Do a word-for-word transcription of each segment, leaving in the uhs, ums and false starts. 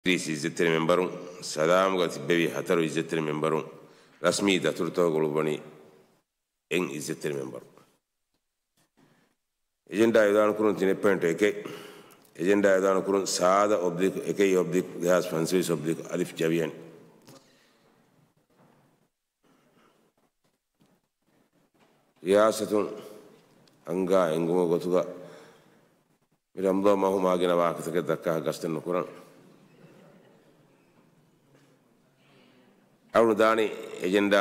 ތިރީސް އިއްޒަތްތެރި މެމްބަރުން، ސަލާމްގަ ތިއްބެވި ހަތަރު އިއްޒަތްތެރި މެމްބަރުން، ރަސްމީ ދަތުރުތަކުގަ އުޅުއްވަނީ އެއް އިއްޒަތްތެރި މެމްބަރު. އެޖެންޑާ އިއުލާނުކުރުން ތިނެއް ޕޮއިންޓު އެކެއް، އެޖެންޑާ އިއުލާނުކުރުން ސާދަ އޮބްލިކް އެކެއް އޮބްލިކް ދެހާސް ފަންސަވީސް އޮބްލިކް އަލިފް ޖަވިޔަނި. ރިޔާސަތުން އަންގާ އެންގުމުގެ ގޮތުގަ މި ރަމަޟާން މަހު މާ ގިނަ ވާހަކަތަކެއް ދައްކާ ގަސްތެއް ނުކުރަން. އަޅުގަނޑު ދާނީ އެޖެންޑާ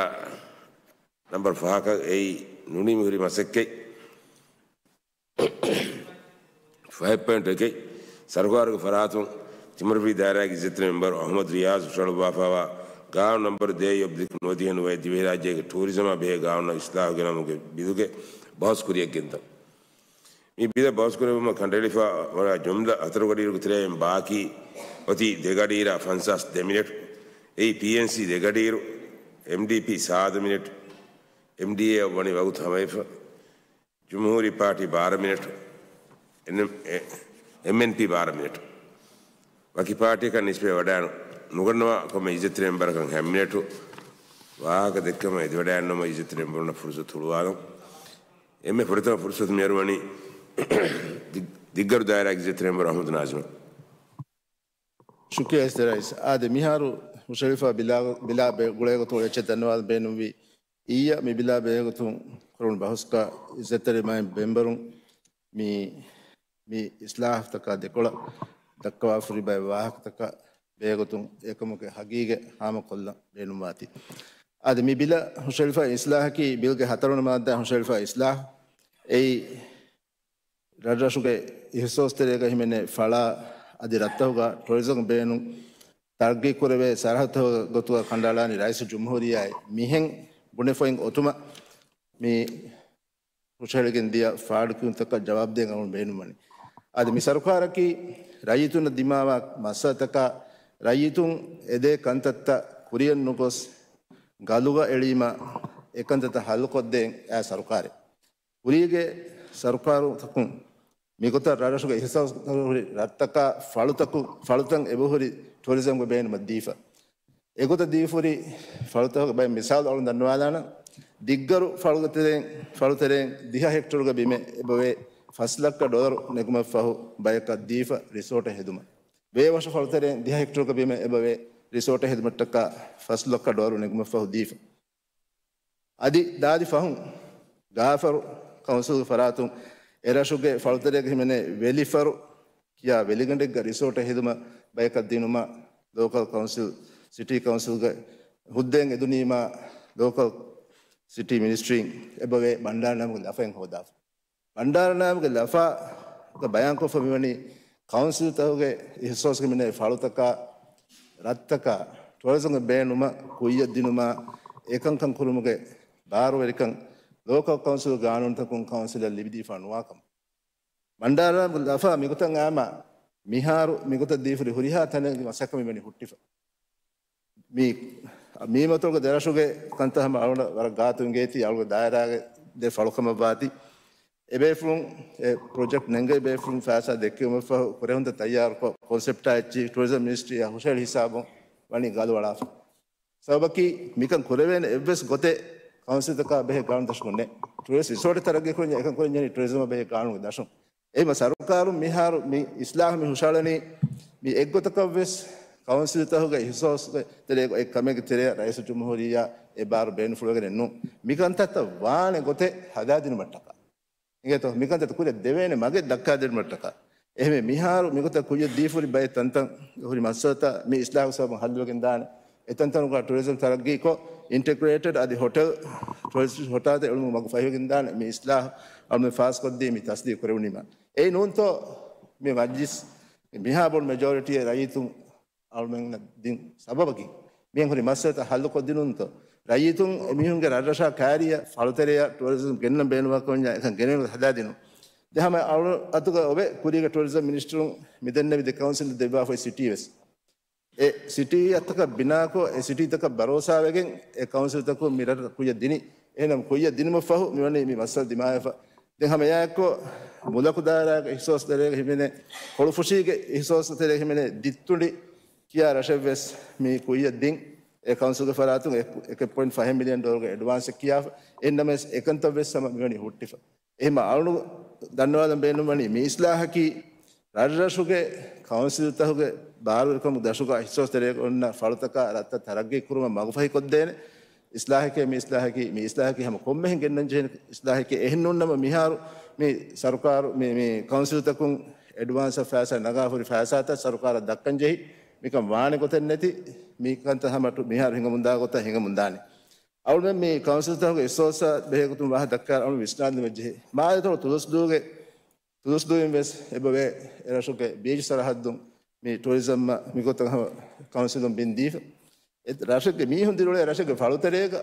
ނަމްބަރު ފަހަކަށް. އެއީ ނޫނީ މިހުރި މަސައްކަތް. ފަހެއް ޕޮއިންޓު އެކެއް، ސަރުކާރުގެ ފަރާތުން ތިމަރުފި ދާއިރާގެ އިއްޒަތްތެރި މެމްބަރު އަޙްމަދު ރިޔާޒް ހުށަހަޅުއްވާފައިވާ ގާނޫނު ނަމްބަރު ދޭއް އޮބްލިކް ނުވަދިހަ ނުވައެއް ދިވެހިރާއްޖޭގެ ޓޫރިޒަމާ ބެހޭ ގާނޫނަށް އިސްލާހު ގެނައުމުގެ ބިލުގެ ބަހުސް ކުރިއަށް ގެންދަން. މި ބިލަށް ބަހުސް ކުރެއްވުމަށް ކަނޑައެޅިފައިވާ ޖުމްލަ ހަތަރު ގަޑިއިރުގެ ތެރެއިން ބާކީ އޮތީ ދެ ގަޑިއިރާ ފަންސާސް ދެ މިނެޓު. އެއީ ޕީއެންސީ ދެ ގަޑިއިރު، އެމްޑީޕީ ސާދަ މިނެޓު، އެމްޑީއޭއަށް ވަނީ ވަގުތު ހަމަވެފަ. ޖުމްހޫރީ ޕާޓީ ބާރަ މިނެޓު، އެން-، އެ-، އެމްއެންޕީ ބާރަ މިނެޓު. ވަކި ޕާޓީއަކަށް ނިސްބަތް ވަޑައިނު-، ނުގަންނަވާ ކޮންމެ އިއްޒަތްތެރި މެމްބަރަކަށް ހަތް މިނެޓު. ވާހަކަ ދެއްކަމަށް އެދިވަޑައިގަންނަވަމުން އިއްޒަތްތެރި މެމްބަރުންނަށް ފުރުސަތު ހުޅުވާލަން. އެންމެ ފުރަތަމަ ފުރުސަތު މިއަރުވަނީ ދިގް-، ދިއްގަރު ދާއިރާގެ އިއްޒަތްތެރި މެމްބަރު އަޙްމަދު ނާޒިމަށް. ޝުކުރިއްޔާ އިއްޒަތްތެރި ރައީސް. އާދެ، މިހާރު ހުށަހެޅިފަ ބިލާ-، ބިލާ ބެ-، ގުޅޭގޮތުން އެއްޗެއް ދަންނަވާލަން ބޭނުންވީ. އިއްޔަ މި ބިލާ ބެހޭގޮތުން ކުރުނު ބަހުސްގަ އިއްޒަތްތެރި މާތް މެމްބަރުން މި، މި އިސްލާހުތަކާ ދެކޮޅަށް ދައްކަވާފަ ހުރި ބައެއް ވާހަކަތަކާ ބެހޭގޮތުން އެކަމުގެ ހަގީގަތް ހާމަކޮށްލަން ބޭނުންވާތީ. އާދެ، މި ބިލަށް ހުށަހެޅިފަ އިސްލާހަކީ ބިލްގެ ހަތަރުވަނަ މާއްދާ ހުށަހެޅިފަ އިސްލާހު. އެއީ ރަށްރަށުގެ އިހުސޯސްތެރޭގަ ހިމެނޭ ފަޅާ އަދި ރަށްތަކުގަ ޓުރިޒަމް ބޭނުން ތަރައްގީކުރެވޭ ސަރަހައްދުތަކުގެ ގޮތުގަ ކަނޑައަޅާނީ ރައީސުލްޖުމްހޫރިއްޔާއޭ. މިހެން ބުނެފައިން އޮތުމަށް މި ހުށަހެޅިގެން ދިޔަ ފާޑުކިޔުންތަކަށް ޖަވާބުދޭން އަޅުގަނޑު ބޭނުންވަނީ. އަދި މި ސަރުކާރަކީ ރައްޔިތުންނަށް ދިމާވާ މައްސަލަތަކާ ރައްޔިތުން އެދޭ ކަންތައްތައް ކުރިއަށް ނުގޮސް ގަލުގަ އެޅީމަ އެކަންތައްތައް ހައްލުކޮށްދޭން އައި ސަރުކާރެއް. ކުރީގެ ސަރުކާރުތަކުން މިގޮތަށް ރަށްރަށުގެ އިހުސާސް ހުރި ރަށްތަކާ ފަޅުތަކު، ފަޅުތައް އެބަހުރި ޓޫރިޒަމްގެ ބޭނުމަށް ދީފަ. އެގޮތަށް ދީފަހުރި ފަޅުތަކުގެ ބައެއް މިސާލު އަޅުން ދަންނަވާލާނަން. ދިއްގަރު ފަޅުގެ ތެރެއިން، ފަޅުތެރެއިން ދިހަ ހެކްޓަރުގެ ބިމެއް އެބަވޭ ފަސް ލައްކަ ޑޮލަރު ނެގުމަށްފަހު ބަޔަކަށް ދީފަ ރިސޯޓެއް ހެދުމަށް. ބޭވަށު ފަޅުތެރެއިން ދިހަ ހެކްޓަރުގެ ބިމެއް އެބަވޭ ރިސޯޓެއް ހެދުމަށްޓަކާ ފަސް ލައްކަ ޑޮލަރު ނެގުމަށްފަހު ދީފަ. އަދި ދާދި ފަހުން ގާފަރު ކައުންސިލްގެ ފަރާތުން އެރަށުގެ ފަޅުތެރޭގަ ހިމެނޭ ވެލިފަރު ކިޔާ ވެލިގަނޑެއްގަ ރިސޯޓެއް ހެދުމަށް ބަޔަކަށް ދިނުމަށް ލޯކަލް ކައުންސިލް، ސިޓީ ކައުންސިލްގެ ހުއްދައިން އެދުނީމާ ލޯކަލް ސިޓީ މިނިސްޓްރީން އެބަވޭ ބަންޑާރަނާމުގެ ލަފައެއް ހޯދާފަ. ބަންޑާރަނާމުގެ ލަފާގަ ބަޔާންކޮށްފަ މިވަނީ ކައުންސިލްތަކުގެ އިހުސޯސްގަ ހިމެނޭ ފަޅުތަކާ ރަށްތަކާ ޓުއަރިޒަމްގެ ބޭނުމަށް ކުއްޔަށް ދިނުމާ އެކަންކަން ކުރުމުގެ ބާރުވެރިކަން ލޯކަލް ކައުންސިލް ގާނޫނުތަކުން ކައުންސިލަށް ލިބިދީފަ ނުވާކަމަށް. ބަންޑާރަނާމުގެ ލަފާ މިގޮތަށް އައީމާ މިހާރު މިގޮތަށް ދީފަ ހުރި ހުރިހާ ތަނެއްގެ މަސައްކަތް މިވަނީ ހުއްޓިފަ. މި، މީމަތޮޅުގެ ދެރަށުގެ ކަންތައް ހަމަ އަޅުގަނޑަށް ވަރަށް ގާތު އިނގޭތީ، އަޅުގަނޑު ދާއިރާގެ ދެ ފަޅުކަމަށްވާތީ. އެބޭފުޅުން އެ ޕްރޮޖެކްޓް ނެންގެވި ބޭފުޅުން ފައިސާ ދެއްކެވުމަށްފަހު ކުރެހުންތައް ތައްޔާރުކޮށް، ކޮންސެޕްޓާ އެއްޗި ޓުރިޒަމް މިނިސްޓްރީއާ ހުށަހެޅި ހިސާބުން ވަނީ ގަލު އަޅާފަ. ސަބަބަކީ މިކަން ކުރެވޭނެ އެއްވެސް ގޮތެއް ކައުންސިލްތަކާ ބެހޭ ގާނޫނު ދަށުގަ ނެތް. ޓުރިސްޓް ރިސޯޓެއް ތަރައްގީ ކުރަންޏާ އެކަން ކުރަންޖެހެނީ ޓުރިޒަމަށް ބެހޭ ގާނޫނުގެ ދަށުން. އެހެންވީމަ ސަރުކާރުން މިހާރު މި އިސްލާހު މި ހުށަހަޅަނީ މި އެއްގޮތަކަށްވެސް ކައުންސިލްތަކުގެ އިހުސޯސްގެ ތެރޭގަ އެއް ކަމެއްގެ ތެރެއަށް ރައީސުލްޖުމްހޫރިއްޔާ އެ ބާރު ބޭނުންފުޅުވެގެނެއް ނޫން. މިކަންތައްތައް ވާނެ ގޮތެއް ހަދާދިނުމަށްޓަކާ. އިނގޭތޯ؟ މިކަންތައް ކުރިއަށް ދެވޭނެ މަގެއް ދައްކާދިނުމަށްޓަކާ. އެހެންވެ، މިހާރު މިގޮތަށް ކުއްޔަށް ދީފަ ހުރި ބައެއް ތަންތަން ހުރި މައްސަލަތައް މި އިސްލާހުގެ ސަބަބުން ހައްލުވެގެން ދާނެ. އެތަންތަނުގަ ޓުރިޒަމް ތަރައްގީކޮށް، އިންޓެގްރޭޓެޑް އަދި ހޮޓެލް، ޓުރިސްޓް ހޮޓާތެއް އެޅުމުގެ މަގު ފަހިވެގެން ދާނެ. މި އިސްލާހު އަޅުމެން ފާސްކޮށްދީ މި ތަސްދީގު ކުރެވުނީމާ. އެއީ ނޫންތޯ މި މަޖްލިސް މިހާ ބޮޑު މެޖޯރިޓީއެއް ރައްޔިތުން އަޅުމެންނަށް ދިން ސަބަބަކީ މިހެން ހުރި މައްސަލަތައް ހައްލުކޮށްދިނުންތޯ؟ ރައްޔިތުން އެމީހުންގެ ރަށްރަށާ ކައިރިއަށް ފަޅުތެރެއަށް ޓުއަރިޒަމް ގެންނަން ބޭނުންވާކަމަށް އެކަން ގެނެވި ހަދާދިނުން. ދެން ހަމަ އަޅު އަތުގަ އޮވޭ ކުރީގެ ޓުއަރިޒަމް މިނިސްޓަރުން މި ދެންނެވި ދެ ކައުންސިލް ދެއްވާފައި ސިޓީވެސް. އެ ސިޓީއަށްޓަކަށް ބިނާކޮށް، އެ ސިޓީތަކަށް ބަރޯސާވެގެން، އެ ކައުންސިލްތަކުން މި ރަށް ކުއްޔަށް ދިނީ. އެހެންނަމަ ކުއްޔަށް ދިނުމަށްފަހު މިވަނީ މި މައްސަލަ ދިމާވެފަ. ދެން ހަމަ އެއާއެއްކޮށް، މުލަކު ދާއިރާގެ އިހުސޯސް ތެރޭގަ ހިމެނޭ، ކޮޅުފުށީގެ އިހުސޯސް ތެރޭގަ ހިމެނޭ ދިއްތުނޑި ކިޔާ ރަށެއްވެސް މި ކުއްޔަށް ދިން. އެ ކައުންސިލްގެ ފަރާތުން އެކެއް ޕޮއިންޓް ފަހެއް މިލިއަން ޑޮލަރުގެ އެޑްވާންސެއް ކިޔާފަ. އެހެންނަމަވެސް އެކަންތައްވެސް ހަމަ މިވަނީ ހުއްޓިފަ. އެހެންމަ އަޅު ދަންނަވާލަން ބޭނުންވަނީ މި އިސްލާހަކީ ރަށްރަށުގެ ކައުންސިލްތަކުގެ ބާރުވެރިކަމުގެ ދަށުގަ އިހްސާސްތެރޭގަ އޮންނަ ފަޅުތަކާ ރަށްތައް ތަރައްގީ ކުރުމަށް މަގުފަހިކޮށްދޭނެ. އިސްލާހެކޭ މި އިސްލާހަކީ މި އިސްލާހަކީ ހަމަ ކޮންމެހެން ގެންނަން ޖެހޭ އިސްލާހެކޭ. އެހެން ނޫންނަމަ މިހާރު މި ސަރުކާރު މި، މި ކައުންސިލްތަކުން އެޑްވާންސް ފައިސާ ނަގާފަ ހުރި ފައިސާތައް ސަރުކާރަށް ދައްކަން ޖެހި މިކަން ވާނެ ގޮތެއް ނެތި. މިކަންތައް ހަމަ މިހާރު ހިނގަމުންދާ ގޮތަށް ހިނގަމުންދާނެ. އަޅުމެން މި ކައުންސިލްތަކުގެ އިސްސޯސް ބެހޭގޮތުން ވާހަކަ ދައްކާ އަޅު ވިސްނާލުމެއްޖެހޭ. މާލެތޮޅު ތުލުސްދޫގެ، ތުލުސްދޫއިން ވެސް އެބަވޭ އެރަށުގެ ބީޗް ސަރަހައްދުން މި ޓޫރިޒަމް މިގޮތަށް ހަމަ ކައުންސިލުން ބިން ދީފަ. އެ ރަށެއްގެ މީހުން ދިރުޅޭ ރަށެއްގެ ފަޅުތެރޭގަ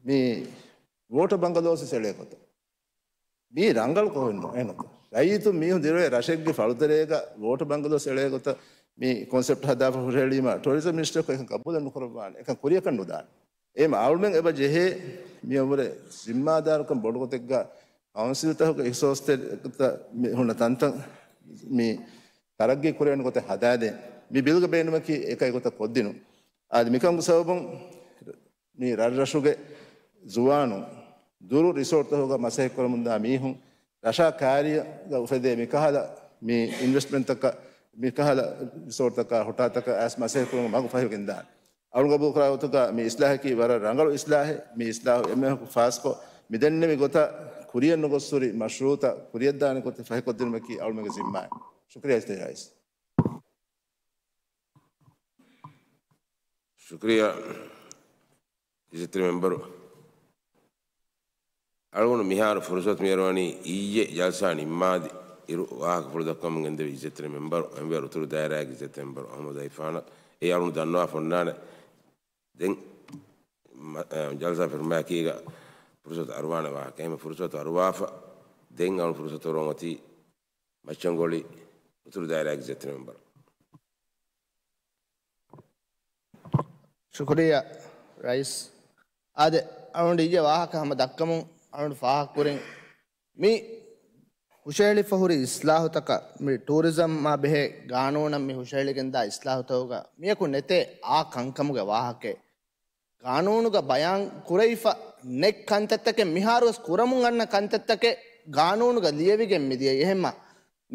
މި ވޯޓަ ބަނގަލޯސް އެޅޭ ގޮތަށް. މީ ރަނގަޅު ކޮހެއްނު އެނުތަ؟ ރައްޔިތުން މީހުން ދިރުޅޭ ރަށެއްގެ ފަޅުތެރޭގަ ވޯޓަ ބަނގަލޯސް އެޅޭ ގޮތަށް މި ކޮންސެޕްޓް ހަދާފަ ހުށަހެޅީމަ ޓޫރިޒަމް މިނިސްޓަރަކު އެކަން ގަބޫލެއް ނުކުރައްވާނެ. އެކަން ކުރިއަކަށް ނުދާނެ. އެހެން އަޅުމެން އެބަ ޖެހޭ މިއަށްވުރެ ޒިންމާދާރުކަން ބޮޑު ގޮތެއްގަ ކައުންސިލްތަކުގެ އިހްސޯސްތެރިކަންތައް މި ހުންނަ ތަންތަން މި ތަރައްގީ ކުރެވޭނެ ގޮތެއް ހަދާދޭން. މި ބިލްގެ ބޭނުމަކީ އެކައި ގޮތަށް ކޮށްދިނުން. އާދެ، މިކަމުގެ ސަބަބުން މި ރަށްރަށުގެ ޒުވާނުން ދުރު ރިސޯޓްތަކުގަ މަސައްކަތްކުރަމުންދާ މީހުން ރަށާ ކާރިއަށް އުފެދޭ މިކަހަލަ މި އިންވެސްޓްމަންޓްތަކަށް، މިކަހަލަ ރިސޯޓްތަކާ ހޮޓާތަކަށް އައިސް މަސައްކަތްކުރުމަށް މަގު ފަހިގެންދާނެ. އަޅުގަނޑު ގަބޫލުކުރާ ގޮތުގަ މި އިސްލާހަކީ ވަރަށް ރަނގަޅު އިސްލާހެއް. މި އިސްލާހު އެންމެހަކު ފާސްކޮށް، މިދެންނެވި ގޮތަށް ކުރިއަށް ނުގޮސްހުރި މަޝްރޫއުތައް ކުރިއަށްދާނެ ގޮތެއް ފަހިކޮށްދިނުމަކީ އަޅުމެންގެ ޒިންމާއެއް. ޝުކުރިއްޔާ އިސްތަށި ރައީސް. ޝުކުރިއްޔާ އިއްޒަތްތެރި މެމްބަރު. އަޅުގަނޑު މިހާރު ފުރުސަތު މިއަރުވަނީ އިއްޔެ ޖަލްސާ ނިންމާދި އިރު ވާހަކަފުޅު ދައްކަމުން ގެންދެވި އިއްޒަތްތެރި މެމްބަރު، އެންވަރު އުތުރު ދާއިރާގެ އިއްޒަތްތެރި މެމްބަރު އަހްމަދު ހައިފާނަށް. އެ އަޅުގަނޑު ދަންނަވާފަ އޮންނާނެ. ދެން މަ-، އަ، ޖަލްސާ ފެށުމާއެކީގަ ފުރުސަތު އަރުވާނެ ވާހަކަ. އެހެން ފުރުސަތު އަރުވާފަ. ދެން އަޅު ފުރުސަތު އަރުވަން އޮތީ މައްޗަންގޮޅި އުތުރު ދާއިރާގެ އިއްޒަތްތެރި މެމްބަރު. ޝުކުރިއްޔާ ރައީސް. އާދެ، އަޅުގަނޑު އިއްޔެ ވާހަކަ ހަމަ ދައްކަމުން އަޅުގަނޑު ފާހަގަކުރިން މި ހުށަހެޅިފަ ހުރި އިސްލާހުތަކަށް، މި ޓޫރިޒަމްއާ ބެހޭ ގާނޫނަށް މި ހުށަހެޅިގެންދާ އިސްލާހުތަކުގަ މިޔަކު ނެތޭ އާ ކަންކަމުގެ ވާހަކައެއް. ގާނޫނުގަ ބަޔާން ކުރެވިފަ ނެތް ކަންތައްތަކެއް، މިހާރުވެސް ކުރަމުން އަންނަ ކަންތައްތަކެއް ގާނޫނުގަ ލިޔެވިގެން މިދިޔައީ. އެހެމަ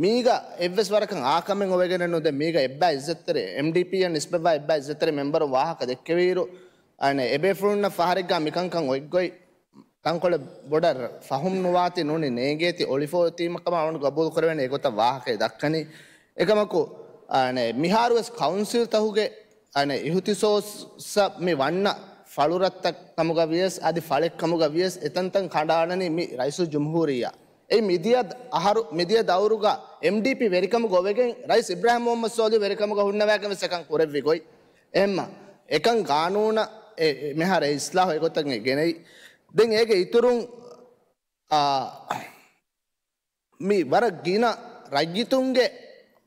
މީގަ އެއްވެސް ވަރަކަށް އާކަމެއް އޮވެގެނެއް ނުދޭ. މީގަ އެއްބައި އިއްޒަތްތެރި، އެމްޑީޕީއަށް ނިސްބަތްވާ އެއްބައި އިއްޒަތްތެރި މެމްބަރު ވާހަކަ ދެއްކެވިއިރު، އަނެ އެބޭފުޅުންނަށް ފަހަރެއްގަ މިކަންކަން އޮތްގޮތް ތަންކޮޅެއް ބޮޑަށް ފަހުމް ނުވާތީ ނޫނީ ނޭނގޭތީ އޮޅިފަ އޮތީމަ ކަމަށް އަޅުގަނޑު ގަބޫލު ކުރެވޭނެ އެގޮތަށް ވާހަކައެއް ދައްކަނީ. އެކަމަކު، އަނެ މިހާރުވެސް ކައުންސިލްތަކުގެ އަނެ އިހުތިސޯސް މި ވަންނަ ފަޅުރަށްތައް ކަމުގަ ވިޔަސް އަދި ފަޅެއް ކަމުގަ ވިޔަސް އެތަންތަން ކަނޑައަޅަނީ މި ރައީސުލްޖުމްހޫރިއްޔާ. އެއީ މިދިޔަ އަހަރު، މިދިޔަ ދައުރުގަ އެމްޑީޕީ ވެރިކަމުގަ އޮވެގެން ރައީސް އިބްރާހިމް މުހައްމަދު ސޯލިހު ވެރިކަމުގަ ހުންނަވައިގެން ވެސް އެކަން ކުރެއްވި ގޮތް. އެހެންމަ އެކަން ގާނޫނަށް އެ، އެ، މިހާރު އެ އިސްލާހު އެގޮތަށް ގެނައީ. ދެން އޭގެ އިތުރުން، އާ، މި ވަރަށް ގިނަ ރައްޔިތުންގެ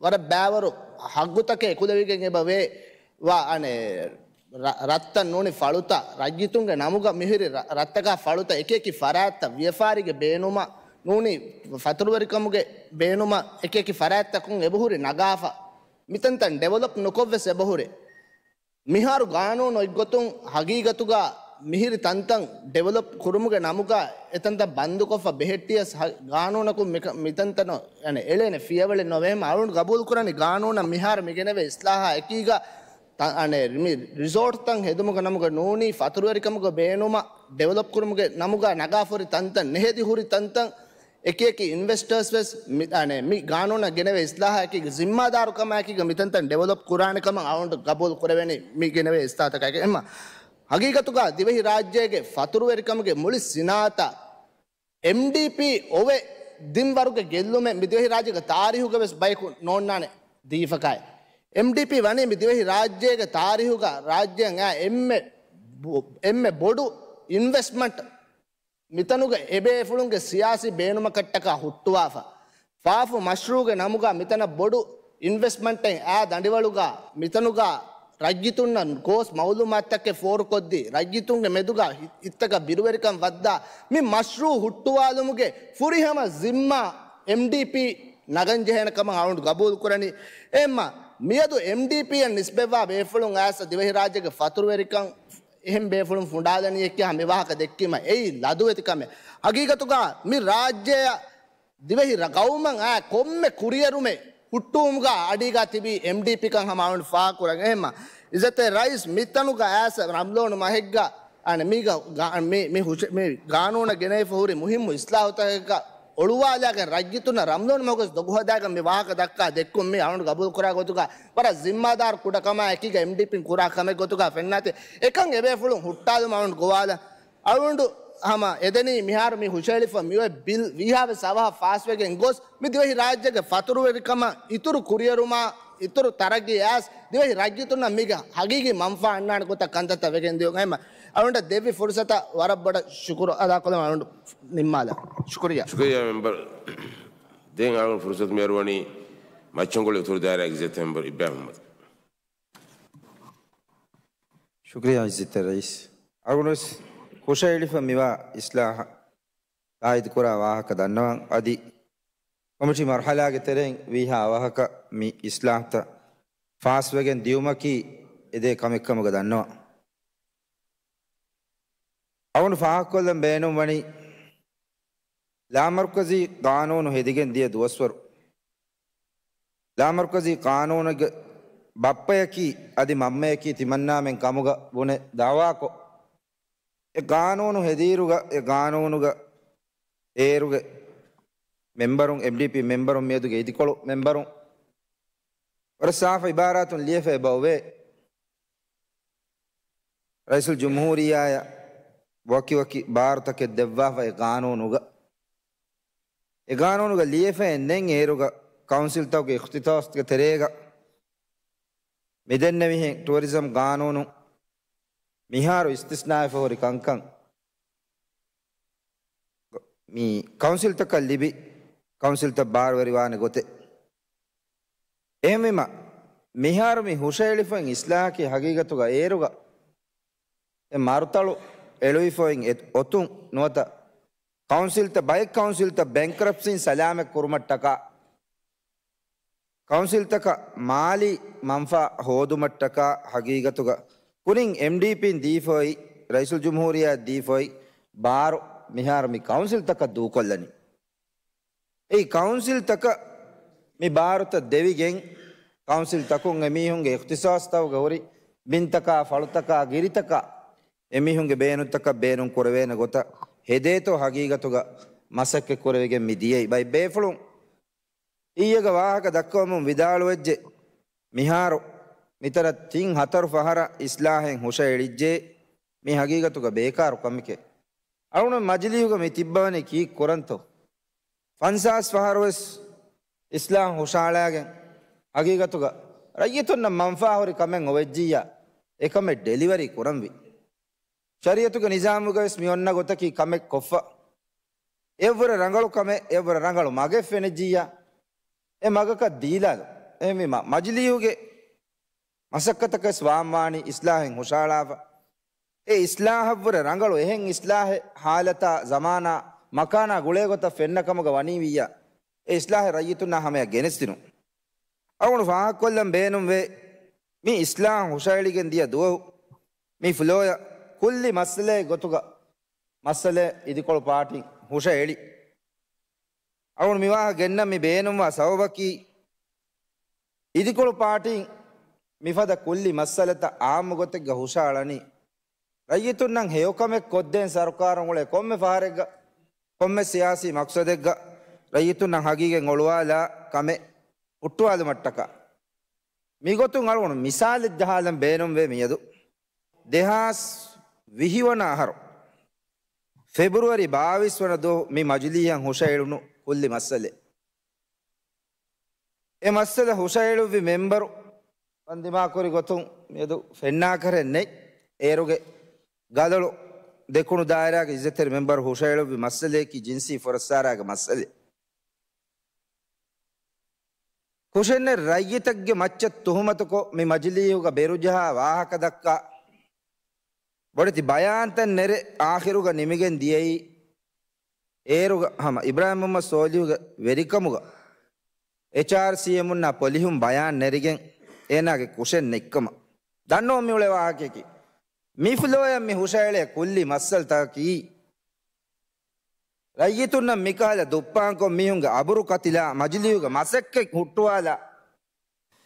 ވަރަށް ބައިވަރު ހައްގުތަކެއް އެކުލެވިގެން އެބަ ވޭ ވާ، އަނެ، ރަ-، ރަށްތައް ނޫނީ ފަޅުތައް، ރައްޔިތުންގެ ނަމުގަ މިހިރި ރަ-، ރަށްތަކާ ފަޅުތައް، އެކިއެކި ފަރާތްތައް، ވިޔަފާރީގެ ބޭނުމަށް ނޫނީ ފަތުރުވެރިކަމުގެ ބޭނުމަށް އެކިއެކި ފަރާތްތަކުން އެބަހުރި ނަގާފަ. މިތަންތަން ޑިވެލޮޕް ނުކޮށްވެސް އެބަހުރި. މިހާރު ގާނޫނު އޮތްގޮތުން ހަގީގަތުގަ މިހިރި ތަންތަން ޑިވެލޮޕް ކުރުމުގެ ނަމުގަ އެތަންތަން ބަންދުކޮށްފަ ބެހެއްޓިޔަސް ހަ-، ގާނޫނަކުން މިކަ-، މިތަންތަނަށް އެޅޭނެ ފިޔަވަޅެއް ނޯވޭ. އެހެން އަޅުން ގަބޫލުކުރަނީ ގާނޫނަށް މިހާރު މިގެނެވޭ އިސްލާހާ އެކީގަ ތަ-، އަނެ، މި ރިސޯޓްތައް ހެދުމުގެ ނަމުގަ ނޫނީ ފަތުރުވެރިކަމުގެ ބޭނުމަށް ޑިވެލޮޕް ކުރުމުގެ ނަމުގަ ނަގާފަ ހުރި ތަންތަން، ނެހެދި ހުރި ތަންތަން، އެކިއެކި އިންވެސްޓަރސް ވެސް މި، އަނެ، މި ގާނޫނަށް ގެނެވޭ އިސްލާހާއެކީގަ ޒިންމާދާރުކަމާއެކީގަ މިތަންތަން ޑިވެލޮޕް ކުރާނެ ކަމަށް އަޅުގަނޑު ގަބޫލު ކުރެވެނީ މި ގެނެވޭ އިސްލާހާތަކާއެކީ. އެހެންމަ ހަގީގަތުގަ ދިވެހި ރާއްޖޭގެ ފަތުރުވެރިކަމުގެ މުޅި ސިނާއަތަށް އެމްޑީޕީ އޮވެ ދިން ވަރުގެ ގެއްލުމެއް މި ދިވެހި ރާއްޖޭގެ ތާރީހުގަ ވެސް ބަޔަކު ނޯންނާނެ ދީފަކާއި. އެމްޑީޕީ ވަނީ މި ދިވެހި ރާއްޖޭގެ ތާރީހުގަ ރާއްޖެއަށް އާ އެންމެ ބޮ-، އެންމެ ބޮޑު އިންވެސްޓްމަންޓް މިތަނުގަ އެބޭފުޅުންގެ ސިޔާސީ ބޭނުމަކަށްޓަކާ ހުއްޓުވާފަ، ފާފު މަޝްރޫޢުގެ ނަމުގަ މިތަނަށް ބޮޑު އިންވެސްޓްމަންޓެއް އާ ދަނޑިވަޅުގަ މިތަނުގަ ރައްޔިތުންނަށް ގޯސް މައުލޫމާތުތަކެއް ފޯރުކޮށްދީ، ރައްޔިތުންގެ މެދުގަ ހި-، ހިތްތަކަށް ބިރުވެރިކަން ވައްދާ، މި މަޝްރޫޢު ހުއްޓުވާލުމުގެ ފުރިހަމަ ޒިންމާ އެމްޑީޕީ ނަގަންޖެހޭނެ ކަމަށް އަޅުގަނޑު ގަބޫލު ކުރަނީ. އެހެންމަ މިއަދު އެމްޑީޕީއަށް ނިސްބަތްވާ ބޭފުޅުން އައިސް ދިވެހިރާއްޖޭގެ ފަތުރުވެރިކަން އެހެން ބޭފުޅުން ފުނޑާލަނީ އެއްކި މި ވާހަކަ ދެއްކީމަ އެއީ ލަދުވެތި ކަމެއް. ހަގީގަތުގަ މި ރާއްޖެއަށް ދިވެހި ރަ-، ގައުމަށް އާ ކޮންމެ ކުރިއެރުމެއް ހުއްޓުވުމުގަ އަޑީގަ ތިބީ އެމްޑީޕީ ކަން ހަމަ އަޅުގަނޑު ފާހަގަކުރަން. އެހެންމަ އިއްޒަތްތެރި ރައީސް މިތަނުގަ އައިސް ރަމްޟާން މަހެއްގަ އަނެ މީގަ ގާ-، މި، މި ހުށ-، މި ގާނޫނަށް ގެނައިފަ ހުރި މުހިއްމު އިސްލާހުތަކަކަށް އޮޅުވާލާގެން ރައްޔިތުންނަށް ރަމްޟާން މަހުގަސް ދޮގު ހަދާގެން މި ވާހަކަ ދައްކާ ދެއްކުން މި އަޅުގަނޑު ގަބޫލުކުރާ ގޮތުގަ ވަރަށް ޒިންމާދާރު ކުޑަކަމާ އެކީގަ އެމްޑީޕީން ކުރާ ކަމެއް ގޮތުގަ ފެންނާތީ. އެކަން އެބޭފުޅުން ހުއްޓާލުމަށް އަޅުގަނޑު ގޮވާލަން. އަޅުގަނޑު ހަމަ އެދެނީ މިހާރު މި ހުށަހެޅިފަ މިއޮތް ބިލް ވީހާވެސް އަވަހަށް ފާސްވެގެން ގޮސް، މި ދިވެހި ރާއްޖޭގެ ފަތުރުވެރިކަމަށް އިތުރު ކުރިއެރުމާ، އިތުރު ތަރައްގީ އައިސް، ދިވެހި ރައްޔިތުންނަށް މީގެ ހަގީގީ މަންފާ އަންނާނެ ގޮތަށް ކަންތައްތައް ވެގެން ދިޔުން. އެހެންމަ އަޅުގަނޑަށް ދެއްވި ފުރުސަތަށް ވަރަށް ބޮޑަށް ޝުކުރު އަދާކޮށްލަމުން އަޅުގަނޑު ނިންމާލަން. ޝުކުރިއްޔާ. ޝުކުރިއްޔާ މެމްބަރު. ދެން އަޅުގަނޑު ފުރުސަތު މިއަރުވަނީ މައްޗަންގޮޅި އުތުރު ދާއިރާގެ އިއްޒަތްތެރި މެމްބަރު އިބްރާހިމް އަޙްމަދު. ޝުކުރިއްޔާ އިއްޒަތްތެރި ރައީސް. އަޅުގަނޑުވެސް ހުށަހެޅިފަ މިވާ އިސްލާހަށް ތާއީދުކުރާ ވާހަކަ ދަންނަވަން. އަދި ކޮމިޓީ މަރުޙަލާގެ ތެރެއިން ވީހާ އަވަހަކަށް މި އިސްލާހުތައް ފާސްވެގެން ދިޔުމަކީ އެދޭ ކަމެއްކަމުގަ ދަންނަވަން. އަޅުގަނޑު ފާހަގަކޮށްލަން ބޭނުންވަނީ، ލާމަރުކަޒީ ޤާނޫނު ހެދިގެން ދިޔަ ދުވަސްވަރު، ލާމަރުކަޒީ ޤާނޫނުގެ ބައްޕަޔަކީ އަދި މަންމަޔަކީ ތިމަންނާމެން ކަމުގަ ބުނެ ދަޢުވާކޮށް، އެ ޤާނޫނު ހެދިއިރުގަ، އެ ޤާނޫނުގަ އޭރުގެ މެމްބަރުން، އެމްޑީޕީ މެމްބަރުން، މިއަދުގެ އިދިކޮޅު މެމްބަރުން ވަރަށް ސާފު އިބާރާތުން ލިޔެފަ އެބައޮވޭ. ރައީސުލް ޖުމްހޫރިއްޔާއަށް ވަކިވަކި ބާރުތަކެއް ދެއްވާފަ އެ ޤާނޫނުގަ، އެ ޤާނޫނުގަ ލިޔެފައެއް ނެތް އޭރުގަ ކައުންސިލްތަކުގެ އިޚްތިޞާޞްގެ ތެރޭގަ މިދެންނެވިހެން ޓުއަރިޒަމް ޤާނޫނު މިހާރު އިސްތިސްނާވެފަ ހުރި ކަންކަން މި ކައުންސިލްތަކަށް ލިބި، ކައުންސިލްތައް ބާރުވެރިވާނެ ގޮތެއް. އެހެންވީމަ، މިހާރު މި ހުށަހެޅިފައި އިސްލާހަކީ ހަގީގަތުގަ އޭރުގަ އެ މަރުތަޅު އެޅުވިފައި އެ-، އޮތުން ނުވަތަ ކައުންސިލްތައް، ބައެއް ކައުންސިލްތައް ބެންކްރަޕްސީން ސަލާމަތް ކުރުމަށްޓަކާ، ކައުންސިލްތަކަށް މާލީ މަންފާ ހޯދުމަށްޓަކާ ހަގީގަތުގަ ކުރިން އެމްޑީޕީން ދީފައި، ރައީސުލްޖުމްހޫރިއްޔާ ދީފައި ބާރު މިހާރު މި ކައުންސިލްތަކަށް ދޫކޮށްލަނީ. އެއީ ކައުންސިލްތަކަށް މި ބާރުތައް ދެވިގެން، ކައުންސިލްތަކުން އެމީހުންގެ އިޚްތިޞާޞްތަކުގަ ހުރި ބިންތަކާ، ފަޅުތަކާ، ގިރިތަކާ އެމީހުންގެ ބޭނުންތަކަށް ބޭނުން ކުރެވޭނެ ގޮތަށް ހެދޭތޯ ހަގީގަތުގަ މަސައްކަތް ކުރެވިގެން މި ދިޔައީ. ބައެއް ބޭފުޅުން އިއްޔެގެ ވާހަކަ ދައްކަވަމުން ވިދާޅުވެއްޖެ، މިހާރު މިތަނަށް ތިން ހަތަރު ފަހަރަށް އިސްލާހެއް ހުށައެޅިއްޖެ، މި ހަގީގަތުގަ ބޭކާރު ކަމެކޭ. އަޅުގަނޑު މަޖިލީހުގަ މި ތިއްބަވަނީ ކީއްކުރަންތޯ؟ ފަންސާސް ފަހަރުވެސް އިސްލާހު ހުށައަޅާގެން، ހަގީގަތުގަ ރައްޔިތުންނަށް މަންފާހުރި ކަމެއް އޮވެއްޖިއްޔާ، އެކަމެއް ޑެލިވަރީ ކުރަންވީ. ޝަރީއަތުގެ ނިޒާމުގަވެސް މި އޮންނަ ގޮތަކީ ކަމެއް ކޮށްފަ. އެއްވުރެ ރަނގަޅު ކަމެއް، އެއްވުރެ ރަނގަޅު މަގެއް ފެނިއްޖިއްޔާ، އެ މަގަކަށް ދީލާލު. އެހެންވީމަ، މަޖިލީހުގެ މަސައްކަތަކަސް ވާންވާނީ އިސްލާހެއް ހުށައަޅާފަ. އެ އިސްލާހަށްވުރެ ރަނގަޅު އެހެން އިސްލާހެއް ހާލަތާ، ޒަމާނާ، މަކާނާ ގުޅޭގޮތަށް ފެންނަ ކަމުގަ ވަނީވިއްޔާ، އެ އިސްލާހެއް ރައްޔިތުންނާ ހަމަޔަށް ގެނެސްދިނުން. އަޅުގަނޑު ފާހަގަކޮށްލަން ބޭނުންވޭ، މި އިސްލާހު ހުށައެޅިގެން ދިޔަ ދުވަހު މި ފްލޯޔަށް ކުއްލި މައްސަލައެއް ގޮތުގަ މައްސަލައެއް އިދިކޮޅު ޕާޓީން ހުށައެޅި. އަޅުގަނޑު މިވާހަކަ ގެންނަން މި ބޭނުންވާ ސަބަބަކީ، އިދިކޮޅު ޕާޓީން މިފަދަ ކުއްލި މައްސަލަތައް އާއްމު ގޮތެއްގަ ހުށައަޅަނީ، ރައްޔިތުންނަށް ހެޔޮކަމެއް ކޮށްދޭން ސަރުކާރުން އުޅޭ ކޮންމެ ފަހަރެއްގަ، ކޮންމެ ސިޔާސީ މަޤްޞަދެއްގަ ރައްޔިތުންނަށް ހަގީގަތް އޮޅުވާލާ ކަމެއް ހުއްޓުވާލުމަށްޓަކާ. މިގޮތުން އަޅުގަނޑު މިސާލެއް ޖަހާލަން ބޭނުންވޭ މިއަދު. ދެހާސް ވިހި ވަނަ އަހަރު ފެބްރުއަރީ ބާވީސް ވަނަ ދުވަހު މި މަޖިލީހަށް ހުށައެޅުނު ކުއްލި މައްސަލައެއް. އެ މައްސަލަ ހުށައެޅުއްވި މެމްބަރު ވަންދިމާކުރި ގޮތުން މިއަދު ފެންނާކަށެއް ނެތް. އޭރުގެ ގަލޮޅު ދެކުނު ދާއިރާގެ އިއްޒަތްތެރި މެމްބަރު ހުށައެޅުއްވި މައްސަލަޔަކީ ޖިންސީ ފުރައްސާރާގެ މައްސަލަ. ކުށެއްނެތް ރައްޔިތެއްގެ މައްޗަށް ތުހުމަތުކޮށް މި މަޖިލީހުގަ ބޭރުޖަހާ ވާހަކަ ދައްކާ ބޮޑެތި ބަޔާންތައް ނެރެ އާޚިރުގަ ނިމިގެން ދިޔައީ އޭރުގަ ހަމަ އިބްރާހިމް މުހައްމަދު ސޯލިހުގެ ވެރިކަމުގަ އެޗްއާރްސީއެމުންނާ ޕޮލިހުން ބަޔާން ނެރިގެން އޭނާގެ ކުށެއް ނެތްކަމަށް. ދަންނަވަން މިއުޅޭ ވާހަކަޔަކީ، މިފްލޯއަށް މި ހުށައެޅޭ ކުއްލި މައްސަލަތަކަކީ، ރައްޔިތުންނަށް މިކަހަލަ ދުއްޕާންކޮށް، މީހުންގެ އަބުރު ކަތިލާ، މަޖިލީހުގެ މަސައްކަތް ހުއްޓުވާލާ،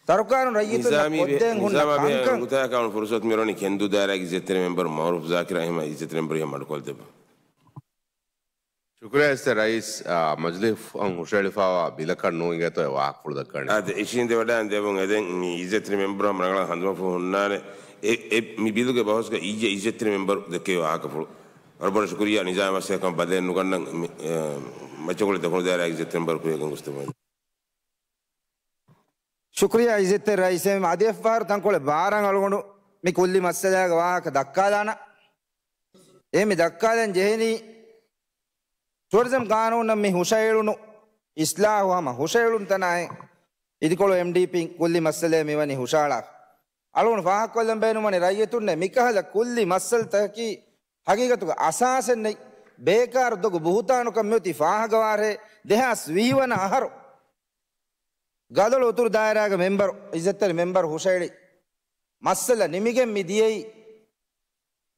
ސަރުކާރުން ރައްޔިތުންނަށް ނިޒާމީ ބޭ-، ކޮށްދޭން ހުންނަ ނިޒާމާ ބޭ ކަންކަން. ނުކުތާއަކާ ފުރުސަތު މިރޮނި ކެންދޫ ދާއިރާގެ އިއްޒަތްތެރި މެމްބަރު މައުރޫފް ޒާކިރު އެހެންވީމަ އިއްޒަތްތެރި މެމްބަރު އިހަށް މަޑުކޮށްދެއްވާ. ޝުކުރިއްޔާ އިއްޒަތްތެރި ރައީސް، އާ، މަޖިލީހަށް ހުށައެޅިފައިވާ ބިލަކަށް ނޫން އިނގޭތޯ އެ ވާހަކަފުޅު ދައްކަނީ. އާދެ، އިށީނދެވަޑައިގެން ދެމުން އެދެން މި އިއްޒަތްތެރި މެމްބަރު ހަމަ ރަނގަޅަށް ހަނދުމަފުށު ހުންނާނެ. އެ، އެ، މި ބިލުގެ ބަހުސްގަ އިއްޔެ އިއްޒަތްތެރި މެމްބަރު ދެއްކެވި ވާހަކަފުޅު. ވަރަށް ބޮޑަށް ޝުކުރިއްޔާ ނިޒާމީ މައްސަލަކަށް ބަދަލެއް ނުގަންނަން މި، އެ، މައްޗަށް ދެކުނު ދާއިރާގެ އިއްޒަތްތެރި މެމްބަރު ކުރިއަށް ގެންގޮސްދެއްވަން. ޝުކުރިއްޔާ އިއްޒަތްތެރި ރައީސް، އަދި އެއްފަހަރު ތަންކޮޅެއް ބާރަށް އަޅުގަނޑު މި ކުއްލި މައްސަލާގެ ވާހަކަ ދައްކާލާނަން. އެ މި ދައްކާލަން ޖެހެނީ، ޓޫރިޒަމް ގާނޫނަށް މި ހުށައެޅުނު އިސްލާހު ހަމަ ހުށައެޅުން ތަނާއެއް އިދިކޮޅު އެމްޑީޕީން ކުއްލި މައްސަލައެއް މިވަނީ ހުށައަޅާފަ. އަޅުގަނޑު ފާހަގަކޮށްލަން ބޭނުންވަނީ ރައްޔިތުންނަށް މިކަހަލަ ކުއްލި މައްސަލަތަކަކީ ހަގީގަތުގަ އަސާސެއް ނެތް، ބޭކާރު ދޮގު ބުހުތާނުކަން މިއޮތީ ފާހަގަވާށޭ ދެހާސް ވިހި ވަނަ އަހަރު. ގަދޮޅު އުތުރު ދާއިރާގެ މެމްބަރު، އިއްޒަތްތެރި މެމްބަރު ހުށައެޅި މައްސަލަ ނިމިގެން މި ދިޔައީ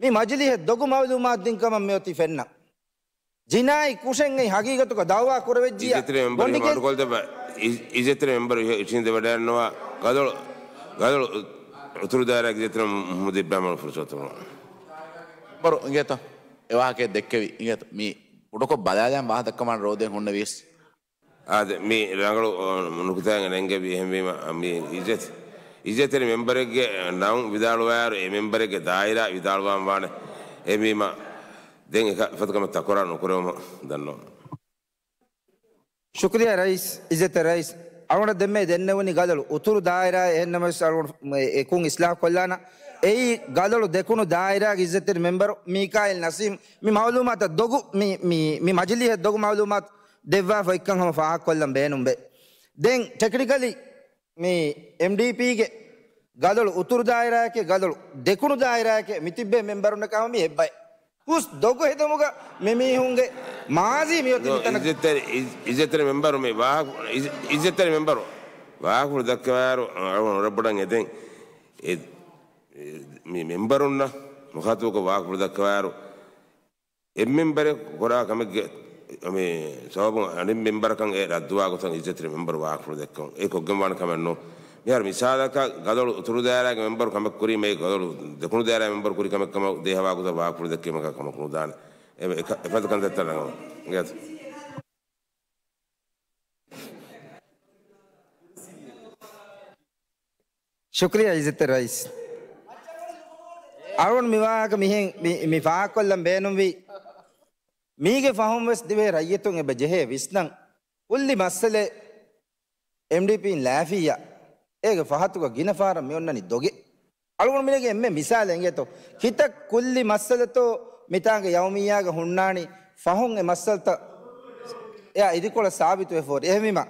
މި މަޖިލީހަށް ދޮގު މައުލޫމާތު ދިން ކަމަށް މިއޮތީ ފެންނަ. ޖިނާއީ ކުށެއް ހަގީގަތުގަ ދައުވާ ކުރެވިއްޖިއްޔާ އިއްޒަތްތެރި މެމްބަރު ބޮނޑިގެ- މަޑުކޮށްދެއްވާ. އިއްޒަތްތެރި މެމްބަރު އިށީނދެވަޑައިގަންނަވާ ގަދޮޅު، ގަދޮޅު އުތުރު ދާއިރާގެ އިއްޒަތްތެރި މުހައްމަދު އިބްރާހިމް ފުރުސަތު. މެމްބަރު އިނގޭތަ؟ އެ ވާހަކައެއް ދެއްކެވި އިނގޭތަ؟ މި ކުޑަކޮށް ބަލާލަން ވާހަކަ ދައްކަމާ ރޯދައެއް ހުންނެވިޔަސް. އާދެ، މި ރަނގަޅު، އަ، ނުކުތާއެއް ނެންގެވި. އެހެންވީމަ، މި އިއްޒަތް-، އިއްޒަތްތެރި މެމްބަރެއްގެ ނަން ވިދާޅުވާއިރު، އެ މެމްބަރެއްގެ ދާއިރާ ވިދާޅުވާން ވާނެ. އެހެންވީމަ، ދެން އެކަ-، އެފަދަ ކަމެއް ތަކުރާރު ނުކުރެވުމަށް ދަންނަވަން. ޝުކުރިއްޔާ ރައީސް، އިއްޒަތްތެރި ރައީސް. އަޅުގަނޑަށް ދެންމެ ދެންނެވުނީ ގަދޮޅު އުތުރު ދާއިރާ، އެހެންނަމަވެސް އަޅުގަނޑު އެ-، އެކުން އިސްލާހު ކޮށްލާނަން. އެއީ ގަދޮޅު ދެކުނު ދާއިރާގެ އިއްޒަތްތެރި މެމްބަރު މީކާއިލް ނަސީމް. މި މައުލޫމާތަށް ދޮގު، މި، މި، މި މަޖިލީހަށް ދޮގު މައުލޫމާތު ދެއްވާފަ އޮތްކަން ހަމަ ފާހަގަކޮށްލަން ބޭނުންވޭ. ދެން ޓެކްނިކަލީ މި އެމްޑީޕީގެ ގަދޮޅު އުތުރު ދާއިރާއަކޭ، ގަދޮޅު ދެކުނު ދާއިރާއަކޭ، މި ތިއްބޭ މެމްބަރުންނަކާ ހަމަ މި އެއްބައެއް. ހުސް ދޮގު ހެދުމުގަ މި މީހުންގެ މާޒީ މިއޮތީ މިތަނަށް. އިއްޒަތްތެރި، އިއްޒަތްތެރި މެމްބަރު މި ވާހަކަ، އިއްޒަ-، އިއްޒަތްތެރި މެމްބަރު ވާހަކަފުޅު ދައްކަވާއިރު، އަޅުގަނޑު ވަރަށް ބޮޑަށް އެދެން. އެ، އެ، މި މެމްބަރުންނަށް މުޚާތަބުކޮށް ވާހަކަފުޅު ދައްކަވާއިރު، އެއްމެމްބަރެއް ކުރާ ކަމެއްގެ މި ސަބަބުން އަނެއް މެމްބަރަކަށް އެ ރައްދުވާ ގޮތަށް އިއްޒަތްތެރި މެމްބަރު ވާހަކަފުޅު ދެއްކަމުން އެ ކޮށްގެން ވާނެ ކަމެއް ނޫން. މިހާރު މިސާލަކަށް ގަދޮޅު އުތުރު ދާއިރާގެ މެމްބަރު ކަމެއް ކުރީ މޭ ގަދޮޅު ދެކުނު ދާއިރާގެ މެމްބަރު ކުރި ކަމެއް ކަމަށް ދޭހަވާ ގޮތަށް ވާހަކަފުޅު ދެއްކީމަކާ ކަމަކު ނުދާނެ. އެ، އެ، އެފަދަ ކަންތައްތައް ރަނގަޅު. އިނގޭތަ؟ ޝުކްރިޔާ އިއްޒަތްތެރި ރައީސް. އަޅުގަނޑު މި ވާހަކަ މިހެން މި، މި ފާހަގަކޮށްލަން ބޭނުންވީ، މީގެ ފަހުން ވެސް ދިވެހި ރައްޔިތުން އެބަ ޖެހޭ ވިސްނަން. ކުއްލި މައްސަލައެއް އެމްޑީޕީން ލާފިއްޔާ، އޭގެ ފަހަތުގަ ގިނަ ފަހަރަށް މި އޮންނަނީ ދޮގެއް. އަޅުގަނޑު މިނޭގެ އެންމެ މިސާލެއް އެނގޭތޯ. ކިތައް ކުއްލި މައްސަލަތޯ މިތާނގެ ޔައުމިއްޔާގަ ހުންނާނީ ފަހުން އެ މައްސަލަތައް އެއާ އިދިކޮޅަށް ސާބިތުވެފަ އޮތީ. އެހެންވީމަ،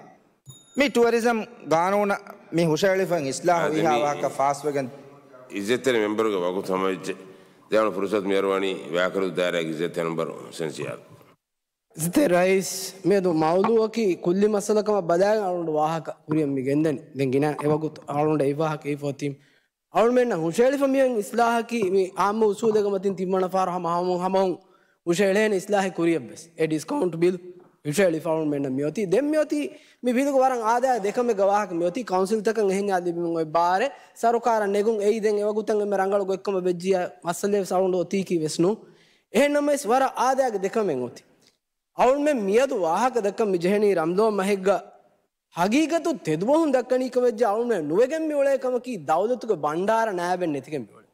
މި ޓުއަރިޒަމް ގާނޫނަށް މި ހުށައެޅިފައި އިސްލާހު އާދެ، ވީހާ މި ވާހަކަ ފާސްވެގެން. އިއްޒަތްތެރި މެމްބަރުގެ ވަގުތު ހަމަވެއްޖެ. ދެވަނަ ފުރުސަތު މިއަރުވަނީ ވާކަރު ދާއިރާގެ އިއްޒަތްތެރި މެމްބަރު ހުސެން ސިޔާދު. އިއްޒަތްތެރި ރައީސް، މިއަދު މައުޟޫއަކީ ކުއްލި މައްސަލަ ކަމަށް ބަލާގެން އަޅުގަނޑު ވާހަކަ ކުރިއަށް މި ގެންދަނީ. ދެން ގިނަ އެވަގުތު އަޅުގަނޑު އެއް ވާހަކަ އެއްފަހަރު ތިން. އަޅުމެންނަށް ހުށައެޅިފަ މިއޮތް އިސްލާހަކީ މި އާއްމު އުސޫލެއްގަ މަތިން ތިންވަނަ ފަހަރު ހަމަ ހަމަ ހަމަހުން ހުށައެޅޭނެ އިސްލާހެއް ކުރިއަށްވެސް. އެ ޑިސްކައުންޓް ބިލް ހުށައެޅިފަ އަޅުމެންނަށް މިއޮތީ. ދެން މިއޮތީ މި ބިލުގެ ވަރަށް އާދައާ ދެކަމެއްގެ ވާހަކަ މިއޮތީ ކައުންސިލްތަކަށް އެހެންޏާ ލިބިމުން އޮތް ބާރެއް ސަރުކާރަށް ނެގުން. އެއީ ދެން އެވަގުތަށް އެންމެ ރަނގަޅު ގޮތްކަމަށް ވެއްޖިއްޔާ މައްސަލައެއް ވެސް އަޅުގަނޑު އޮތީކީ ވެސް ނޫން. އެހެންނަމަވެސް ވަރަށް އާދައިގެ ދެކަމެއް އޮތީ. އަޅުމެން މިއަދު ވާހަކަ ދައްކަން މި ޖެހެނީ ރަމަޟާން މަހެއްގަ ހަގީގަތު ތެދުވަހުން ދައްކަނީ ކަމެއްޖެ އަޅުމެން ނުވެގެން މި އުޅޭ ކަމަކީ ދައުލަތުގެ ބަންޑާރަ ނާއިބެއް ނެތިގެން މި އުޅޭ.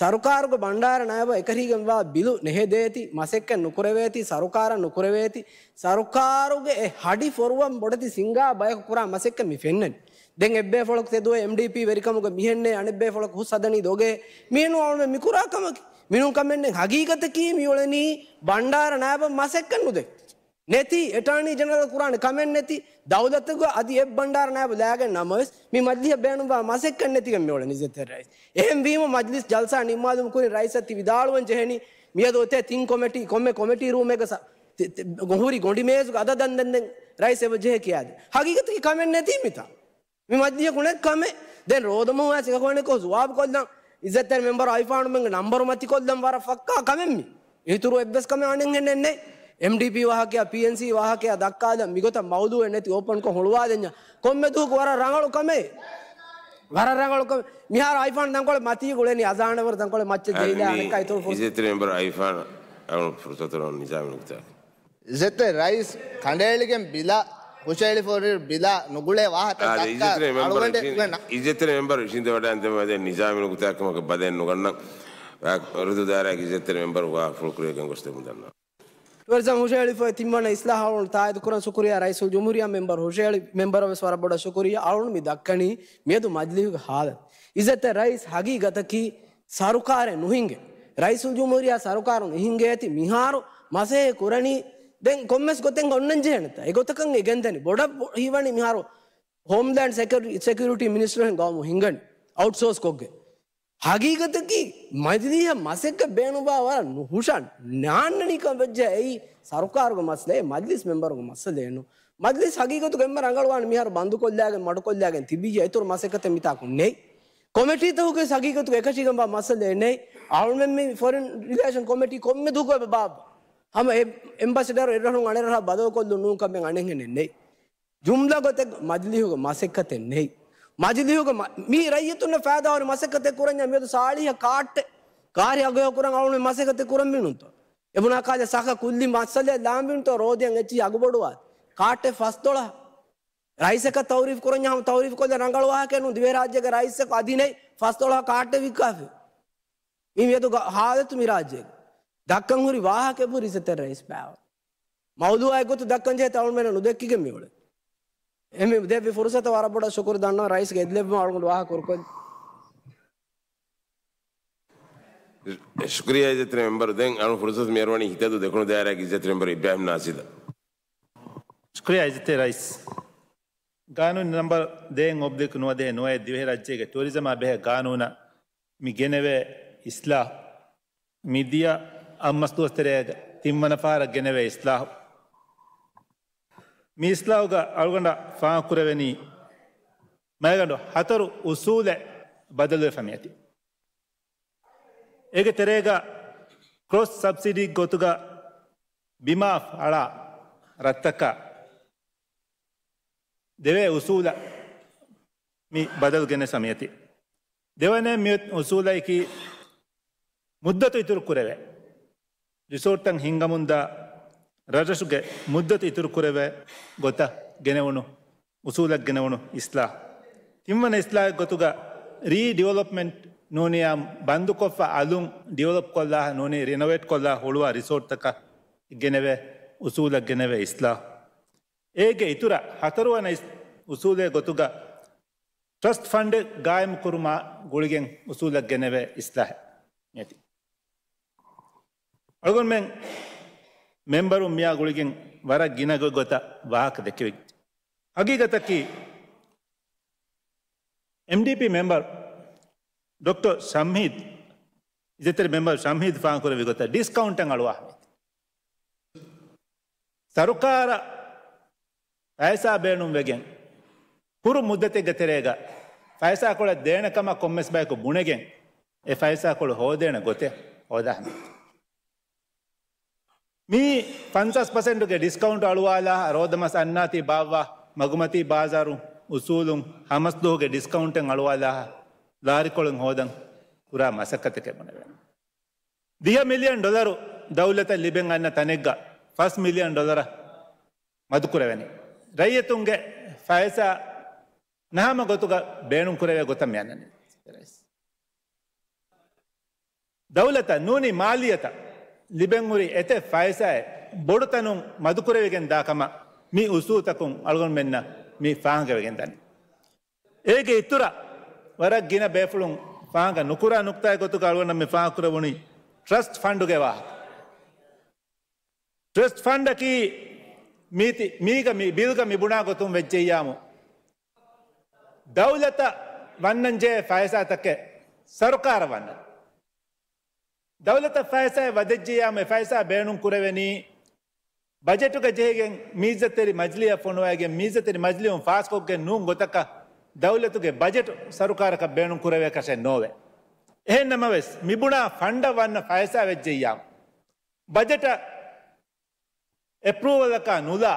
ސަރުކާރުގެ ބަންޑާރަ ނާއިބަށް އެކަށީގެންވާ ބިލު ނެހެދޭތީ، މަސައްކަތް ނުކުރެވޭތީ، ސަރުކާރަށް ނުކުރެވޭތީ، ސަރުކާރުގެ އެ ހަޑި ފޮރުވަން ބޮޑެތި ސިންގާ ބަޔަކު ކުރާ މަސައްކަތް މި ފެންނަނީ. ދެން އެއްބޭފުޅަކު ތެދުވެ އެމްޑީޕީ ވެރިކަމުގަ މިހެންނޭ އަނެއްބޭފުޅަކު ހުސް ހަދަނީ ދޮގޭ. މިހެން އަޅުމެން މިކުރާ ކަމަކީ. މިނޫން ކަމެއް ނެތް. ހަގީގަތަކީ މިއުޅެނީ ބަންޑާރަ ނާއިބަށް މަސައްކަތް ނުދެ. ނެތި އެޓާނީ ޖެނެރަލް ކުރާނެ ކަމެއް ނެތި. ދައުލަތުގަ އަދި އެއް ބަންޑާރަ ނާއިބު ލާގެން ނަމަވެސް، މި މަޖިލިހަށް ބޭނުންވާ މަސައްކަތް ނެތިގެން މިއުޅެނީ އިއްޒަތްތެރި ރައީސް. އެހެންވީމަ މަޖިލިސް ޖަލްސާ ނިންމާލުމުގެ ކުރިން ރައީސަށް ތި ވިދާޅުވަން ޖެހެނީ، މިއަދު އޮތޭ ތިން ކޮމެޓީ، ކޮންމެ ކޮމެޓީ ރޫމެއްގަ ސަ-، ތި-، ތި-، ހުރި ގޮނޑި މޭޒުގަ އަދަދަން ދެން ދެން ރައީސް އެބަ ޖެހޭ ކިޔާދިން. ހަގީގަތަކީ ކަމެއް ނެތީ މިތާ. މި މަޖިލީހަކު ނެތް ކަމެއް. ދެން ރޯދަމަހު އައިސް އެކަކު އަނެކު ޖުވާބު ކޮށްލަން. އިއްޒަތްތެރި މެމްބަރު އައިފާނުމެންގެ ނަންބަރު މަތިކޮށްލަން ވަރަށް ފައްކާ ކަމެއް މީ. އިތުރު އެއްވެސް ކަމެއް އަނެއްހެނެއް ނެތް. އެމްޑީޕީ ވާހަކަޔާ، ޕީއެންސީ ވާހަކަޔާ ދައްކާލަން މިގޮތަށް މައުޟޫއެއް ނެތި އޯޕަންކޮށް ހުޅުވާލަންޏާ. ކޮންމެ ދުވަހަކު ވަރަށް ރަނގަޅު ކަމެއް. ވަރަށް ރަނގަޅު ކަމެއް. މިހާރު އައިފާން ތަންކޮޅެއް މަތީ ގުޅެނީ އަޒާނަށް ވަރަށް ތަންކޮޅެއް މައްޗަށް ޖެހިލާ އަނެއްކާ އިތުރު ފުރުސަތު. އިއްޒަތްތެރި މެމްބަރު އައިފާން އަޅު ފުރުސަތު ނިޒާމީ ނުކުތާ. އިއްޒަތްތެރި ރައީސް ކަނޑައެޅިގެން ބިލާ، ހުށަހެޅިފަ ހުރި ބިލާ ނުގުޅޭ ވާހަކަ އާދެ، ދައްކާ އިއްޒަތްތެރި މެމްބަރު އަޅުގަނޑެއް ހުށަ-، އުނގަންނަ. އިއްޒަތްތެރި މެމްބަރު އިށީނދެވަޑައިގެން ދެމެ ނިޒާމީ ނުކުތާކަމަކަށް ބަލައެއް ނުގަންނަން. ވަރުދޫ ދާއިރާގެ އިއްޒަތްތެރި މެމްބަރު ވާހަކަ ފުޅުކުރެވިގެން ގޮސް ދެމުން ދަންނަވަން. ޓުއަރިޒަމް ހުށަހެޅިފައި ތިންވަނަ އިސްލާހު އަޅުން ތާއީދު ކުރަން ޝުކުރިއްޔާ ރައީސުލްޖުމްހޫރިއްޔާ މެމްބަރު ހުށަހެޅި މެމްބަރަށް ވެސް ވަރަށް ބޮޑަށް ޝުކުރިއްޔާ. އަޅުން މި ދައްކަނީ މިއަދު މަޖިލީހުގެ ހާލަތު. އިއްޒަތްތެރި ރައީސް ހަގީގަތަކީ ސަރުކާރެއް ނުހިނގޭ. ރައީސުލްޖުމްހޫރިއްޔާ ސަރުކާރު ނުހިނގޭތީ މިހާރު މަސައްކަތް ކުރަނީ ދެން ކޮންމެސް ގޮތެއް އޮންނަން ޖެހޭނެތާ. އެ ގޮތަކަށް އެ ގެންދަނީ. ބޮޑަށް ބޮ-، ހީވަނީ މިހާރު ހޯމްލޭންޑް ސެކިއުރި-، ސެކިއުރިޓީ މިނިސްޓަރު ހެން ގައުމު ހިނގަނީ އައުޓްސޯސް ކޮށްގެން. ހަގީގަތަކީ މަޖިލީހަށް މަސައްކަތް ބޭނުންވާ ވަރަށް ނުހުށަ ނާންނަނީ ކަމަށް ވެއްޖެ. އެއީ ސަރުކާރުގެ މައްސަލައެއް، މަޖިލިސް މެމްބަރުގެ މައްސަލައެއް ނޫން. މަޖިލިސް ހަގީގަތުގަ އެންމެ ރަނގަޅުވާން މިހާރު ބަންދުކޮށްލާގެން މަޑުކޮށްލާގެން ތިބިއްޔާ އިތުރު މަސައްކަތެއް މިތާކު ނެތް. ކޮމިޓީތަކުގެ ހަގީގަތުގަ އެކަށީގެންވާ މައްސަލައެއް ނެތް. އަޅުމެން މި ފޮރިން ރިލޭޝަން ކޮމިޓީ ކޮންމެ ދުވަހަކު އެބަ ބާއްވާ. ހަމަ އެ-، އެމްބަސެޑަރު އެއްރަށުން އަނެއްރަށަށް ބަދަލުކޮށްލުން ނޫން ކަމެއް އަނެއްހެނެއް ނެތް. ޖުމްލަ ގޮތެއް މަޖިލީހުގެ މަސައްކަތެއް ނެތް. މަޖިލީހުގެ މަ-، މި ރައްޔިތުންނަށް ފައިދާ ހުރި މަސައްކަތެއް ކުރަންޏާ މިއަދު ސާޅީހަށް ކާއްޓެއް، ކާރި އަގުހެޔޮ ކުރަން އަޅުމެން މަސައްކަތެއް ކުރަން މިނުންތޯ؟ އެބުނާ ކާލެ ސަކަ ކުއްލި މައްސަލައެއް ލާން ބިނުންތޯ ރޯދިޔަން އެއްޗިހި އަގު ބޮޑުވާ. ކާއްޓެއް ފަސްދޮޅަހަ. ރައީސަކަށް ތައުރީފް ކުރަންޏާ ހަމަ ތައުރީފް ކޮށްލަ ރަނގަޅު ވާހަކައެއް ނޫން. ދިވެހިރާއްޖޭގެ ރައީސަކު އަދި ނެތް ފަސްދޮޅަހަ ކާއްޓެއް ވިއްކާފި. މި މިއަދު ގަ-، ހާލަތު މި ރާއްޖޭގެ. ދައްކަން ހުރި ވާހަކަ ބުރި އިއްޒަތްތެރި ރައީސް ބާވަ. މައުޟޫއާއެއް ގޮތު ދައްކަން ޖެހޭ ތައުން މެން ނުދެއްކިގެން މިއުޅެ. އެމި ދެއްވި ފުރުސަތަށް ވަރަށް ބޮޑަށް ޝުކުރު ދަންނަވަން ރައީސްގެ އެދިލެއްވުމަށް އަޅުގަނޑު ވާހަކަ ކުރުކޮށްލި. ޝުކުރިއްޔާ އިއްޒަތްތެރި މެމްބަރު. ދެން އަޅު ފުރުސަތު މިއަރުވަނީ ހިތަދޫ ދެކުނު ދާއިރާގެ އިއްޒަތްތެރި މެމްބަރު އިބްރާހިމް ނާސިދަށް. ޝުކުރިއްޔާ އިއްޒަތްތެރި ރައީސް. ގާނޫނު ނަމްބަރު ދޭއް އޮބްލިކް ނުވަދޭއް ނުވައެއް ދިވެހިރާއްޖޭގެ ޓޫރިޒަމާ ބެހޭ ގާނޫނަށް މި ގެނެވޭ އިސްލާހު. މިދިޔަ އަށް މަސް ދުވަސް ތެރޭގަ ތިންވަނަ ފަހަރަށް ގެނެވޭ އިސްލާހު. މި އިސްލާހުގަ އަޅުގަނޑަށް ފާހަގަކުރެވެނީ މައިގަނޑު ހަތަރު އުސޫލެއް ބަދަލުވެފަ މިއަދި. އޭގެ ތެރޭގަ ކްރޮސް ސަބްސިޑީ ގޮތުގަ ބިމާ ފަޅާ ރަށްތަކަށް ދެވޭ އުސޫލަށް މި ބަދަލު ގެނެސް މިއަތި. ދެވަނަ މި އުސޫލަކީ މުއްދަތު އިތުރު ކުރެވޭ. ރިސޯޓްތައް ހިންގަމުންދާ ރަށްރަށުގެ މުއްދަތު އިތުރު ކުރެވޭ ގޮތަށް ގެނެވުނު އުސޫލަށް ގެނެވުނު އިސްލާހް. ތިންވަނަ އިސްލާހެއް ގޮތުގަ ރީޑިވެލޮޕްމަންޓް ނޫނިޔާ ބަންދުކޮށްފަ އަލުން ޑިވެލޮޕް ކޮށްލާ ނޫނީ ރިނޮވޭޓް ކޮށްލާ ހުޅުވާ ރިސޯޓްތަކަށް ގެނެވޭ އުސޫލަށް ގެނެވޭ އިސްލާހް. އޭގެ އިތުރަށް ހަތަރުވަނަ އިސް-، އުސޫލެއް ގޮތުގަ ޓްރަސްޓް ފަންޑެއް ގާއިމުކުރުމާ ގުޅިގެން އުސޫލަށް ގެނެވޭ އިސްލާހެއް މިއަދި. އަޅުގަނޑުމެން މެމްބަރުން މިއާ ގުޅިގެން ވަރަށް ގިނަ ގޮތް ގޮތަށް ވާހަކަ ދެކެވި. ހަގީގަތަކީ އެމްޑީޕީ މެމްބަރު ޑޮކްޓަރ ޝަމްހީދު، އިއްޒަތްތެރި މެމްބަރު ޝަމްހީދު ފާހަގަކުރެއްވި ގޮތަށް ޑިސްކައުންޓެއް އަޅުވާ ސަރުކާރަށް ފައިސާ ބޭނުންވެގެން، ކުރު މުއްދަތެއްގެ ތެރޭގަ ފައިސާކޮޅެއް ދޭނެ ކަމަށް ކޮންމެސް ބަޔަކު ބުނެގެން، އެ ފައިސާކޮޅު ހޯދޭނެ ގޮތެއް ހޯދާހަމަ. މި ފަންސާސް ޕަސެންޓުގެ ޑިސްކައުންޓް އަޅުވާލާ، ރޯދަމަސް އަންނާތީ ބާއްވާ، މަގުމަތީ ބާޒާރު އުސޫލުން ހަމަސްދުވަހުގެ ޑިސްކައުންޓެއް އަޅުވާލާ، ލާރިކޮޅެއް ހޯދަން ކުރާ މަސައްކަތެކޭ ބުނެވޭނެ. ދިހަ މިލިއަން ޑޮލަރު ދައުލަތަށް ލިބެން އަންނަ ތަނެއްގަ ފަސް މިލިއަން ޑޮލަރަށް މަދުކުރެވެނީ. ރައްޔިތުންގެ ފައިސާ ނަހަމަ ގޮތުގަ ބޭނުންކުރެވޭ ގޮތަށް މި އަންނަނީ. ދައުލަތަށް ނޫނީ މާލިއްޔަތަށް ލިބެންހުރި އެތައް ފައިސާއެއް ބޮޑުތަނުން މަދުކުރެވިގެން ދާ ކަމަށް މި އުސޫލުތަކުން އަޅުގަނޑުމެންނަށް މި ފާހަގަވެގެން ދަނީ. އޭގެ އިތުރަށް ވަރަށް ގިނަ ބޭފުޅުން ފާހަގަ ނުކުރާ ނުކްތާއެއް ގޮތުގަ އަޅުގަނޑަށް މި ފާހަގަކުރެވުނީ ޓްރަސްޓް ފަންޑުގެ ވާހަކަ. ޓްރަސްޓް ފަންޑަކީ މީތި-، މީގަ މި ބިލްގަ މި ބުނާ ގޮތުން ވެއްޖެއްޔާމު، ދައުލަތަށް ވަންނަން ޖެހޭ ފައިސާތަކެއް ސަރުކާރަށް ވަންނަން. ދައުލަތަށް ފައިސާއެއް ވަދެއްޖެއްޔާމު، އެ ފައިސާ ބޭނުން ކުރެވެނީ ބަޖެޓުގަ ޖެހިގެން މިއިއްޒަތްތެރި މަޖިލީހަށް ފޮނުވައިގެން މިއިއްޒަތްތެރި މަޖިލީހުން ފާސްކޮށްގެން ނޫން ގޮތަކަށް ދައުލަތުގެ ބަޖެޓު ސަރުކާރަކަށް ބޭނުން ކުރެވޭކަށެއް ނޯވޭ. އެހެން ނަމަވެސް، މިބުނާ ފަންޑަށް ވަންނަ ފައިސާ ވެއްޖެއްޔާ، ބަޖެޓަށް އެޕްރޫވަލަކާ ނުލާ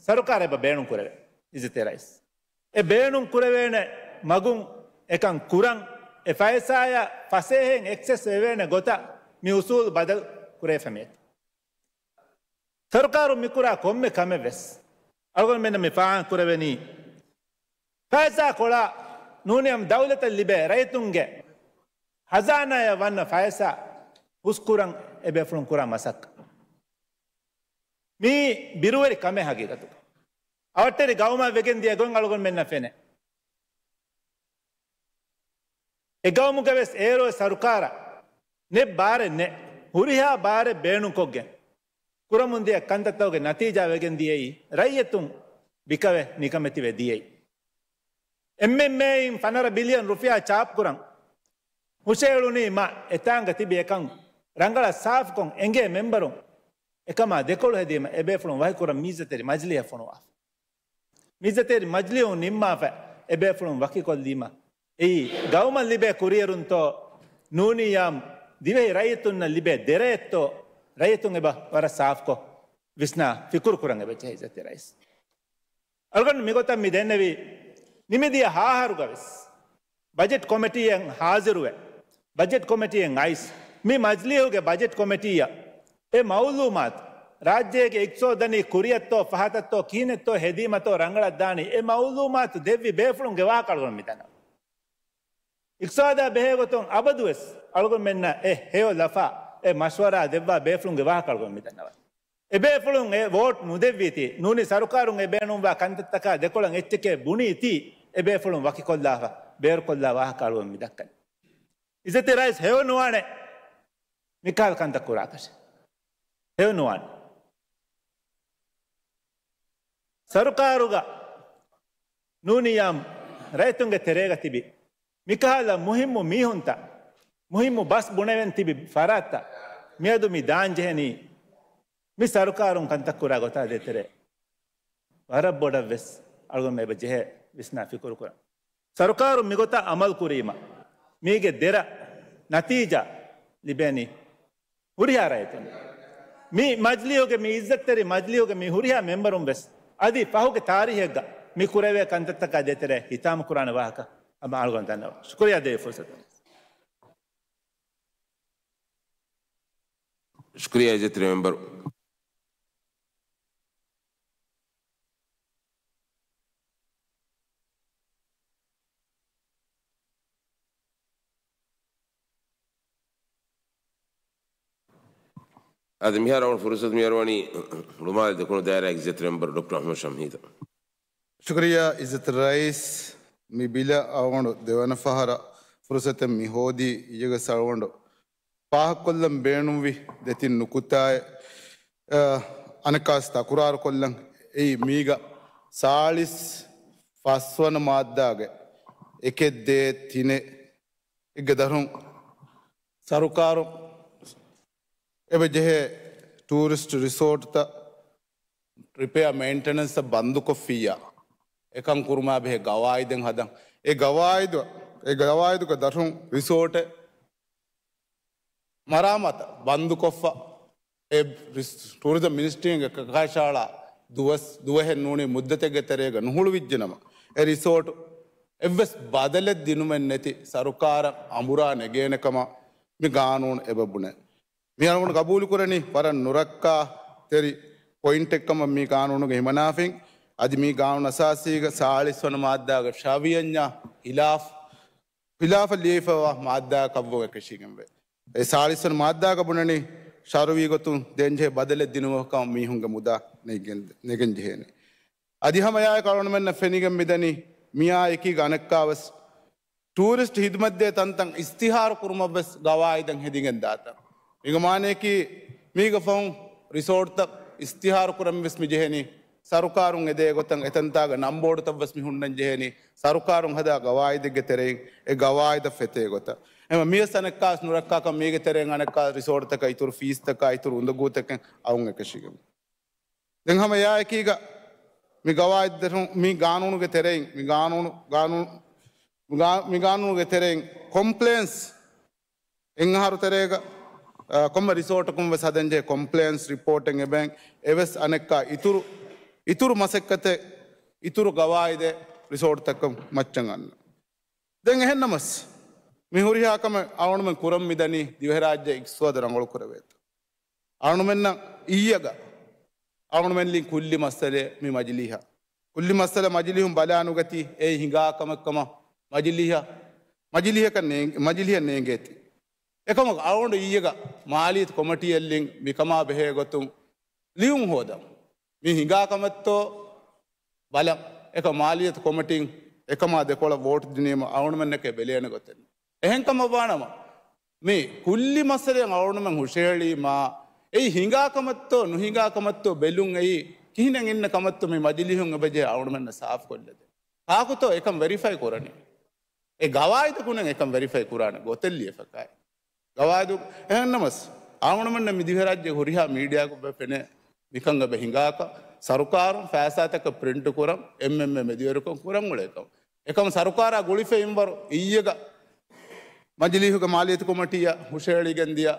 ސަރުކާރަށް އެބަ ބޭނުން ކުރެވޭ. އިއްޒަތްތެރި ރައީސް، އެ ބޭނުން ކުރެވޭނެ މަގުން އެކަން ކުރަން، އެ ފައިސާޔާ ފަސޭހައިން އެކްސެސް ވެވޭނެ ގޮތަށް މި އުސޫލު ބަދަލު ކުރެވިފަ މިއޮތީ. ސަރުކާރުން މިކުރާ ކޮންމެ ކަމެއް ވެސް އަޅުގަނޑުމެންނަށް މި ފާހަގަ ކުރެވެނީ، ފައިސާ ކޮޅާ ނޫނީ ދައުލަތަށް ލިބޭ ރައްޔިތުންގެ ހަޒާނާޔަށް ވަންނަ ފައިސާ ހުސްކުރަން އެބޭފުޅުން ކުރާ މަސައްކަތް. މީ ބިރުވެރި ކަމެއް ހަގީގަތުގަ. އަވަށްޓެރި ގައުމާ ވެގެން ދިޔަ ގޮތް އަޅުގަނޑުމެންނަށް ފެނޭ. އެ ގައުމުގަ ވެސް އޭރު ސަރުކާރަށް ނެތް ބާރެއް ނެތް. ހުރިހާ ބާރެއް ބޭނުންކޮށްގެން ކުރަމުން ދިޔަ ކަންތައްތަކުގެ ނަތީޖާ ވެގެން ދިޔައީ، ރައްޔިތުން ބިކަވެ ނިކަމެތިވެ ދިޔައީ. އެމްއެމްއޭއިން ފަނަރަ ބިލިއަން ރުފިޔާ ޗާޕް ކުރަން ހުށައެޅުނީމާ، އެތާނގަ ތިބި އެކަން ރަނގަޅަށް ސާފުކޮށް އެނގޭ މެމްބަރުން އެކަމާ ދެކޮޅު ހެދީމަ، އެބޭފުޅުން ވަކިކުރަން މިއްޒަތްތެރި މަޖިލީހަށް ފޮނުވާފަ. މިއްޒަތްތެރި މަޖިލީހުން ނިންމާފަ، އެބޭފުޅުން ވަކިކޮށްލީމަ، އެއީ ގައުމަށް ލިބޭ ކުރިއެރުންތޯ، ނޫނީ އާއްމު ދިވެހި ރައްޔިތުންނަށް ލިބޭ ދެރައެއްތޯ، ރައްޔިތުން އެބަ ވަރަށް ސާފުކޮށް ވިސްނާ ފިކުރު ކުރަން އެބަޖެހޭ އިއްޒަތްތެރި ރައީސް. އަޅުގަނޑު މިގޮތަށް މި ދެންނެވީ، ނިމިދިޔަ ހަ އަހަރުގަ ވެސް ބަޖެޓް ކޮމިޓީއަށް ހާޒިރުވެ، ބަޖެޓް ކޮމިޓީއަށް އައިސް، މި މަޖިލީހުގެ ބަޖެޓް ކޮމިޓީއަށް އެ މައުލޫމާތު، ރާއްޖޭގެ އިޤްތިޞާދަށް ދަނީ ކުރިއަށްތޯ، ފަހަތަށްތޯ، ކިހިނެއްތޯ ހެދީމަތޯ ރަނގަޅަށް ދާނީ، އެ މައުލޫމާތު ދެއްވި ބޭފުޅުންގެ ވާހަކަ އަޅުގަނޑު މި ދަންނަވަން. އިޤްތިޞާދާ ބެހޭ ގޮތުން އަބަދުވެސް އަޅުގަނޑުމެންނަށް އެ ހެޔޮ ލަފާ، އެ މަޝްވަރާ ދެއްވާ ބޭފުޅުންގެ ވާހަކަ އަޅުގަނޑު މި ދަންނަވަން. އެބޭފުޅުން އެ ވޯޓް ނުދެއްވީތީ، ނޫނީ ސަރުކާރުން އެ ބޭނުންވާ ކަންތައްތަކާ ދެކޮޅަށް އެއްޗެކޭ ބުނީތީ، އެބޭފުޅުން ވަކިކޮށްލާފަ، ބޭރުކޮށްލާ ވާހަކަ އަޅުގަނޑު މި ދައްކަނީ. އިއްޒަތްތެރި ރައީސް، ހެޔޮ ނުވާނެ މިކަހަލަ ކަންތައް ކުރާކަށެއް. ހެޔޮ ނުވާނެ. ސަރުކާރުގަ ނޫނީ އާއްމު ރައްޔިތުންގެ ތެރޭގަ ތިބި މިކަހަލަ މުހިއްމު މީހުންތައް، މުހިއްމު ބަސް ބުނެވެން ތިބި ފަރާތްތައް މިއަދު މި ދާން ޖެހެނީ، މި ސަރުކާރުން ކަންތައް ކުރާ ގޮތާ ދޭތެރޭ ވަރަށް ބޮޑަށް ވެސް އަޅުގަނޑު އެބަ ޖެހޭ ވިސްނާ ފިކުރު ކުރަން. ސަރުކާރުން މިގޮތަށް އަމަލު ކުރީމަ، މީގެ ދެރަ ނަތީޖާ ލިބޭނީ ހުރިހާ ރައްޔިތުން. މި މަޖިލީހުގެ، މި އިއްޒަތްތެރި މަޖިލީހުގެ މި ހުރިހާ މެމްބަރުން ވެސް އަދި ފަހުގެ ތާރީހެއްގަ މި ކުރެވޭ ކަންތައްތަކާ ދޭތެރޭ ހިތާމަ ކުރާނެ ވާހަކަ ހަމަ އަޅުގަނޑު ދަންނަވަން. ޝުކުރިއްޔާ ދޭ ފުރުސަތަށް. ޝުކުރިއްޔާ އިއްޒަތްތެރި މެމްބަރު. އަދި މިހާރު އަޅުގަނޑު ފުރުސަތު މިއަރުވަނީ ޅުމާލެ ދެކުނު ދާއިރާގެ އިއްޒަތްތެރި މެމްބަރު ޑޮކްޓަރ އަޙްމަދު ޝަމްހީދަށް. ޝުކުރިއްޔާ އިއްޒަތްތެރި ރައީސް، މި ބިލަށް އަޅުގަނޑު ދެވަނަ ފަހަރަށް ފުރުސަތެއް މި ހޯދީ، އިއްޔެގަސް އަޅުގަނޑު ފާހަގަކޮށްލަން ބޭނުންވި ދެތިން ނުކުތާއެއް، އަ، އަނެއްކާވެސް ތަކުރާރުކޮށްލަން. އެއީ މީގަ ސާޅީސް ފަސްވަނަ މާއްދާގެ އެކެއް ދޭއް ތިނެއް އެއްގެ ދަށުން ސަރުކާރު އެބަ ޖެހޭ ޓޫރިސްޓް ރިސޯޓްތައް ރިޕެއާ މެއިންޓެނަންސް ބަންދުކޮށްފިއްޔާ، އެކަން ކުރުމާ ބެހޭ ގަވާއިދެއް ހަދަން. އެ ގަވާއިދު، އެ ގަވާއިދުގެ ދަށުން ރިސޯޓެއް މަރާމާތަށް ބަންދުކޮށްފަ، އެ ރިސް-، ޓޫރިޒަމް މިނިސްޓްރީގެ ކަ-، ކަށާޅާ ދުވަސް، ދުވަހެއް ނޫނީ މުއްދަތެއްގެ ތެރޭގަ ނުހުޅުވިއްޖެނަމަ، އެ ރިސޯޓު އެއްވެސް ބަދަލެއް ދިނުމެއް ނެތި ސަރުކާރަށް އަނބުރާ ނެގޭނެ ކަމަށް މި ގާނޫނު އެބަ ބުނޭ. މި އަޅުގަނޑު ގަބޫލުކުރަނީ ވަރަށް ނުރައްކާތެރި ޕޮއިންޓެއް ކަމަށް މި ގާނޫނުގެ ހިމަނާފިން. އަދި މި ގާނޫނު އަސާސީގެ ސާޅީސް ވަނަ މާއްދާގެ ޝަވިޔަންޏާ ހިލާފް، ހިލާފަށް ލިޔެފައިވާ މާއްދާއަކަށްވުން އެކަށީގެންވޭ. އެ ސާޅީސް ވަނަ މާއްދާގަ ބުނަނީ ޝަރުއީ ގޮތުން ދޭންޖެހޭ ބަދަލެއް ދިނުމަކަށް މީހުންގެ މުދާ ނެގެން، ނެގެން ޖެހޭނެ. އަދި ހަމަ އެއާއެކު އަޅުގަނޑުމެންނަށް ފެނިގެން މިދަނީ މިއާ އެކީގަ އަނެއްކާވެސް ޓޫރިސްޓް ހިދުމަތްދޭ ތަންތަން އިސްތިހާރު ކުރުމަށްވެސް ގަވާއިދެއް ހެދިގެން ދާތަން. މީގެ މާނަޔަކީ، މީގެ ފަހުން ރިސޯޓްތައް އިސްތިހާރު ކުރަންވެސް މި ޖެހެނީ، ސަރުކާރުން އެދޭ ގޮތަށް އެތަންތާގަ ނަންބޯޑުތައްވެސް މި ހުންނަން ޖެހެނީ، ސަރުކާރުން ހަދާ ގަވާއިދެއްގެ ތެރެއިން އެ ގަވާއިދަށް ފެތޭ ގޮތަށް. އެމަ މިޔަސް އަނެއްކާސް ނުރައްކާކަށް މީގެ ތެރެއިން އަނެއްކާ ރިސޯޓްތަކަށް އިތުރު ފީސްތަކާ އިތުރު އުނދަގޫތަކެއް އައުން އެކަށީގެން. ދެން ހަމަ އެއާއެކީގަ މި ގަވާއިދު، މި ގާނޫނުގެ ތެރެއިން، މި ގާނޫނު، ގާނޫނު، މި ގާ-، މި ގާނޫނުގެ ތެރެއިން ކޮމްޕްލަޔަންސް އެއް އަހަރު ތެރޭގަ، އަ، ކޮންމެ ރިސޯޓަކުން ވެސް ހަދަންޖެހޭ ކޮމްޕްލަޔަންސް ރިޕޯޓެއް އެބައިން އެވެސް އަނެއްކާ އިތުރު، އިތުރު މަސައްކަތެއް، އިތުރު ގަވާއިދެއް ރިސޯޓްތަކަށް މައްޗަށް އަންނަ. ދެން އެހެންނަމަސް، މި ހުރިހާ ކަމެއް އަޅުގަނޑުމެން ކުރަން މިދަނީ ދިވެހިރާއްޖެ އިޤްތިޞާދު ރަނގަޅު ކުރެވޭތޯ. އަޅުމެންނަށް އިއްޔެގަ އަޅުމެން ކުއްލި މައްސަލައެއް މި މަޖިލީހަށް. ކުއްލި މައްސަލަ މަޖިލީހުން ބަލާ ނުގަތީ އެއީ ހިނގާ ކަމެއް ކަމަށް މަޖިލީހަށް، މަޖިލީހަކަށް ނޭނގ-، މަޖިލީހަށް ނޭނގޭތީ. އެކަމަކު އަޅުގަނޑު އިއްޔެގަ މާލިޔަތު ކޮމިޓީއަށް މިކަމާ ބެހޭ ގޮތުން ލިޔުން ހޯދަން. މި ހިނގާ ކަމެއްތޯ ބަލަން. އެކަމަ މާލިޔަތު ކޮމިޓީން އެކަމާ ދެކޮޅަށް ވޯޓް ދިނީމަ އަޅުގަނޑުމެންނަކަށް ބެލޭނެ ގޮތެއް ނޫން. އެހެން ކަމަށްވާނަމަ، މި ކުއްލި މައްސަލައިން އަޅުގަނޑުމެން ހުށަހެޅީމާ، އެއީ ހިނގާ ކަމެއްތޯ ނުހިނގާ ކަމެއްތޯ ބެލުން އެއީ ކިހިނެއް އިންނަ ކަމެއްތޯ މި މަޖިލީހުން އެބަޖެހޭ އަޅުގަނޑުމެންނަށް ސާފުކޮށްލަދޭން. ކާކުތޯ އެކަން ވެރިފައި ކުރަނީ؟ އެ ގަވާއިދަކުން އެކަން ވެރިފައި ކުރާނެ ގޮތެއް ލިޔެފަކާއި. ގަވާއިދު އެހެންނަމަސް، އަޅުގަނޑުމެންނަށް މި ދިވެހިރާއްޖޭގެ ހުރިހާ މީޑިއާއަކުން ފެނޭ މިކަން އެބަ ހިނގާކަށް، ސަރުކާރުން ފައިސާތަކަށް ޕްރިންޓު ކުރަން އެންމެންމެ މެދުވެރިކޮށް ކުރަން އުޅޭ ކަމަށް. އެކަމަ ސަރުކާރާ ގުޅިފަ އިންވަރު އިއްޔެގަ މަޖިލީހުގެ މާލިޔަތު ކޮމިޓީއަށް ހުށަހެޅިގެން ދިޔަ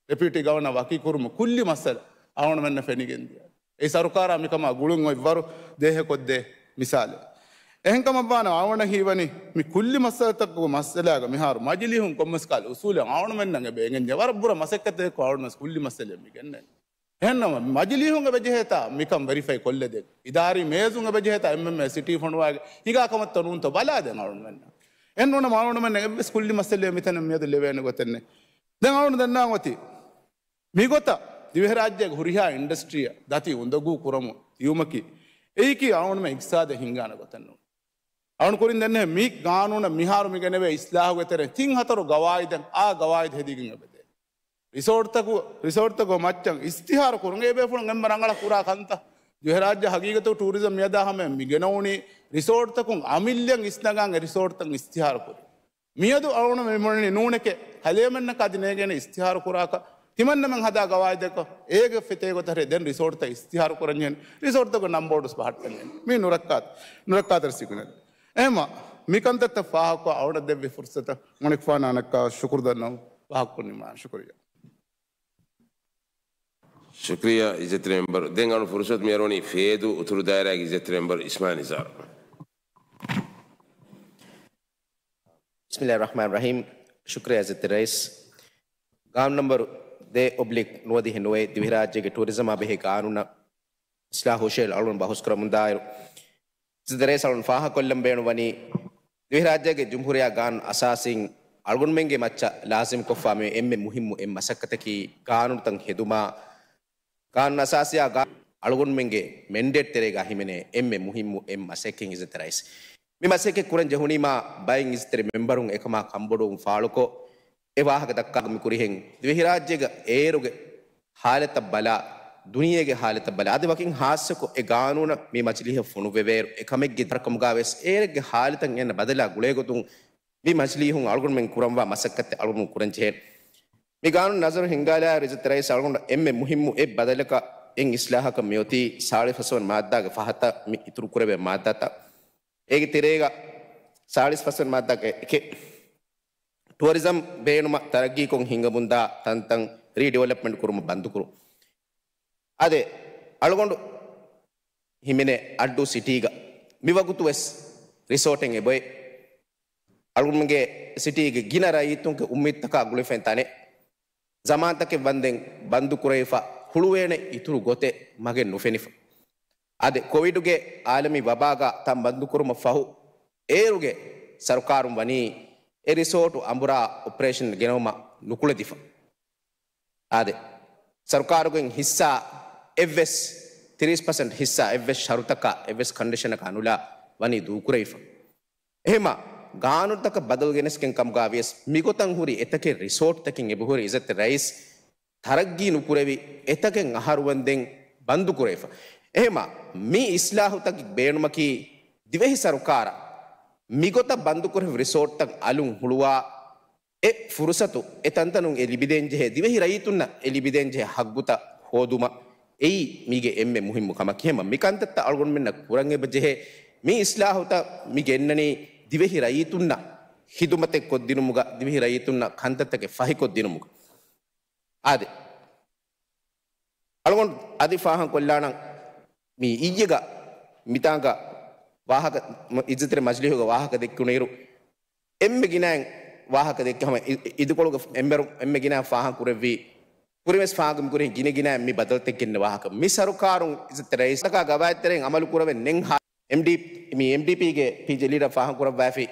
ޑެޕިއުޓީ ގަވަނަރ ވަކިކުރުމު ކުއްލި މައްސަލަ އަޅުގަނޑުމެންނަށް ފެނިގެން ދިޔަ. އެ ސަރުކާރާ މިކަމާ ގުޅުން އޮތްވަރު ދޭހަކޮށްދޭ މިސާލެއް. އެހެންކަމަށްވާނަމަ އަޅުގަނޑަށް ހީވަނީ މި ކުއްލި މައްސަލަތަކުގެ މައްސަލާގަ މިހާރު މަޖިލީހުން ކޮންމެސް ކާލަ އުސޫލެއް އަޅުގަނޑުމެންނަށް އެބަ އެނގެންޖެ ވަރަށް ބުރަ މަސައްކަތެއްކޮށް އަޅުގަނޑު ކުއްލި މައްސަލައެއް މި ގެންނަނީ. އެހެންނަމަ މަޖިލީހުން އެބަޖެހޭތާ މިކަން ވެރިފައި ކޮށްލަދޭން. އިދާރީ މޭޒުން އެބަޖެހޭތާ އެންމެންމެ ސިޓީ ފޮނުވާގެ ހިނގާ ކަމެއްތޯ ނޫންތޯ ބަލާދޭން އަޅުގަނޑުމެންނަށް. އެހެންނޫނަމަ އަޅުގަނޑުމެންނަށް އެއްވެސް ކުއްލި މައްސަލައެއް މިތަނަށް މިއަދު ލެވޭނެ ގޮތެއް ނެތް. ދެން އަޅުގަނޑު ދަންނަވަން އޮތީ މިގޮތަށް ދިވެހިރާއްޖޭގެ ހުރިހާ އިންޑަސްޓްރީއަށް ދަތި އުނދަގޫ ކުރަމުން ދިޔުމަކީ އެއީކީ އަޅުގަނޑުމެން އިޤްތިޞާދެއް ހިންގާނެ ގޮތެއް ނޫން. އަޅުގަނޑު ކުރިން ދެންނެވި މި ގާނޫނަށް މިހާރު މި ގެނެވޭ އިސްލާހުގެ ތެރެއިން ތިން ހަތަރު ގަވާއިދެއް އާ ގަވާއިދު ހެދިގެން އެބަދޭ. ރިސޯޓްތަކު، ރިސޯޓްތަކު މައްޗަށް އިސްތިހާރު ކުރުން އެ ބޭފުޅުން އެންމެ ރަނގަޅަށް ކުރާ ކަންތައް. ދިވެހިރާއްޖެ ހަގީގަތު ޓޫރިޒަމް މިއަދާ ހަމަ މި ގެނައުނީ ރިސޯޓްތަކުން އަމިއްލައަށް އިސްނަގާން އެ ރިސޯޓްތައް އިސްތިހާރު ކުރި. މިއަދު އަޅުގަނޑު މި މި ނޫނެކޭ ހަލޭމެންނަކަށް އަދި ނޭނގޭނެ އިސްތިހާރު ކުރާކަށް. ތިމަންނަމެން ހަދާ ގަވާއިދަކަށް އޭގެ ފެތޭ ގޮތަށް ދެން ރިސޯޓްތައް އިސްތިހާރު ކުރަންޖެހެން ރިސޯޓްތަކު ނަންބޯޑުސް ބަހައްޓަންޖެހެން. މީ ނުރައްކާތެރި، ނުރައްކާތެރި ސިގުނަލް. އެހެމަ މިކަންތައްތައް ފާހަގަކޮށް އަޅުގަނޑަށް ދެއްވި ފުރުސަތަށް މަނިކުފާނާނަކާ ޝުކުރު ދަންނަވަން ވާހަކަ ކުންނިމާ ޝުކުރިއްޔާ. ޝުކުރިއްޔާ އިއްޒަތްތެރި މެމްބަރު. ދެން އަޅު ފުރުސަތު މިއަރުވަނީ ފޭދޫ އުތުރު ދާއިރާގެ އިއްޒަތްތެރި މެމްބަރު އިސްމާއިލް ނިޒާރު. ބިސްމިއްލާހި ރަޙްމާނި ރަޙީމް. ޝުކުރިއްޔާ އިއްޒަތްތެރި ރައީސް. ގާނޫނު ނަންބަރު ދެ އޮބްލިކް ނުވަދިހަ ނުވައެއް ދިވެހިރާއްޖޭގެ ޓޫރިޒަމާ ބެހޭ ގާނޫނަށް އިސްލާހު ހުށައެޅި އަޅުން ބަހުސްކުރަމުންދާއިރު، އިއްޒަތްތެރި ރައީސް އަޅުން ފާހަގަކޮށްލަން ބޭނުންވަނީ، ދިވެހިރާއްޖޭގެ ޖުމްހޫރިއްޔާ ގާނޫނު އަސާސީން އަޅުގަނޑުމެންގެ މައްޗަށް ލާޒިމްކޮށްފާ މި އެންމެ މުހިއްމު އެއް މަސައްކަތަކީ، ގާނޫނުތައް ހެދުމާ، ގާނޫނު އަސާސީއާ ގާ-، އަޅުގަނޑުމެންގެ މެންޑޭޓް ތެރޭގަ ހިމެނޭ އެންމެ މުހިއްމު އެއް މަސައްކަތް އިއްޒަތްތެރި ރައީސް. މި މަސައްކަތް ކުރަން ޖެހުނީމާ ބައެއް އިއްޒަތްތެރި މެމްބަރުން އެކަމާ ކަންބޮޑުވުން ފާޅުކޮށް، އެ ވާހަކަ ދައްކާ މި ކުރިހެން ދިވެހިރާއްޖޭގަ އޭރުގެ ހާލަތަށް ބަލާ، ދުނިޔޭގެ ހާލަތަށް ބަލާ، އަދި ވަކިން ހާއްސަކޮށް އެ ގާނޫނަށް މި މަޖިލީހަށް ފޮނުއްވެވޭއިރު، އެ ކަމެއްގެ ދަރަކަމުގަ ވެސް އޭރެއްގެ ހާލަތަށް އެންނަ ބަދަލާ ގުޅޭގޮތުން މި މަޖިލީހުން އަޅުގަނޑުމެން ކުރަންވާ މަސައްކަތެއް އަޅުގަނޑު ކުރަން ޖެހޭ. މި ގާނޫނު ނަޒަރު ހިންގާލާ އިއްޒަތްތެރި ރައީސް އަޅުގަނޑު އެންމެ މުހިއްމު އެއް ބަދަލަކަށް އެއް އިސްލާހަކަށް މިއޮތީ ސާޅީސް ފަސްވަނަ މާއްދާގެ ފަހަތަށް މި އިތުރު ކުރެވޭ މާއްދާތައް. އޭގެ ތެރޭގަ ސާޅީސް ފަސްވަނަ މާއްދާގެ އެކެއް. ޓުއަރިޒަމް ބޭނުމަށް ތަރައްގީކޮށް ހިނގަމުންދާ ތަންތަން ރީޑިވެލޮޕްމަންޓް ކުރުމަށް ބަންދުކުރުން. އާދެ، އަޅުގަނޑު ހިމެނޭ އައްޑޫ ސިޓީގަ މިވަގުތު ވެސް ރިސޯޓެއް އެބައޮތް. އަޅުގަނޑުގެ ސިޓީގެ ގިނަ ރައްޔިތުންގެ އުއްމީދުތަކާ ގުޅިފައި ތަނެއް. ޒަމާންތަކެއް ވަންދެން ބަންދު ކުރެވިފަ ހުޅުވޭނެ އިތުރު ގޮތެއް މަގެއް ނުފެނިފަ. އާދެ، ކޮވިޑުގެ އާލަމީ ވަބާގަ ތަން ބަންދުކުރުމަށް ފަހު، އޭރުގެ ސަރުކާރުން ވަނީ އެ ރިސޯޓު އަނބުރާ އޮޕަރޭޝަން ގެނައުމަށް ނުކުޅެދިފަ. އާދެ، ސަރުކާރުގެ ހިއްސާ އެއްވެސް، ތިރީސް ޕަސެންޓް ހިއްސާ އެއްވެސް ޝަރުތަކާ އެއްވެސް ކަންޑިޝަނަކާ ނުލާ ވަނީ ދޫކުރެވިފަ. އެހެމަ، ގާނޫނުތަކަށް ބަދަލު ގެނެސްގެން ކަމުގަ ވިޔަސް، މިގޮތަށް ހުރި އެތަކެއް ރިސޯޓްތަކެއް އެބަހުރި އިއްޒަތްތެރި ރައީސް ތަރައްގީ ނުކުރެވި އެތަކެއް އަހަރު ވަންދެން ބަންދު ކުރެވިފަ. އެހެމަ، މި އިސްލާހުތަކެއް ބޭނުމަކީ ދިވެހި ސަރުކާރަށް މިގޮތަށް ބަންދުކުރެވި ރިސޯޓްތައް އަލުން ހުޅުވާ، އެ ފުރުސަތު އެ ތަންތަނުން އެ ލިބިދޭންޖެހޭ، ދިވެހި ރައްޔިތުންނަށް އެ ލިބިދޭންޖެހޭ ހައްގުތައް ހޯދުމަށް އެއީ މީގެ އެންމެ މުހިއްމު ކަމަކީ. ހަމަ މި ކަންތައްތައް އަޅުގަނޑުމެންނަށް ކުރަން އެބަ ޖެހޭ. މި އިސްލާހުތައް މި ގެންނަނީ ދިވެހި ރައްޔިތުންނަށް ޚިދުމަތެއް ކޮށްދިނުމުގަ، ދިވެހި ރައްޔިތުންނަށް ކަންތައްތަކެއް ފަހިކޮށްދިނުމުގަ. އާދެ، އަޅުގަނޑު އަދި ފާހަގަކޮށްލާނަން، މި އިއްޔެގަ މިތާނގަ ވާހަކަ، އިއްޒަތްތެރި މަޖިލީހުގަ ވާހަކަ ދެއްކުނުއިރު، އެންމެ ގިނައިން ވާހަކަ ދެއްކި ހަމަ އި-، އިދިކޮޅުގެ އެންމެ ގިނައިން ފާހަގަ ކުރެއްވީ، ކުރިންވެސް ފާހަގަ މި ކުރިން ގިނަ ގިނައިން މި ބަދަލުތައް ގެންނަ ވާހަކަ. މި ސަރުކާރުން އިއްޒަތްތެރި ރައީސް ތަކާ ގަވާއިދުތެރެއިން އަމަލު ކުރެވެން ނެތް ހާ-، އެމްޑީ-، މި އެމްޑީޕީގެ ޕީޖޭ ލީޑަރ ފާހަގަ ކުރައްވާފި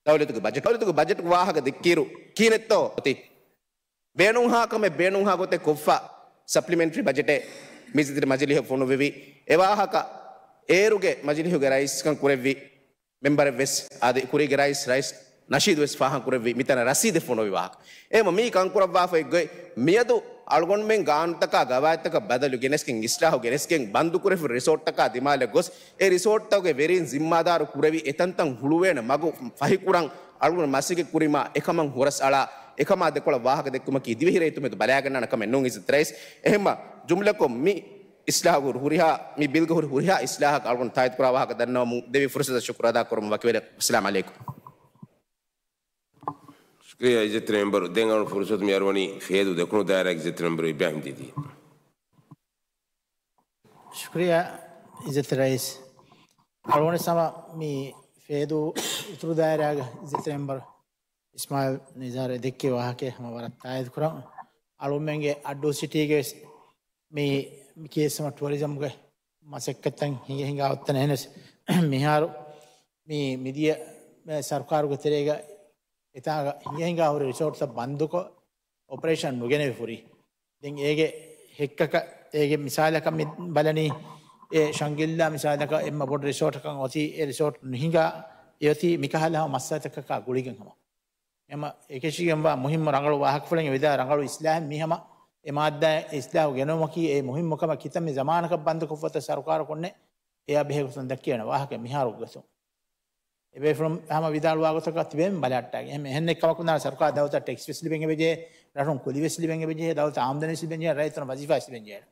ދައުލަތުގެ ބަޖެޓް، ދައުލަތުގެ ބަޖެޓް ވާހަކަ ދެއްކިއިރު ކީނެއްތޯ އޮތީ؟ ބޭނުންހާ ކަމެއް ބޭނުންހާ ގޮތެއް ކޮށްފަ ސަޕްލިމެންޓްރީ ބަޖެޓެއް މިއިއްޒަތްތެރި މަޖިލީހަށް ފޮނުއްވެވި. އެ ވާހަކަ އޭރުގެ މަޖިލީހުގެ ރައީސްކަން ކުރެއްވި މެމްބަރެއް ވެސް އާދެ، ކުރީގެ ރައީސް، ރައީސް ނަޝީދު ވެސް ފާހަގަ ކުރެއްވި މިތަނަށް ރަސީދެއް ފޮނުއްވި ވާހަކަ. އެހެންވީމަ މި ކަން ކުރައްވާފައި ގޮތް މިއަދު އަޅުގަނޑުމެން ގާނޫނުތަކާ ގަވާއިދުތަކަށް ބަދަލު ގެނެސްގެން އިސްލާހު ގެނެސްގެން ބަންދުކުރެފި ރިސޯޓްތަކާ ދިމާލަށް ގޮސް އެ ރިސޯޓްތަކުގެ ވެރިން ޒިންމާދާރު ކުރެވި އެތަންތަން ހުޅުވޭނެ މަގު ފަހިކުރަން އަޅުގަނޑު މަސައްކަތް ކުރީމާ އެކަމަށް ހުރަސް އަޅާ އެކަމާ ދެކޮޅަށް ވާހަކަ ދެއްކުމަކީ ދިވެހި ރައްޔިތުން މެދު ބަލާގަންނާނެ ކަމެއް ނޫން އިއްޒަތް ރައީސް. އެހެންމަ ޖުމްލަކޮށް މި އިސްލާހުގެ ހުރި ހުރިހާ، މި ބިލްގެ ހުރި ހުރިހާ އިސްލާހަކަށް އަޅުގަނޑު ތާއީދު ކުރާ ވާހަކަ ދަންނަވަމުން ދެވި ފުރުސަތަށް ޝުކުރު އަދާ ކުރަމުން ވަކިވެލެ. އައްސަލާމު ޢަލައިކުމް. ޝުކުރިއްޔާ އިއްޒަތްތެރި މެމްބަރު. ދެން އަޅުގަނޑު ފުރުސަތު މި އަރުވަނީ ފޭދޫ ދެކުނު ދާއިރާގެ އިއްޒަތްތެރި މެމްބަރު އިބްރާހިމް ދީދީ. ޝުކުރިއްޔާ އިއްޒަތްތެރި ރައީސް. އަޅުގަނޑު ހަމަ މި ފޭދޫ އުތުރު ދާއިރާގެ އިއްޒަތްތެރި މެމްބަރު އިސްމާއިލް ނިޒާރު ދެއްކި ވާހަކައެއް ހަމަ ވަރަށް ތާއީދު ކުރަން. އަޅުގަނޑުމެންގެ އައްޑޫ ސިޓީގެ ވެސް މި، މި ކޭސް ހަމަ ޓުއަރިޒަމްގެ މަސައްކަތްތައް ހިނގަ ހިނގާ އޮތްތަނެއް. އެހެނަސް މިހާރު މި މިދިޔަ ސަރުކާރުގެ ތެރޭގަ އެތާގަ ހިނގަ ހިނގާ ހުރި ރިސޯޓްތައް ބަންދުކޮށް، އޮޕަރޭޝަން ނުގެނެވި ފުރި. ދެން އޭގެ ހެއްކަކަށް، އޭގެ މިސާލަކަށް މި ބަލަނީ، އެ ޝަންގްރިލާ މިސާލަކަށް އެންމެ ބޮޑު ރިސޯޓަކަށް އޮތީ، އެ ރިސޯޓް ނުހިނގާ އެ އޮތީ މިކަހަލަ ހަމަ މައްސަލަތަކަކާ ގުޅިގެން ހަމަ. އެމަ އެކަށީގެންވާ މުހިއްމު ރަނގަޅު ވާހަކަފުޅެއް ވިދާ ރަނގަޅު އިސްލާހެއް މި ހަމަ އެ މާއްދާ އިސްލާހު ގެނައުމަކީ އެ މުހިއްމު ކަމަށް ކިތަންމެ ޒަމާނަކަށް ބަންދުކޮށްފަތަ ސަރުކާރު ކޮންނެ އެއާ ބެހޭ ގޮތުން ދައްކިވޭނެ ވާހަކަ މިހާރު ގޮތުން. އެބޭފުޅުން ހަމަ ވިދާޅުވާ ގޮތަކަށް ތިބެން ބަލަހައްޓާގެން. އެހެން، އެހެން ކަމަކުން ދާން ސަރުކާރަށް ދައުލަތަށް ޓެކްސް ވެސް ލިބެން އެބަޖެހޭ، ރަށުން ކުލި ވެސް ލިބެން އެބަޖެހޭ، ދައުލަތަށް އާމްދަނީ ވެސް ލިބެން ޖެހޭ، ރައްޔިތުން ވަޒީފާ ވެސް ލިބެން ޖެހޭ.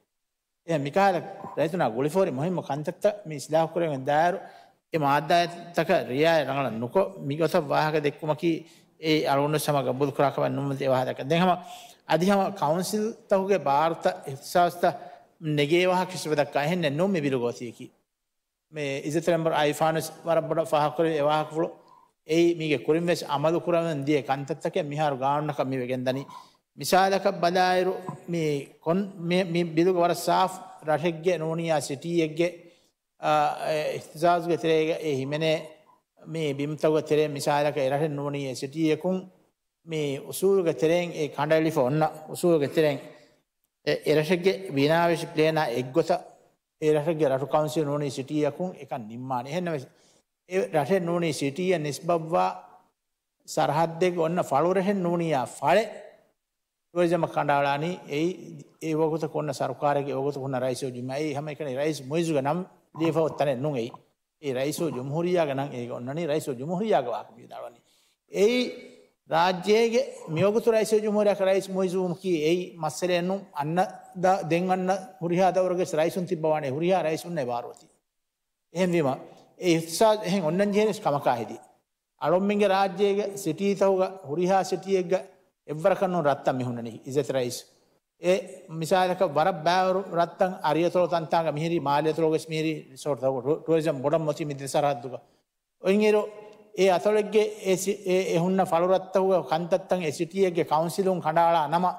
އެ މިކަހަލަ ރައްޔިތުންނާ ގުޅިފަހުރި މުހިއްމު ކަންތައްތައް މި އިސްލާހު ކުރެވެން ދާއިރު، އެ މާއްދާތަކަށް ރިއާޔަތް ރަނގަޅަށް ނުކޮށް، މިގޮތަށް ވާހަކަ ދެއްކުމަކީ އެ އަޅުގަނޑު ހަމަ ގަބޫލު ކުރާ ކަމެއް ނޫން އެ ވާހަކަ. ދެން ހަމަ އަދި ހަމަ ކައުންސިލްތަކުގެ ބާރުތައް އިހްތިސާސްތައް ނެގޭ ވާހަކަ ހިސަބަށް ދައްކާ އެހެންނެއް ނޫން މި ބިލުގަ އޮތީކީ. މި އިއްޒަތްތެރި މެމްބަރު އައިފާން ވެސް ވަރަށް ބޮޑަށް ފާހަގަކުރެއްވި އެ ވާހަކަފުޅު. އެއީ މީގެ ކުރިން ވެސް އަމަލު ކުރަމުން ދިޔަ ކަންތައްތަކެއް މިހާރު ގާނޫނަކަށް މި ވެގެންދަނީ. މިސާލަކަށް ބަލާއިރު، މި ކޮން، މި، މި ބިލުގަ ވަރަށް ސާފް ރަށެއްގެ ނޫނިއްޔާ ސިޓީއެއްގެ، އާ، އެ އިހްތިޒާޒުގެ ތެރޭގަ އެ ހިމެނޭ މި ބިމްތަކުގެ ތެރޭ މިސާލަކަށް އެ ރަށެއް ނޫނީ އެ ސިޓީއަކުން މި އުސޫލުގެ ތެރެއިން އެ ކަނޑައެޅިފަ އޮންނަ އުސޫލުގެ ތެރެއިން އެ، އެ ރަށެއްގެ ބިނާވެށި ޕްލޭނާ އެއްގޮތަށް އެ ރަށެއްގެ ރަށު ކައުންސިލް ނޫނީ ސިޓީއަކުން އެކަން ނިންމާނެ. އެހެންނަމަވެސް، އެ ރަށެއް ނޫނީ ސިޓީއަށް ނިސްބަތްވާ ސަރަހައްދެއްގަ އޮންނަ ފަޅުރަށެއް ނޫނިއްޔާ ފަޅެއް ޓުއަރިޒަމަށް ކަނޑައަޅާނީ. އެއީ، އެ ވަގުތަކު އޮންނަ ސަރުކާރެއްގެ އެ ވަގުތަކު ހުންނަ ރައީސުލްޖުމްހޫރިއްޔާ. އެއީ ހަމައެކަނި ރައީސް މުއިއްޒުގެ ނަން ލިޔެފަ އޮތް ތަނެއް ނޫން އެއީ. އެ ރައީސުލްޖުމްހޫރިއްޔާގެ ނަން އޭގަ އޮންނަނީ. ރައީސުލްޖުމްހޫރިއްޔާގެ ވާހަކަ ވިދާޅުވަނީ. އެއީ ރާއްޖޭގެ މިވަގުތު ރައީސުލްޖުމްހޫރިއްޔާ ރައީސް މުއިއްޒުވުމަކީ އެއީ މައްސަލައެއް ނޫން. އަންނަ ދަ-، ދެން އަންނަ ހުރިހާ ދައުރުގެ ރައީސުން ތިއްބަވާނެ ހުރިހާ ރައީސުންނޭ ބާރު އޮތީ. އެހެންވީމަ، އެ އިހްތިސާސް އެހެން އޮންނަން ޖެހޭ ކަމަކާ ހެދި. އަޅުގަނޑުމެންގެ ރާއްޖޭގެ ސިޓީތަކުގަ ހުރިހާ ސިޓީއެއްގަ އެއްވަރަކަށް ނޫން ރަށްތައް މި ހުންނަނީ، އިއްޒަތް ރައީސް. އެ މިސާލަކަށް ވަރަށް ބައިވަރު ރަށްތައް އަރިއަތޮޅު ތަންތާނގަ މިހިރީ، މާލެ އަތޮޅުގަސް މިހިރީ ރިސޯޓްތަކު، ޓު-، ޓުއަރިޒަމް ބޮޑަށް އޮތީ މި ދެ ސަރަހައްދުގަ. އޮތްއިރު، އެ އަތޮޅެއްގެ އެ ސި-، އެ، އެ ހުންނަ ފަޅުރަށްތަކުގެ ކަންތައްތައް އެ ސިޓީއެއްގެ ކައުންސިލުން ކަނޑައަޅާ ނަމަ،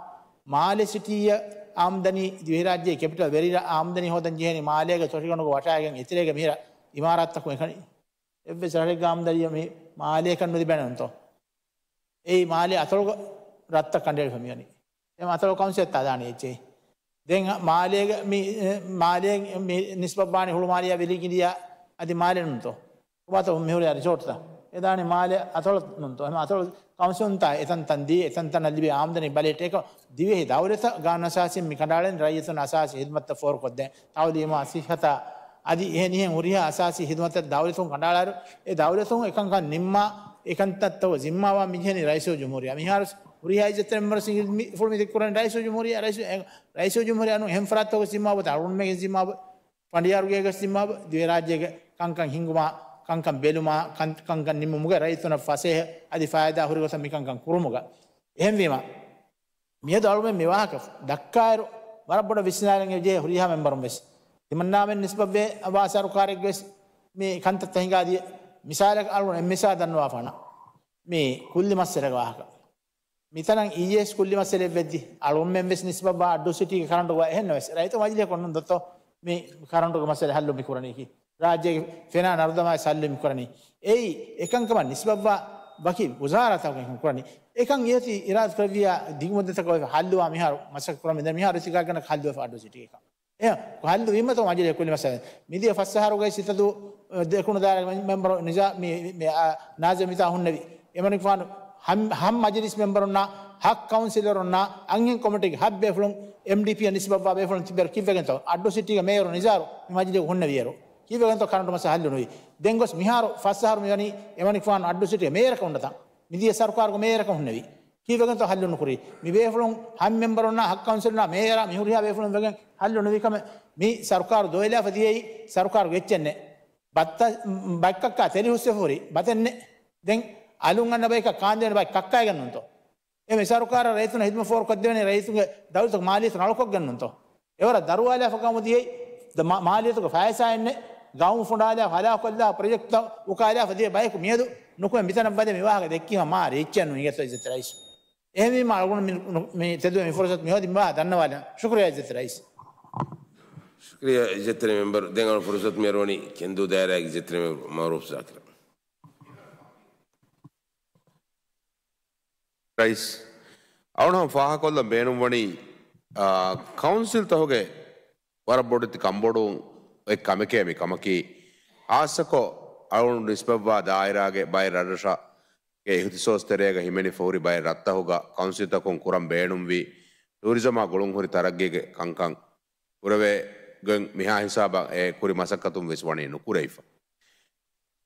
މާލެ ސިޓީއަށް އާމްދަނީ، ދިވެހިރާއްޖޭގެ ކެޕިޓަލް ވެރިރަށް އާމްދަނީ ހޯދަން ޖެހޭނީ މާލޭގެ ތޮށިގަނޑުގަ ވަށާގެން އެތެރޭގަ މިހިރަ އިމާރާތްތަކުން އެކަނި. އެއްވެސް ރަށެއްގެ އާމްދަނީ މި މާލޭކަން ނުލިބޭނެ ނޫންތޯ؟ އެއީ މާލޭ އަތޮޅުގަ ރަށްތައް ކަނޑައެޅިފަ މިވަނީ. އެ އަތޮޅު ކައުންސިލަށް ތާދާނީ އެއްޗެހި. ދެން މާލޭގެ މި، މާލޭ މި ނިސްބަތްވާނީ ހުޅުމާލެއާ ވިލިގިނޑިއާ އަދި މާލެ ނޫންތޯ؟ ކޮބާތޯ މިހުރި ރިސޯޓްތައް؟ އެ ދާނީ މާލެ އަތޮޅު ނޫންތޯ؟ އެހެން އަތޮޅު ކައުންސިލުންތާ އެތަންތަން ދީ، އެތަންތަނަށް ލިބޭ އާމްދަނީ ބަލޭ ޓޭކަށް ދިވެހި ދައުލަތަށް ގާނޫނު އަސާސީން މި ކަނޑައަޅަނީ ރައްޔިތުން އަސާސީ ހިދުމަތްތައް ފޯރުކޮށްދޭން. ތައުލީމާ، ސިއްހަތާ، އަދި އެހެނިހެން ހުރިހާ އަސާސީ ހިދުމަތެއް ދައުލަތުން ކަނޑައަޅާއިރު، އެ ދައުލަތުން އެކަންކަން ނިންމާ، އެކަންތައްތަކުގެ ޒިންމާވާން މިޖެހެނީ ރައީސުލްޖުމްހޫރިއްޔާ. މިހާރު ހުރިހާ އިއްޒަތްތެރި މެމްބަރުން ސިނގިލް މި ފުޅު މި ދެއްކުރަނީ ރައީސުލްޖުމްހޫރިއްޔާ، ރައީސު-، އެ، ރައީސުލްޖުމްހޫރިއްޔާ އަނު އެހެން ފަރާތްތަކުގެ ޒިންމާ އޮތީ އަޅުގަނޑުމެންގެ ޒިންމާ އޮތީ ފަނޑިޔާރުގޭގެ ޒިންމާ އޮތީ ދިވެހިރާއްޖޭގެ ކަންކަން ހިންގުމާ، ކަންކަން ބެލުމާ، ކަން-، ކަންކަން ނިންމުމުގަ ރައްޔިތުންނަށް ފަސޭހަ އަދި ފައިދާ ހުރި ގޮތަށް މިކަންކަން ކުރުމުގަ. އެހެންވީމަ، މިއަދު އަޅުގަނޑު މި ވާހަކަ ދައްކާއިރު، ވަރަށް ބޮޑަށް ވިސްނާލަން ޖެހޭ ހުރިހާ މެމްބަރުން ވެސް، ތިމަންނާމެން ނިސްބަތްވެ ވާ ސަރުކާރެއްގެ ވެސް މި ކަންތައްތައް ހިނގާދިޔަ މިސާލަކަށް އަޅުގަނޑު އެއް މިސާލް ދަންނަވާފާނަ. މި ކުއްލި މައްސަލަގެ ވާހަކަ. މިތަނަށް އީއެސް ކުއްލި މައްސަލައެއް ވެއްދި. އަޅުގަނޑުމެން ވެސް ނިސްބަތްވާ އައްޑޫ ސިޓީގެ ކަރަންޓުގަ އެހެންނަމަވެސް، ރައްޔިތުން މަޖިލީހަކު އޮންނަން ދޮތޯ މި ކަރަންޓުގެ މައްސަލަ ހައްލު މި ކުރަނީކީ. ރާއްޖޭގެ ފެނާ ނަރުދަމާވެސް ހައްލު މި ކުރަނީ. އެއީ އެކަންކަމަށް ނިސްބަތްވާ ވަކި ވުޒާރާތަކުން ކުރަނީ. އެކަން އޭތި އިރާދަ ކުރެއްވިޔާ ދިގު މުއްދަތަކަށް އޮތް ހައްލުވާ މިހާރު މަސައްކަތް ކުރަމުން މިހާރު އިތިގާގަނޑަކަށް ހައްލުވެފަ އައްޑޫ ސިޓީގެ ކަން. އެ ހައްލު ވީމަތޯ މަޖިލީހަކު ކުއްލި މައްސަލަ. މިދިޔަ ފަސް އަހަރުގައި ސިތަދޫ، އަ، ދެކުނު ދާއިރާގެ މެ-، މެމްބަރު ނިޒާ-، މި، މި، އަ، ނާޒިމް މިތާ ހުންނެވި. އެމަނިކުފާނު ހަމް، ހަމް މަޖިލިސް މެމްބަރުންނާ، ހަ ކައުންސިލަރުންނާ، އަންހެން ކޮމިޓީގެ ހަ ބޭފުޅުން އެމްޑީޕީއަށް ނިސްބަތްވާ ބޭފުޅުން ތިބޭރު ކިއްވެގެންތޯ؟ އައްޑޫ ސިޓީގެ މޭޔަރު ނިޒާރު މި މަޖިލީހަކު ހުންނެވިއިރު. ކިއްވެގެންތޯ ކަރަންޓު މައްސަލަ ހައްލު ނުވީ؟ ދެން ގޮސް މިހާރު ފަސް އަހަރު މިވަނީ އެމަނިކުފާނު އައްޑޫ ސިޓީގެ މޭޔަރަކަށް ހުންނަތާ. މިދިޔަ ސަރުކާރުގެ މޭޔަރަކަށް ހުންނެވި. ކީއްވެގެންތޯ ހައްލު ނުކުރީ؟ މި ބޭފުޅުން ހަ މެމްބަރުންނާ، ހަ ކައުންސިލަރުންނާ، މޭޔަރާ މި ހުރިހާ ބޭފުޅުން ވެގެން ހައްލު ނުވި ކަމެއް މި ސަރުކާރު ދޯއިލާފަ ދިޔައީ ސަރުކާރުގެ އެއްޗެއް ނެތް. ބައްތަ-، ބައްތަކަށް ތެލި ހުސްވެފަ ހުރި ބަތެއް ނެތް. ދެން އަލުން އަންނަ ބައިކަށް ކާންދޭނެ ބައެއް ކައްކާގެން ނޫންތޯ؟ އެ މި ސަރުކާރަށް ރައްޔިތުންނަށް ހިދުމަތް ފޯރުކޮށްދެވޭނެ ރައްޔިތުންގެ ދައުލަތުގެ މާލިޔަތު ނަޅުކޮށްގެން ނޫންތޯ؟ އެވަރަށް ދަރުވާލާފަ ގައުމު ދިޔައީ، ދަ-، މާ-، މާލިޔަތުގެ ފައިސާއެއް ނެތް، ގައުމު ފުނޑާލާ ހަލާކުކޮށްލާ ޕްރޮޖެކްޓްތައް އުކާލާފަ ދިޔަ ބަޔަކު މިއަދު ނުކުމެ މިތަނަށް ވަދެ މި ވާހަކަ ދެއްކީމަ މާ ރީއްޗެއް ނޫން އިނގޭތޯ އިއްޒަތް ރައީސް. އެހެންވީމަ އަޅުގަނޑު މި، މި ތެދުވެ މި ފުރުސަތު މި ހޯދި މި ވާހަކަ ދަންނަވާލަން. ޝުކުރިއްޔާ އިއްޒަތް ރައީސް. ޝުކުރިއްޔާ އިއްޒަތްތެރި މެމްބަރު. ދެން އަޅުގަނޑު ފުރުސަތު މި އަރުވަނީ ކެންދޫ ދާއިރާގެ އިއްޒަތްތެރި މެމްބަރު މައުރޫފް ޒާކިރަށް. ރައީސް، އަޅުގަނޑު ފާހަގަކޮށްލަން ބޭނުންވަނީ، އާ، ކައުންސިލްތަކުގެ ވަރަށް ބޮޑެތި ކަންބޮޑުވުން އޮތް ކަމެކޭ މި ކަމަކީ. ހާއްސަކޮށް އަޅުގަނޑު ނިސްބަތްވާ ދާއިރާގެ ބައެއް ރަށްރަށުގެ އިހުތިސޯސް ތެރޭގަ ހިމެނިފަ ހުރި ބައެއް ރަށްތަކުގަ ކައުންސިލްތަކުން ކުރަން ބޭނުންވީ ޓޫރިޒަމާ ގުޅުންހުރި ތަރައްގީގެ ކަންކަން ކުރެވޭ ގޮތް މިހާ ހިސާބަށް އެ ކުރި މަސައްކަތުން ވެސް ވަނީ ނުކުރެވިފަ.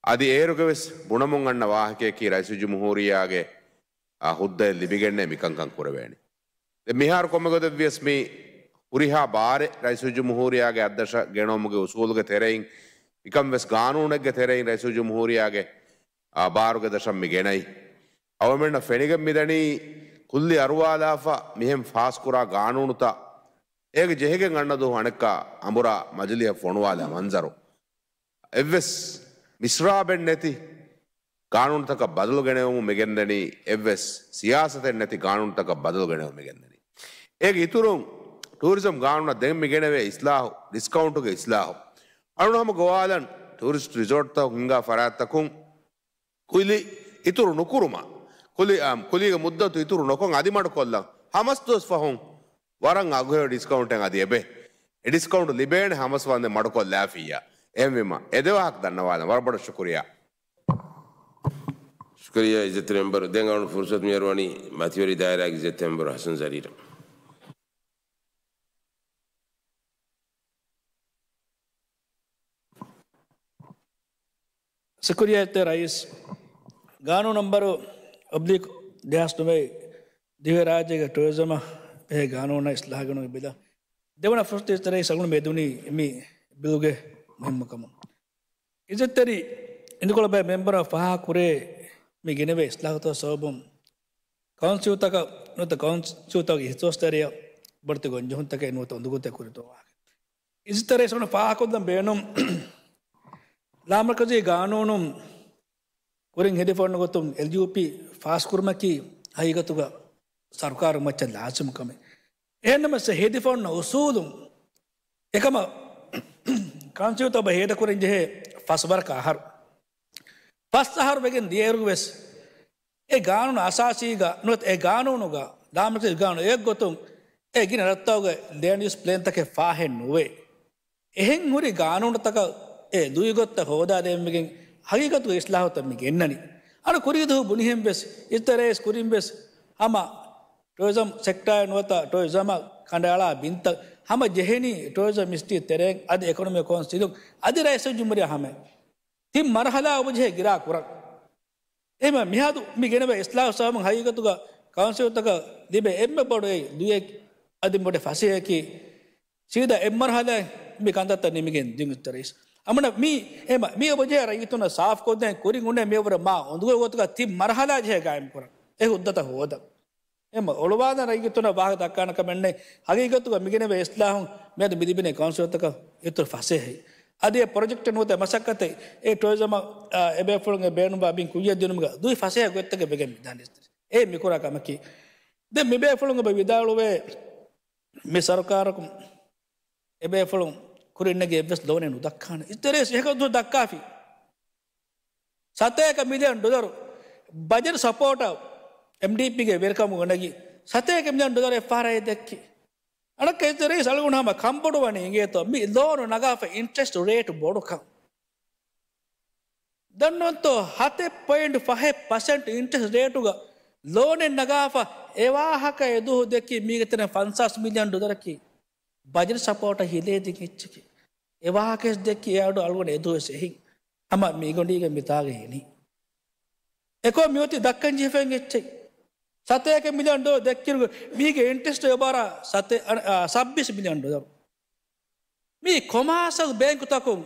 އަދި އޭރުގެ ވެސް ބުނަމުން އަންނަ ވާހަކަޔަކީ ރައީސުލްޖުމްހޫރިއްޔާގެ، އާ، ހުއްދައެއް ލިބިގެންނޭ މިކަންކަން ކުރެވޭނީ. ދެން މިހާރު ކޮންމެ ގޮތެއް ވިޔަސް މި ހުރިހާ ބާރެއް ރައީސުލްޖުމްހޫރިއްޔާގެ އަތްދަށަށް ގެނައުމުގެ އުސޫލުގެ ތެރެއިން މިކަން ވެސް ގާނޫނެއްގެ ތެރެއިން ރައީސުލްޖުމްހޫރިއްޔާގެ، އާ، ބާރުގެ ދަށަށް މި ގެނައީ. އަޅުގަނޑުމެންނަށް ފެނިގެން މިދަނީ ކުއްލި އަރުވާލާފަ މިހެން ފާސްކުރާ ގާނޫނުތައް އޭގެ ޖެހިގެން އަންނަ ދުވަހު އަނެއްކާ އަނބުރާ މަޖިލީހަށް ފޮނުވާލާ މަންޒަރު. އެއްވެސް މިސްރާބެއް ނެތި ގާނޫނުތަކަށް ބަދަލު ގެނެވުމުން މިގެންދަނީ، އެއްވެސް ސިޔާސަތެއް ނެތި ގާނޫނުތަކަށް ބަދަލު ގެނެވުމުން މިގެންދަނީ. އޭގެ އިތުރުން ޓޫރިޒަމް ގާނޫނަށް ދެން މިގެނެވޭ އިސްލާހު، ޑިސްކައުންޓުގެ އިސްލާހު، އަޅުގަނޑު ހަމަ ގޮވާލަން ޓޫރިސްޓް ރިސޯޓްތައް ހިންގާ ފަރާތްތަކުން ކުލި އިތުރު ނުކުރުމަށް، ކުލި، އާ، ކުލީގެ މުއްދަތު އިތުރު ނުކޮށް އަދި މަޑުކޮށްލަން. ހަމަސް ދުވަސް ފަހުން ވަރަށް އަގުހެޔޮ ޑިސްކައުންޓެއް އަދި އެބަ، އެ ޑިސްކައުންޓް ލިބޭނެ ހަމަސް ވަންދެން މަޑުކޮށްލާފިއްޔާ. އެހެންވީމަ، އެ ދެ ވާހަކަ ދަންނަވާލަން. ވަރަށް ބޮޑަށް ޝުކުރިއްޔާ. ޝުކުރިއްޔާ އިއްޒަތްތެރި މެމްބަރު. ދެން އަޅުގަނޑު ފުރުސަތު މިއަރުވަނީ މަތިވެރި ދާއިރާގެ އިއްޒަތްތެރި މެމްބަރު ހަސަން ޒަރީނަށް. ޝުކުރިއްޔާ އިއްޒަތްތެރި ރައީސް. ގާނޫނު ނަމްބަރު އޮބްލިކް ދެހާސް ނުވައެއް، ދިވެހިރާއްޖޭގެ ޓޫރިޒަމަށް ބެހޭ ގާނޫނާ އިސްލާހުގެ ބިލަށް ދެވަނަ ފުރުސަތު އިއްޒަތްތެރި ރައީސް އަޅުގަނޑު މެދުވަނީ މި ބިލުގެ މުހިންމުކަމުން. އިއްޒަތްތެރި އިނދުކޮޅު ބައެއް މެމްބަރުން ފާހަގަކުރޭ، މި ގެނެވޭ އިސްލާހުތައް ސަބަބުން ކައުންސިލްތަކަށް ނުވަތަ ކައުންސިލްތަކުގެ އިހްތިސޯސްތެރެއަށް ބޮޑެތި ގޮންޖެހުންތަކެއް ނުވަތަ އުނދަގޫތައް ކުރިތޯ ވާހަކަ. އިއްޒަތްތެރި ރައީސް އަޅުގަނޑު ފާހަގަކޮށްލަން ބޭނުން، ލާމަރުކަޒީ ގާނޫނުން ކުރިން ހެދިފަ އޮންނަ ގޮތުން އެލްޖީއުޕީ ފާސްކުރުމަކީ ހަގީގަތުގަ ސަރުކާރު މައްޗަށް ލާޒިމު ކަމެއް. އެހެންނަމަވެސް ހެދިފަ އޮންނަ އުސޫލުން އެކަމަށް ކައުންސިލްތައް އެބަ ހޭދަކުރަން ޖެހޭ ފަސް ވަރަކަށް އަހަރު. ފަސް އަހަރު ވެގެން ދިޔައިރު ވެސް އެ ގާނޫނު އަސާސީގަ ނުވަތަ އެ ގާނޫނުގަ ލާމަރުކަޒީ ގާނޫނު އެއްގޮތުން އެ ގިނަ ރަށްތަކުގެ ލޭންޑް ޔޫސް ޕްލޭންތަކެއް ފާހެއް ނުވޭ. އެހެން ހުރި ގާނޫނުތަކަށް އެ ލުއިގޮތްތައް ހޯދާދޭންވެގެން ހަގީގަތުގެ އިސްލާހުތައް މި ގެންނަނީ. އަންނަ ކުރީ ދުވަހު ބުނިހެން ވެސް އިއްޒަތްތެރި ރައީސް ކުރިން ވެސް ހަމަ ޓޫރިޒަމް ސެކްޓާއެއް ނުވަތަ ޓޫރިޒަމަށް ކަނޑައަޅާ ބިންތައް ހަމަ ޖެހެނީ ޓޫރިޒަމް މިނިސްޓްރީ ތެރެއިން އަދި އިކޮނޮމިކް ކައުންސިލުން އަދި ރައީސުލްޖުމްހޫރިއްޔާ ހަމަޔަށް. ތިން މަރުހަލާ އޮބުޖެހޭ ގިރާ ކުރަން. އެހެންވެ މިހާދު މި ގެނެވޭ އިސްލާހު ސަބަބުން ހަގީގަތުގަ ކައުންސިލްތަކަށް ލިބޭ އެންމެ ބޮޑު އެއް ލުޔެއް އަދި ބޮޑެއް ފަސޭހައަކީ، ސީދާ އެއް މަރުހަލާއެއް މި ކަންތައްތައް ނިމިގެން ދިން އިސްތަ ރައީސް. އަމަނަ މީ، އެމަ، މީ އެބަޖެހޭ ރައްޔިތުންނަށް ސާފުކޮށްދޭން ކުރިން އުނޭ މިއަށްވުރެ މާ އުނދަގޫ ގޮތުގަ ތިން މަރުހަލާ ޖެހޭ ގާއިމްކުރަން. އެ ހުއްދަތައް ހޯދަން. އެމަ އޮޅުވާލަން ރައްޔިތުންނަށް ވާހަކަ ދައްކާނެ ކަމެއް ނެތް. ހަގީގަތުގަ މިގެނެވޭ އިސްލާހުން މިއަދު މި ލިބިނީ ކައުންސިލްތަކަށް އިތުރު ފަސޭހައި. އަދި އެ ޕްރޮޖެކްޓެއް ނުވަތަ މަސައްކަތެއް އެ ޓުއަރިޒަމަށް، އާ، އެބޭފުޅުންގެ ބޭނުންވާ ބިން ކުއްޔަށް ދިނުމުގަ ލުއި ފަސޭހަ ގޮތްތަކެއް ވެގެން މިދާނެ. އެ މިކުރާ ކަމަކީ. ދެން މިބޭފުޅުން އެބަ ވިދާޅުވޭ މި ސަރުކާރަކުން އެބޭފުޅުން ކުރިންނެގި އެއްވެސް ލޯނެއް ނުދައްކާނެ. އިތުރޭސް އެހެކަ ދުވަސް ދައްކާފި. ސަތޭކަ މިލިއަން ޑޮލަރު ބަޖެޓް ސަޕޯޓަށް އެމްޑީޕީގެ ވެރިކަމުގަ ނެގި، ސަތޭކަ މިލިއަން ޑޮލަރު އެއްފަހަރަށް ދެއްކި. އަނެއްކާ އިތުރޭސް އަޅުގަނޑު ހަމަ ކަންބޮޑުވަނީ އިނގޭތޯ މި ލޯނު ނަގާފަ އިންޓްރެސްޓް ރޭޓް ބޮޑުކަން. ދަންނަވަންތޯ ހަތެއް ޕޮއިންޓް ފަހެއް ޕަސެންޓް އިންޓްރެސްޓް ރޭޓުގަ ލޯނެއް ނަގާފަ އެ ވާހަކަ އެދުވަހު ދެއްކި މީގެ ތެރެއިން ފަންސާސް މިލިއަން ޑޮލަރަކީ ބަޖެޓް ސަޕޯޓަށް ހިލޭ ދިން އެއްޗަކީ. އެ ވާހަކަ ދެއްކި އެ އަޑު އަޅުގަނޑު އެދުވަސް އެހިން. ހަމަ މިގޮނޑީގެ މިތާގަ ހިނި. އެކޯ މިއޮތީ ދައްކަން ޖެހިފައި އެއްޗެއް. ސަތޭކަ މިލިއަން ޑޮލަރު ދެއްކިރުގަ މީގެ އިންޓްރެސްޓް އެބަރ ސަތޭ-، އަ، އަ، ސައްބީސް މިލިއަން ޑޮލަރު. މީ ކޮމާސަލް ބޭންކުތަކުން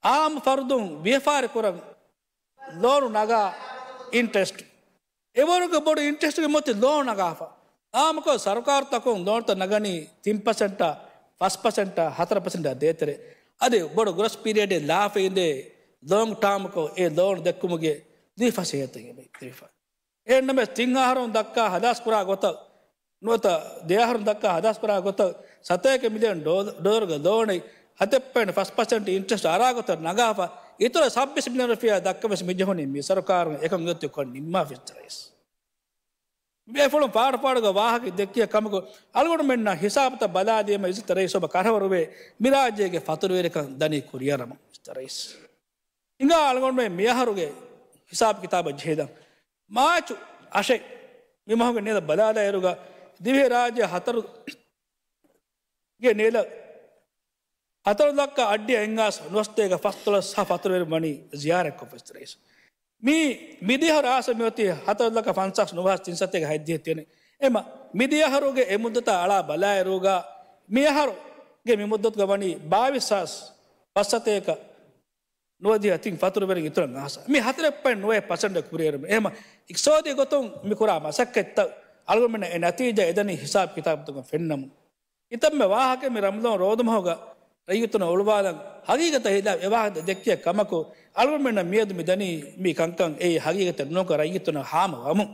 އާއްމު ފަރުދުން ވިޔަފާރި ކުރަން ލޯނު ނަގާ އިންޓްރެސްޓް. އެވަރުގެ ބޮޑު އިންޓްރެސްޓްގެ މޮތި ލޯނު ނަގާފަ. އާއްމުކޮށް ސަރުކާރުތަކުން ލޯނުތައް ނަގަނީ ތިން ޕަސެންޓާ، ފަސް ޕަސެންޓާ، ހަތަރު ޕަސެންޓާ ދޭތެރޭ. އަދި ބޮޑު ގްރޯސް ޕީރިއަޑެއް ލާފަ އިނދޭ ލޮންގް ޓާމްކޮށް އެ ލޯނު ދެއްކުމުގެ ލުއި ފަސޭހަތަކެއް އެބައި ދެވިފަ. އެހެންނަމަވެސް ތިން އަހަރުން ދައްކާ ހަދާސްކުރާ ގޮތަށް ނުވަތަ ދެ އަހަރުން ދައްކާ ހަދާސްކުރާ ގޮތަށް ސަތޭކަ މިލިއަން ޑޮ-، ޑޮލަރުގެ ލޯނެއް ހަތެއް ޕޮއިންޓް ފަސް ޕަސެންޓް އިންޓްރެސްޓް އަރާ ގޮތަށް ނަގާފަ، އިތުރަށް ސައްބީސް މިލިއަން ރުފިޔާ ދައްކަވެސް މި ޖެހުނީ މި ސަރުކާރުން އެކަން އިތުރުކޮށް ނިންމާފަ އިސްތަ ރައީސް. މިބޭފުޅުން ފާޑުފާޑުގަ ވާހަކަ ދެއްކިޔަ ކަމަކު، އަޅުގަނޑުމެންނަށް ހިސާބުތައް ބަލާލީމަ އިސްތަ ރައީސް އޮބަ ކަރަވަރުވޭ މި ރާއްޖޭގެ ފަތުރުވެރިކަން ދަނީ ކުރިއަރަމުން އިސްތަ ރައީސް. ހިނގާ އަޅުގަނޑުމެން މިއަހަރުގެ ހިސާބު ކިތާބަށް ޖެހިދަން. މާޗު އަށެއް މި މަހުގެ ނިލަ ބަލާލާއިރުގަ ދިވެހި ރާއްޖެ ހަތަރުގެ ނިލަ ހަތަރު ލައްކަ އައްޑިހަ އެއްހާސް ނުވަސަތޭކަ ފަސްދޮޅަސް ހަ ފަތުރުވެރި ވަނީ ޒިޔާރަތްކޮށްފަ އިސްތަ ރައީސް. މީ މިދިޔަ އަހަރު އާސަ މިއޮތީ ހަތަރު ލައްކަ ފަންސާސް ނުވަސަތޭކަ ހަތްދިހަ ތިނެއް. އެމަ މިދިޔަ އަހަރުގެ އެ މުއްދަތާ އަޅާ ބަލާއިރުގަ މި އަހަރުގެ މި މުއްދަތުގަ ވަނީ ބާވީސް ހާސް ފަސްސަތޭކަ ނުވަދިހަ ތިން ފަތުރުވެރިން އިތުރަށް އަހަސް. މި ހަތަރެއް ޕޮއިންޓް ނުވައެއް ޕަސެންޓަށް ކުރިއެރުމެ. އެހެމަ އިޤްތިޞާދީ ގޮތުން މި ކުރާ މަސައްކަތްތައް އަޅުގަނޑުމެންނަށް އެ ނަތީޖާ އެދަނީ ހިސާބު ކިތާބުތަކުން ފެންނަމުން. ކިތަންމެ ވާހަކަ މި ރަމަޟާން ރޯދަމަހުގަ ރައްޔިތުންނަށް އޮޅުވާލަން ހަގީގަތަށް ހިލާފް އެ ވާހަކަ ދެއްކިޔަ ކަމަކު، އަޅުގަނޑުމެންނަށް މިއަދު މި ދަނީ މި ކަންކަން އެއީ ހަގީގަތެއް ނޫންކަން ރައްޔިތުންނަށް ހާމަވަމުން.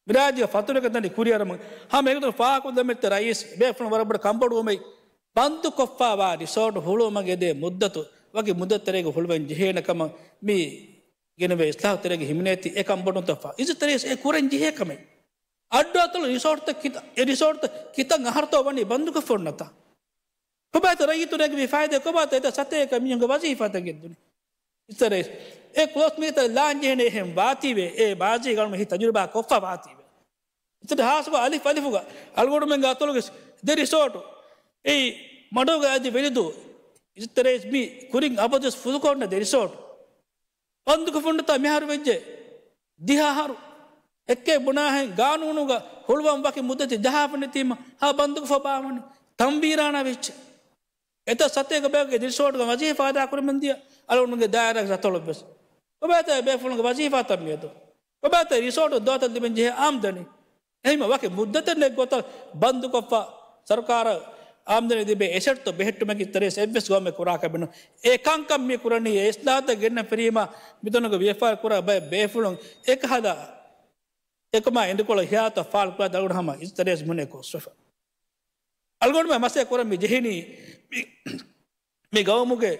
މިރާއްޖޭގެ ފަތުރުވެރިކަން ދަނީ ކުރިއަރަމުން. ހަމަ އެގޮތުން ފާހަގަކޮށްލަމެއްތަ ރައީސް ބޭފުޅުން ވަރަށް ބޮޑު ކަންބޮޑުވުމެއް ބަންދުކޮށްފަވާ ރިސޯޓް ހުޅުވުމަށް އެދޭ މުއްދަތު ވަކި މުއްދަތެއް ތެރޭގަ ހުޅުވަން ޖެހޭނެ ކަމަށް މި ގެނެވޭ އިސްލާހު ތެރޭގަ ހިމެނޭތީ އެ ކަންބޮޑުވުންތައް ފަ އިސްތަ ރައީސް އެ ކުރަން ޖެހޭ ކަމެއް. އައްޑުއަތޮޅު ރިސޯޓްތައް ކިތަ-، އެ ރިސޯޓްތައް ކިތަން އަހަރުތޯ ވަނީ ބަންދުކޮށްފަ އޮންނަތާ؟ ކޮބާތަ ރައްޔިތުންނަށް ވީ ފައިދާ؟ ކޮބާތަ އެތައް ސަތޭކަ މީހުންގެ ވަޒީފާތައް ގެއްދުނީ؟ އިސްތަ ރައީސް، އެ ކްލޯސް މީޓަރ ލާން ޖެހޭނެ އެހެން ވާތީވެ، އެ މާޒީގަ އަޅުމެން ހިތަޖުރިބާ ކޮށްފަ ވާތީވެ. އިސްތަ ހާސްކޮށް އަލިފް އަލިފުގަ އަޅުގަނޑުމެންގެ އަތޮޅުގެ ދެ ރިސޯޓު، އެއީ މަޑުގަ އަދި ވެލިދޫ، އިސްތަ ރައީސް މި ކުރިން އަބަދުވެސް ފުލުކޮށްނެ ދެ ރިސޯޓު. ބަންދުކޮށްފަ އޮންނަތާ މިހާރު ވެއްޖެ ދިހަ އަހަރު. އެއްކެ ބުނާހެން ގާނޫނުގަ ހުޅުވަން ވަކި މުއްދަތެއް ޖަހާފަ ނެތީމަ ހާ ބަންދުކޮށްފަ ބާވަނީ ތަންވީރާނާ ވެއްޖެ. އެތައް ސަތޭކަ ބަޔަކުގެ ރިސޯޓުގަ ވަޒީފާ އަދާ ކުރަމުން ދިޔަ އަޅުގަނޑުގެ ދާއިރާގެ އަތޮޅަށް ވެސް. ކޮބާތަ ބޭފުޅުންގެ ވަޒީފާތައް މިއަދު؟ ކޮބާތަ ރިސޯޓު ދޯތައް ލިބެން ޖެހޭ އާމްދަނީ؟ އެހެންމަ ވަކި މުއްދަތެއް ނެތް ގޮތަށް ބަންދުކޮށްފަ ސަރުކާރަށް އާމްދަނީ ލިބޭ އެސެޓްތައް ބެހެއްޓުމަކީ އިސްތަ ރައީސް އެއްވެސް ގައުމެއް ކުރާ ކަމެއް ނޫން. އެ ކަންކަން މި ކުރަނީ އެ އިސްލާހުތައް ގެންނަ ފިރީމާ މިތަނުގަ ވިޔަފާރި ކުރާ ބައެއް ބޭފުޅުން އެކަހަލަ އެކަމާ އެނދުކޮޅަށް ހިޔާތައް ފާޅުކުރާ އަޅުގަނޑު ހަމަ އިސްތަ ރައީސް މުނެ ކޮށްފަ. އަޅުގަނޑުމެން މަސައްކަތް ކުރަން މި ޖެހެނީ މި މި ގައުމުގެ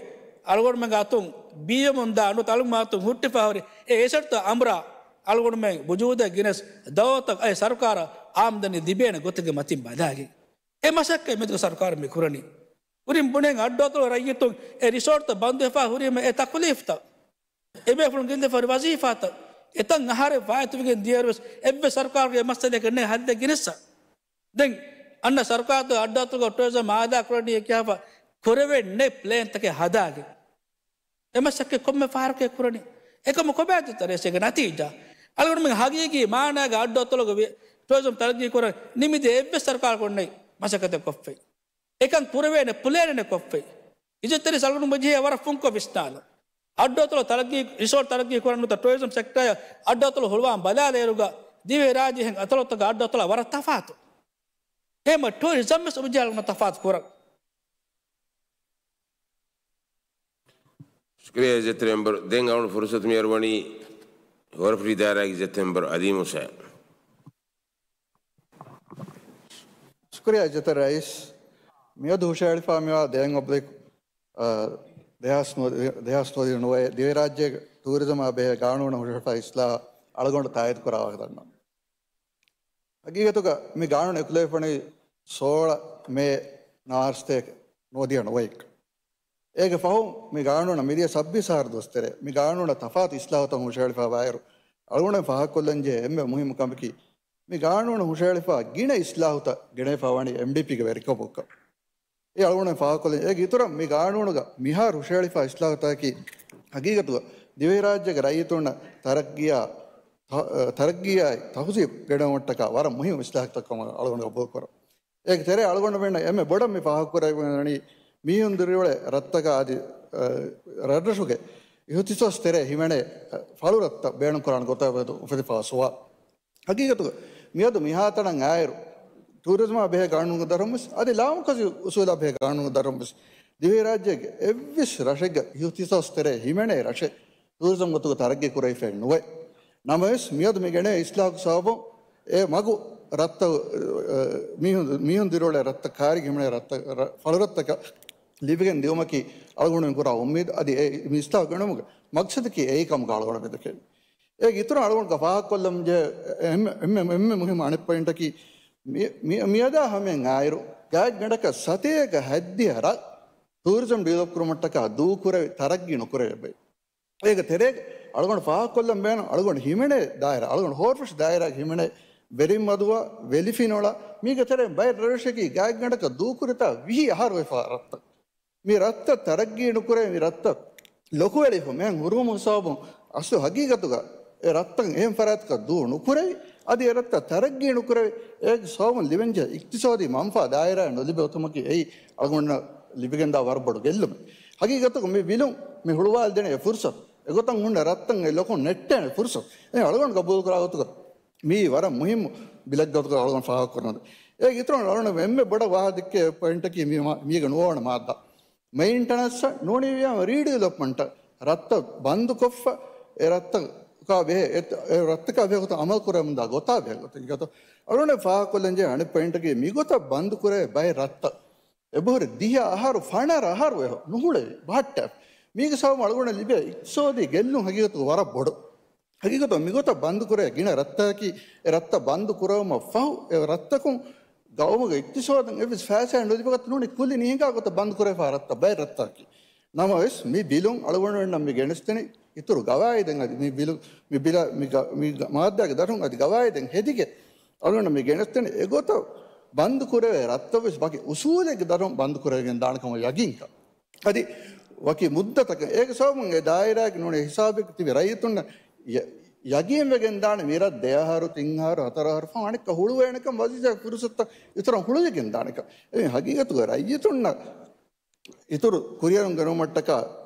އަޅުގަނޑުމެންގެ އަތުން ބީވަމުންދާ ނުވަތަ އަޅުގަނޑުމެން އަތުން ހުއްޓިފަ ހުރި އެ އެސެޓްތައް އަނބުރާ އަޅުގަނޑުމެން ވުޖޫދަށް ގެނެސް ދައުލަތަށް އައި ސަރުކާރަށް އާމްދަނީ ލިބޭނެ ގޮތެއްގެ މަތިން ބަލާގެން. އެ މަސައްކަތް މެދުގަ ސަރުކާރުން މި ކުރަނީ. ކުރިން ބުނެން އައްޑުއަތޮޅު ރައްޔިތުން އެ ރިސޯޓްތައް ބަންދުވެފަ ހުރީމަ އެ ތަކުލީފްތައް އެބޭފުޅުން ގެންދެފަ ހުރި ވަޒީފާތައް އެތައް އަހަރެއް ފާއިތުވެގެން ދިޔައިރުވެސް އެއްވެސް ސަރުކާރުގެ އެ މައްސަލައެއް ނެތް ހައްލެއް ގެނެއްސަ. ދެން އަންނަ ސަރުކާރު އައްޑުއަތޮޅުގަ ޓޫރިޒަމް އާދާ ކުރަނީ ކިޔާފަ ކުރެވެން ނެތް ޕްލޭންތަކެއް ހަދާގެން. އެ މަސައްކަތް ކޮންމެ ފަހަރަކު ކުރަނީ. އެކަމު ކޮބާތަ އިސްތަ ރައީސް އޭގެ ނަތީޖާ؟ އަޅުގަނޑުމެން ހަގީގީ މާނާގަ އައްޑުއަތޮޅުގަ ވި-، ޓުއަރިޒަމް ތަރައްގީ ކުރަން ނިމިދޭ އެއްވެސް ސަރުކާރަކުންނެއް މަސައްކަތެއް ކޮށްފައި. އެކަން ކުރެވޭނެ ޕްލޭނެއް ކޮށްފައި. އިއްޒަތްތެރި އަޅުގަނޑު މި ޖެހޭ ވަރަށް ފުންކޮށް ވިސްނާލަން. އައްޑުއަތޮޅަށް ތަރައްގީ، ރިސޯޓް ތަރައްގީ ކުރަން ނުތަ ޓުއަރިޒަމް ސެކްޓަރ އައްޑުއަތޮޅަށް ހުޅުވާން ބަލާލިއިރުގަ ދިވެހިރާއްޖޭހެން އަތޮޅުތަކާ އައްޑުއަތޮޅާ ވަރަށް ތަފާތު. އެހެމަ ޓުއަރިޒަމް ވެސް އުބަޖެހޭ އަޅުގަނޑަށް ތަފާތު ކުރަން. ޝުކުރިއްޔާ އިއްޒަތްތެރި މެމްބަރު. ދެން އަޅުގަނޑު ފުރުސަތު މިއަރުވަނީ ހޯރަފުށި ދާއިރާގެ އިއްޒަތްތެރި މެމްބަރު އަލީ މޫސާ. ޝުކުރިއްޔާ އިއްޒަތްތެރި ރައީސް. މިއަދު ހުށަހެޅިފާ މިވާ ދެހެން އޮބްލިކް، އަ، ދެހާސް ނުވަ، ދެހާސް ނުވަދިހަ ނުވައެއް ދިވެހިރާއްޖޭގެ ޓޫރިޒަމާ ބެހޭ ގާނޫނަށް ހުށަހެޅިފާ އިސްލާހް އަޅުގަނޑު ތާއީދު ކުރާ ވާހަކަ ދަންނަވަން. ހަގީގަތުގަ މި ގާނޫނު އެކުލެވިފަނީ ސޯޅަ މޭ ނާރްސްތޭކް ނުވަދިހަ ނުވައެއް. އޭގެ ފަހުން މި ގާނޫނަށް މިދިޔަ ސައްބީސް އަހަރު ދުވަސް ތެރޭ މި ގާނޫނަށް ތަފާތު އިސްލާހުތައް ހުށަހެޅިފައިވާއިރު، އަޅުގަނޑު ފާހަގަކޮށްލަންޖެހޭ އެންމެ މުހިއްމު ކަމަކީ، މި ގާނޫނު ހުށަހެޅިފަ ގިނަ އިސްލާހުތައް ގެނެވިފައިވަނީ އެމްޑީޕީގެ ވެރިކަމުގަ. އެ އަޅުގަނޑު ފާހަގަކޮށްލަން. އޭގެ އިތުރަށް މި ގާނޫނުގަ މިހާރު ހުށަހެޅިފަ އިސްލާހުތަކަކީ ހަގީގަތުގަ ދިވެހިރާއްޖޭގެ ރައްޔިތުންނަށް ތަރައްގީއާ، ތަ-، ތަރައްގީއާއި ތަހުޒީބު ގެނައުމަށްޓަކާ ވަރަށް މުހިއްމު އިސްލާހުތައް ކަމަށް އަޅުގަނޑު ގަބޫލުކުރަން. އޭގެ ތެރޭ އަޅުގަނޑުމެންނަށް އެންމެ ބޮޑަށް މި ފާހަގަކުރެވެނީ މީހުން ދިރިއުޅޭ ރަށްތަކާ އަދި، އަ، ރަށްރަށުގެ އިހުތިސޯސް ތެރޭ ހިމެނޭ، އަ، ފަޅުރަށްތައް ބޭނުންކުރާނެ ގޮތާ އުފެދިފަ ސުވާލު. ހަގީގަތުގަ މިއަދު މިހާތަނަށް އާއިރު، ޓޫރިޒަމާ ބެހޭ ގާނޫނުގެ ދަށުން ވެސް، އަދި ލާމަރުކަޒީ އުސޫލާ ބެހޭ ގާނޫނުގެ ދަށުން ވެސް، ދިވެހިރާއްޖޭގެ އެއްވެސް ރަށެއްގަ އިހުތިސޯސް ތެރޭ ހިމެނޭ ރަށެއް ޓޫރިޒަމް ގޮތުގަ ތަރައްގީ ކުރެވިފައެއް ނުވޭ. ނަމަވެސް، މިއަދު މި ގެނެވޭ އިސްލާހުގެ ސަބަބުން އެ މަގު ރަށްތައް، އެ، މީހުން، މީހުން ދިރިއުޅޭ ރަށްތައް ކާރިގެ ހިމެނޭ ރަށްތައް، ރަ-، ފަޅުރަށްތަކަށް ލިބިގެން ދިއުމަކީ އަޅުގަނޑުމެން ކުރާ އުއްމީދު. އަދި އެ މި އިސްލާހު ގެނުމުގެ މަގްސަދަކީ އެއީ ކަމުގަ އަޅުގަނޑު މި ދެކެނީ. އޭގެ އިތުރަށް އަޅުގަނޑު ފާހަގަކޮށްލަން ޖެހޭ އެންމެ، އެންމެ، އެންމެ މުހިއްމު އަނެއް ޕޮއިންޓަކީ، މި، މި، މިއަދާ ހަމައިން އާއިރު، ގާތްގަނޑަކަށް ސަތޭކަ ހަތްދިހަ ރަށް ޓޫރިޒަމް ޑިވެލޮޕް ކުރުމަށްޓަކާ ދޫކުރެވި ތަރައްގީ ނުކުރެވޭ ބައެއް. އޭގެ ތެރޭގަ އަޅުގަނޑު ފާހަގަކޮށްލަން ބޭނުން އަޅުގަނޑު ހިމެނޭ ދާއިރާ، އަޅުގަނޑު ހޯރަފުށި ދާއިރާގެ ހިމެނޭ ވެރިންމަދުވާ، ވެލިފިނޮޅާ، މީގެ ތެރެއިން ބައެއް ރަށްރަށަކީ ގާތްގަނޑަކަށް ދޫކުރިތާ ވިހި އަހަރު ވެފާ ރަށްތައް. މި ރަށްތައް ތަރައްގީ ނުކުރެވި، މި ރަށްތައް ލޮކުވެރިފަ މިހެން ހުރުވުމުގެ ސަބަބުން އަސްލު ހަގީގަތުގަ އެ ރަށްތައް އެހެން ފަރާތަކަށް ދޫ ނުކުރެވި، އަދި އެ ރަށްތައް ތަރައްގީ ނުކުރެވި، އޭގެ ސަބަބުން ލިބެންޖެހޭ އިޤްތިޞާދީ މަންފާ ދާއިރާއެއް ނުލިބި އޮތުމަކީ އެއީ އަޅުގަނޑަށް ލިބިގެންދާ ވަރަށް ބޮޑު ގެއްލުމެއް. ހަގީގަތުގަ މި ބިލުން މި ހުޅުވާލަދޭނެ އެ ފުރުޞަތު އެގޮތަށް ހުންނަ ރަށްތައް އެ ލޮކުން ނެއްޓޭނެ ފުރުޞަތު އެ އަޅުގަނޑު ގަބޫލުކުރާ ގޮތުގަ މީ ވަރަށް މުހިއްމު ބިލެއްގަތުގަ އަޅުގަނޑު ފާހަގަކުރަން. އޭގެ އިތުރަށް އަޅުގަނޑު އެންމެ ބޮޑަށް ވާހަކަ ދެއްކޭ ޕޮއިންޓަކީ މީ މާ-، މީގަ ނުވާނެ މާއްދާ. މެއިންޓެނަންސް ނޫނީވިޔާ ރީޑިވެލޮޕްމަންޓް ރަށްތައް ބަންދުކޮށްފަ، އެ ރަށްތަކާ ބެހޭ، އެ، އެ ރަށްތަކާ ބެހޭ ގޮތަށް އަމަލު ކުރަމުންދާ ގޮތާ ބެހޭ ގޮތަށް އިނގޭތޯ. އަޅުގަނޑު ފާހަގަކޮށްލަންޖެހޭ އަނެއް ޕޮއިންޓަކީ މިގޮތަށް ބަންދުކުރެވޭ ބައެއް ރަށްތައް އެބަހުރި ދިހަ އަހަރު ފަނަރަ އަހަރު އެހޮ ނުހުޅެވި ބަހައްޓާފަ. މީގެ ސަބަބުން އަޅުގަނޑަށް ލިބޭ އިޤްތިޞާދީ ގެއްލުން ހަގީގަތުގަ ވަރަށް ބޮޑު. ހަގީގަތު މިގޮތަށް ބަންދުކުރޭ ގިނަ ރަށްތަކަކީ، އެ ރަށްތައް ބަންދު ކުރެވުމަށް ފަހު، އެ ރަށްތަކުން ގައުމުގެ އިޤްތިޞާދަށް އެއްވެސް ފައިސާއެއް ނުލިބި ގޮތަށް ނޫނީ ކުލި ނިހިނގާ ގޮތަށް ބަންދު ކުރެވިފާ ރަށްތައް ބައެއް ރަށްތަކަކީ. ނަމަވެސް، މި ބިލުން އަޅުގަނޑުމެންނަށް މި ގެނެސްދެނީ އިތުރު ގަވާއިދެއް އަދި މި ބިލު، މި ބިލަ، މި ގަ، މި ގަ، މާއްދާގެ ދަށުން އަދި ގަވާއިދެއް ހެދިގެން އަޅުގަނޑަށް މި ގެނެސްދެނީ އެގޮތަށް ބަންދު ކުރެވޭ ރަށްތައް ވެސް ވަކި އުސޫލެއްގެ ދަށުން ބަންދު ކުރެވިގެން ދާނެ ކަމަށް ޔަގީންކަން. އަދި ވަކި މުއްދަތަކަށް އޭގެ ސަބަބުން އެ ދާއިރާގެ ނޫނީ ހިސާބެއްގަ ތިބި ރައްޔިތުންނަށް ޔަ، ޔަގީންވެގެން ދާނެ މި ރަށް ދެ އަހަރު، ތިން އަހަރު، ހަތަރު އަހަރު ފަހު އަނެއްކާ ހުޅުވޭނެކަން ވަޒީފާ ފުރުސަތުތައް އިތުރަށް ހުޅުވިގެން ދާނެކަން. އެ ހަގީގަތުގަ ރައްޔިތުންނަށް އިތުރު ކުރިއެރުން ގެނުމަށްޓަކާ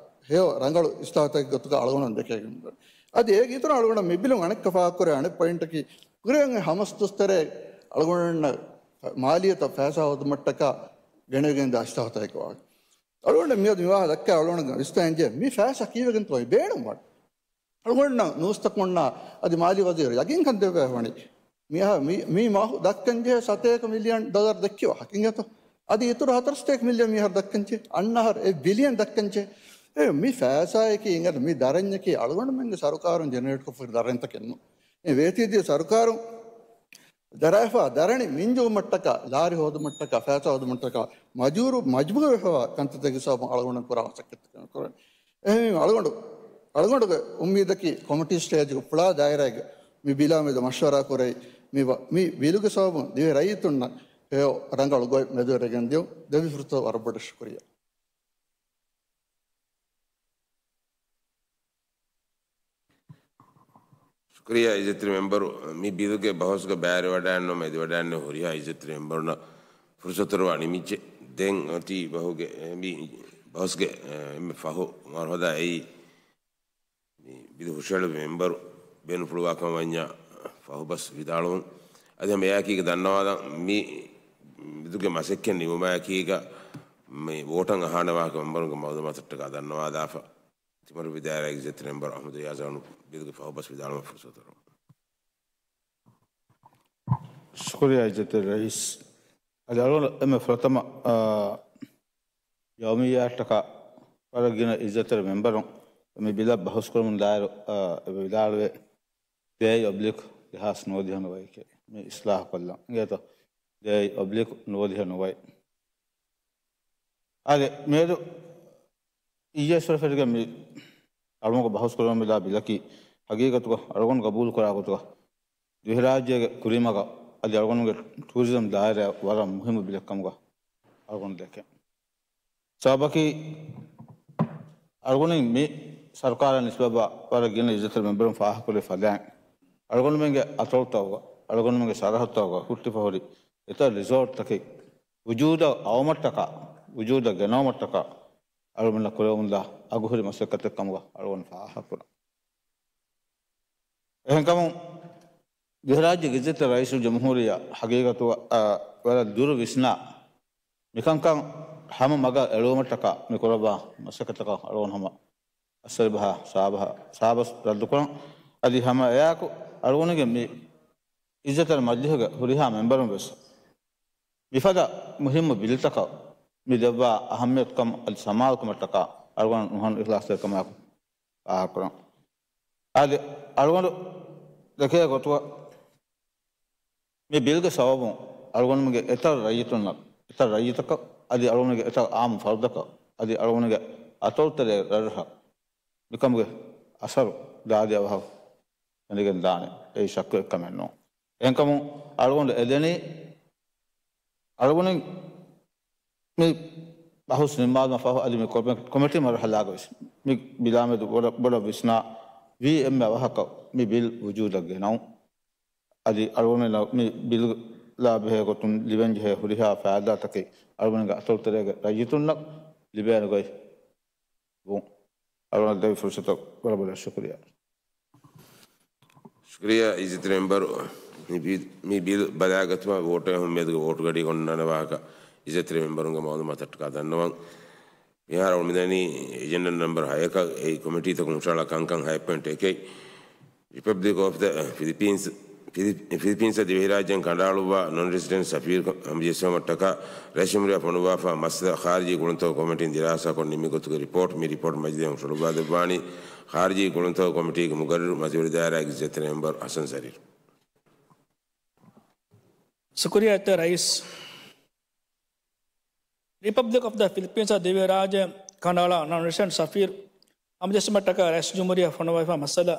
ހެޔޮ ރަނގަޅު އިސްލާހުތަކެއް ގޮތުގަ އަޅުގަނޑު ދެކޭގެން. އަދި އޭގެ އިތުރަށް އަޅުގަނޑަށް މި ބިލުން އަނެއްކާ ފާހަގަކުރޭ އަނެއް ޕޮއިންޓަކީ، ކުރިއަށް ހަމަސް ދުވަސް ތެރޭ އަޅުގަނޑުންނަށް މާލިއްޔަތަށް ފައިސާ ހޯދުމަށްޓަކާ ގެނެވިގެންދާ އިސްލާހުތަކެއް ވާ. އަޅުގަނޑަށް މިއަދު މިވާހަކަ ދައްކާ އަޅުގަނޑު ވިސްނާންޖެހޭ މި ފައިސާ ކީއްވެގެންތޯ ބޭނުންވާނެ. އަޅުގަނޑުންނަށް ނޫސްތަކުންނާ އަދި މާލީ ވަޒީރު ޔަގީންކަން ދެއްވައިފަވަނީ. މި އަހަ، މި، މި މަހު ދައްކަންޖެހޭ ސަތޭކަ މިލިއަން ޑޮލަރު ދެއްކި ވާހަކަ އިނގޭތޯ. އަދި އިތުރު ހަތަރު ސަތޭކަ މިލިއަން މިހާރު ދައްކަންޖެހޭ. އަންނަ އަހަރު އެއް ބިލިއަން ދައްކަންޖެހޭ. އެ މި ފައިސާއަކީ އިނގޭތޯ މި ދަރަންޏަކީ އަޅުގަނޑުމެންގެ ސަރުކާރުން ޖެނެރޭޓްކޮށްފަ ދަރަންތަކެއް ނޫން. އެ ވޭތީދިޔަ ސަރުކާރުން ދަރާފާ ދަރަނި މިންޖުވުމަށްޓަކާ، ލާރި ހޯދުމަށްޓަކާ، ފައިސާ ހޯދުމަށްޓަކާ މަޖުބޫރު، މަޖުބޫރުވެފަވާ ކަންތައްތަކެއް ސަބަބުން އަޅުގަނޑު ކުރާ މަސައްކަތްތަކެއް ނުކުރަން. އެހެންވީމަ އަޅުގަނޑު، އަޅުގަނޑުގެ އުއްމީދަކީ ކޮމިޓީ ސްޓޭޖުގެ ފުޅާ ދާއިރާގެ މި ބިލާ މެދު މަޝްވަރާ ކުރެވި، މި ވަ، މި ބިލުގެ ސަބަބުން ދިވެހި ރައްޔިތުންނަށް ހެޔޮ ރަނގަޅު ގޮތް މެދުވެރިވެގެން ދިޔުން ދެއްވި ފުރުސަތަށް ވަރަށް ބޮޑަށް ޝުކުރިއްޔާ. ޝުކުރިއްޔާ އިއްޒަތްތެރި މެމްބަރު، މި ބިލުގެ ބަހުސްގަ ބައިވެރިވަޑައިގަންނަވަން އެދިވަޑައިގެންނެވި ހުރިހާ އިއްޒަތްތެރި މެމްބަރުންނަށް ފުރުސަތު އަރުވާ ނިމިއްޖެ. ދެން އޮތީ ބަހުގެ، މި ބަހުސްގެ، އެންމެ ފަހު މަރުހަލާ އެއީ މި ބިލު ހުށަހެޅުއްވި މެމްބަރު ބޭނުންފުޅުވާ ކަމަށް ވަންޏާ ފަހުބަސް ވިދާޅުވުން. އަދި ހަމަ އެއާއެކީގަ ދަންނަވާލަން، މި ބިލުގެ މަސައްކަތް ނިމުމާއެކީގަ މި ވޯޓަށް އަހާނެ ވާހަކަ މެމްބަރުންގެ މައުލޫމާތަށްޓަކާ ދަންނަވާލާފަ. ތިމަރު ވިދާޅުވި އިއްޒަތްތެރި މެމްބަރު އަޙްމަދު ރިޔާޒާނު ބިލުގެ ފަހުބަސް ވިދާޅުވުމަށް ފުރުސަތު އަރުވަން. ޝުކުރިއްޔާ އިއްޒަތްތެރި ރައީސް. އަދި އަޅުގަނޑު އެންމެ ފުރަތަމަ، އާ، ޔައުމިއްޔާއަށްޓަކާ ވަރަށް ގިނަ އިއްޒަތްތެރި މެމްބަރުން މި ބިލަށް ބަހުސްކުރަމުން ދާއިރު، އާ، އެބަ ވިދާޅުވޭ، ދޭއް އޮބްލިކް ދެހާސް ނުވަދިހަ ނުވައެކޭ. މި އިސްލާހުކޮށްލަން އިނގޭތޯ؟ ދޭއް އޮބްލިކް ނުވަދިހަ ނުވައެއް. އާދެ، މިއަދު އިއްޔެ އިސްވެރިފެށިގެން މި އަޅުގަނޑު ބަހުސްކުރަމުން މިލާ ބިލަކީ ހަގީގަތުގަ އަޅުގަނޑު ގަބޫލުކުރާ ގޮތުގަ ދިވެހިރާއްޖޭގެ ކުރީމަގަށް އަދި އަޅުގަނޑުގެ ޓޫރިޒަމް ދާއިރާއަށް ވަރަށް މުހިއްމު ބިލެއްކަމުގަ އަޅުގަނޑު ދެކެން. ސަބަބަކީ، އަޅުގަނޑު މި ސަރުކާރާ ނިސްބަތްވާ ވަރަށް ގިނަ އިއްޒަތްތެރި މެމްބަރުން ފާހަގަކުރި ފަދައިން، އަޅުގަނޑުމެންގެ އަތޮޅުތަކުގަ، އަޅުގަނޑުމެންގެ ސަރަހައްދުތަކުގަ ހުއްޓިފަ ހުރި އެތައް ރިސޯޓްތަކެއް ވުޖޫދަށް އައުމަށްޓަކާ، ވުޖޫދަށް ގެނައުމަށްޓަކާ، އަޅުގަނޑަށް ކުރެވެމުންދާ އަގުހުރި މަސައްކަތެއް ކަމުގަ އަޅުގަނޑު ފާހަގަކުރަން. އެހެންކަމުން، ދިވެހިރާއްޖޭގެ އިއްޒަތްތެރި ރައީސުލްޖުމްހޫރިއްޔާ ހަގީގަތުގަ، އާ، ވަރަށް ދުރު ވިސްނާ، މިކަންކަން ހަމަ މަގަށް އެޅުވުމަށްޓަކާ މި ކުރައްވާ މަސައްކަތަކަށް އަޅުގަނޑު ހަމަ އައްސަރިބަހާ ސާބަހާ ސާބަސް ރައްދުކުރަން. އަދި ހަމަ އެއާއެކު އަޅުގަނޑުގެ މި އިއްޒަތްތެރި މަޖިލިހުގެ ހުރިހާ މެމްބަރުން ވެސް މިފަދަ މުހިއްމު ބިލްތަކަށް މި ދެއްވާ އަހައްމިޔަތުކަން އަދި ސަމާލުކަމަށްޓަކާ އަޅުގަނޑު ނުހަނު އިޚްލާޞްތެރިކަމާއެކު ފާހަގަކުރަން. އަދި އަޅުގަނޑު ދެކޭ ގޮތުގަ މި ބިލްގެ ސަބަބުން އަޅުގަނޑުމެންގެ އެތައް ރައްޔިތުންނަށް، އެތައް ރައްޔިތަކަށް އަދި އަޅުގަނޑުގެ އެތައް އާއްމު ފަރުދަކަށް އަދި އަޅުގަނޑުގެ އަތޮޅުތެރޭ ރަށްރަށަށް މިކަމުގެ އަސަރު ދާދި އަވަހަށް ފެނިގެން ދާނެ. އެއީ ޝައްކު އެއްކަމެއް ނޫން. އެހެންކަމުން އަޅުގަނޑު އެދެނީ އަޅުގަނޑު މި ބަހުސް ނިންމާލުމަށް ފަހު އަދި މި ކޮމެ-، ކޮމިޓީ މަރުހަލާގަ ވެސް މި ބިލާމެދު ބޮޑަށް، ބޮޑަށް ވިސްނާ ވީ އެންމެ އަވަހަކަށް މި ބިލް ވުޖޫދަށް ގެނައުން. އަދި އަޅުގަނޑު މި ބިލް ލާ ބެހޭ ގޮތުން ލިބެން ޖެހޭ ހުރިހާ ފައިދާތަކެއް އަޅުގަނޑުގެ އަތޮޅުތެރޭގެ ރައްޔިތުންނަށް ލިބޭނެ ގޮތް ވުން. އަޅުގަނޑަށް ދެވި ފުރުސަތަށް ވަރަށް ބޮޑަށް ޝުކުރިއްޔާ. ޝުކުރިއްޔާ އިއްޒަތްތެރި މެމްބަރު، މި ބި-، މި ބިލް ބަލާގަތުމަށް ވޯޓު އެހުން މިއަދުގެ ވޯޓުގަޑީގަ އޮންނާނެ ވާހަކަ އިއްޒަތްތެރި މެމްބަރުންގެ މައުލޫމާތަށްޓަކާ ދަންނަވަން. މިހާރު މިދަނީ އެޖެންޑާ ނަމްބަރު ހައެކަށް. އެއީ ކޮމިޓީތަކުން ހުށަހަޅާ ކަންކަން ހައެއް ޕޮއިންޓް އެކެއް. ރިޕަބްލިކް އޮފް ދަ ފިލިޕީންސް، ފިލި-، ފިލިޕީންސްއަށް ދިވެހިރާއްޖޭން ކަނޑައަޅުއްވާ ނޮން ރެސިޑެންޓް ސަފީރު ހަމަޖެއްސުމަށްޓަކާ ރައީސްޖުމްހޫރިއްޔާ ފޮނުއްވާފަ މައްސަލަ ޚާރިޖީ ގުޅުންތަކުގެ ކޮމިޓީން ދިރާސާކޮށް ނިންމި ގޮތުގެ ރިޕޯޓް. މި ރިޕޯޓް މަޖިލީހަށް ހުށަހަޅުއްވާދެއްވާނީ ޚާރިޖީ ގުޅުންތަކުގެ ކޮމިޓީގެ މުގައްރިރު މަތިވެރި ދާއިރާގެ އިއްޒަތްތެރި މެމްބަރު ހަސަން ސަރީރު. ޝުކުރިއްޔާ އިއްޒަތްތެރި ރައީސް. ރިޕަބްލިކް އޮފް ދަ ފިލިޕީންސްއަށް ދިވެހިރާއްޖެ ކަނޑައަޅާ ނޮން ރެސިޑެންޓް ސަފީރު ހަމަޖެއްސުމަށްޓަކާ ރައީސްޖުމްހޫރިއްޔާ ފޮނުއްވާފަ މައްސަލަ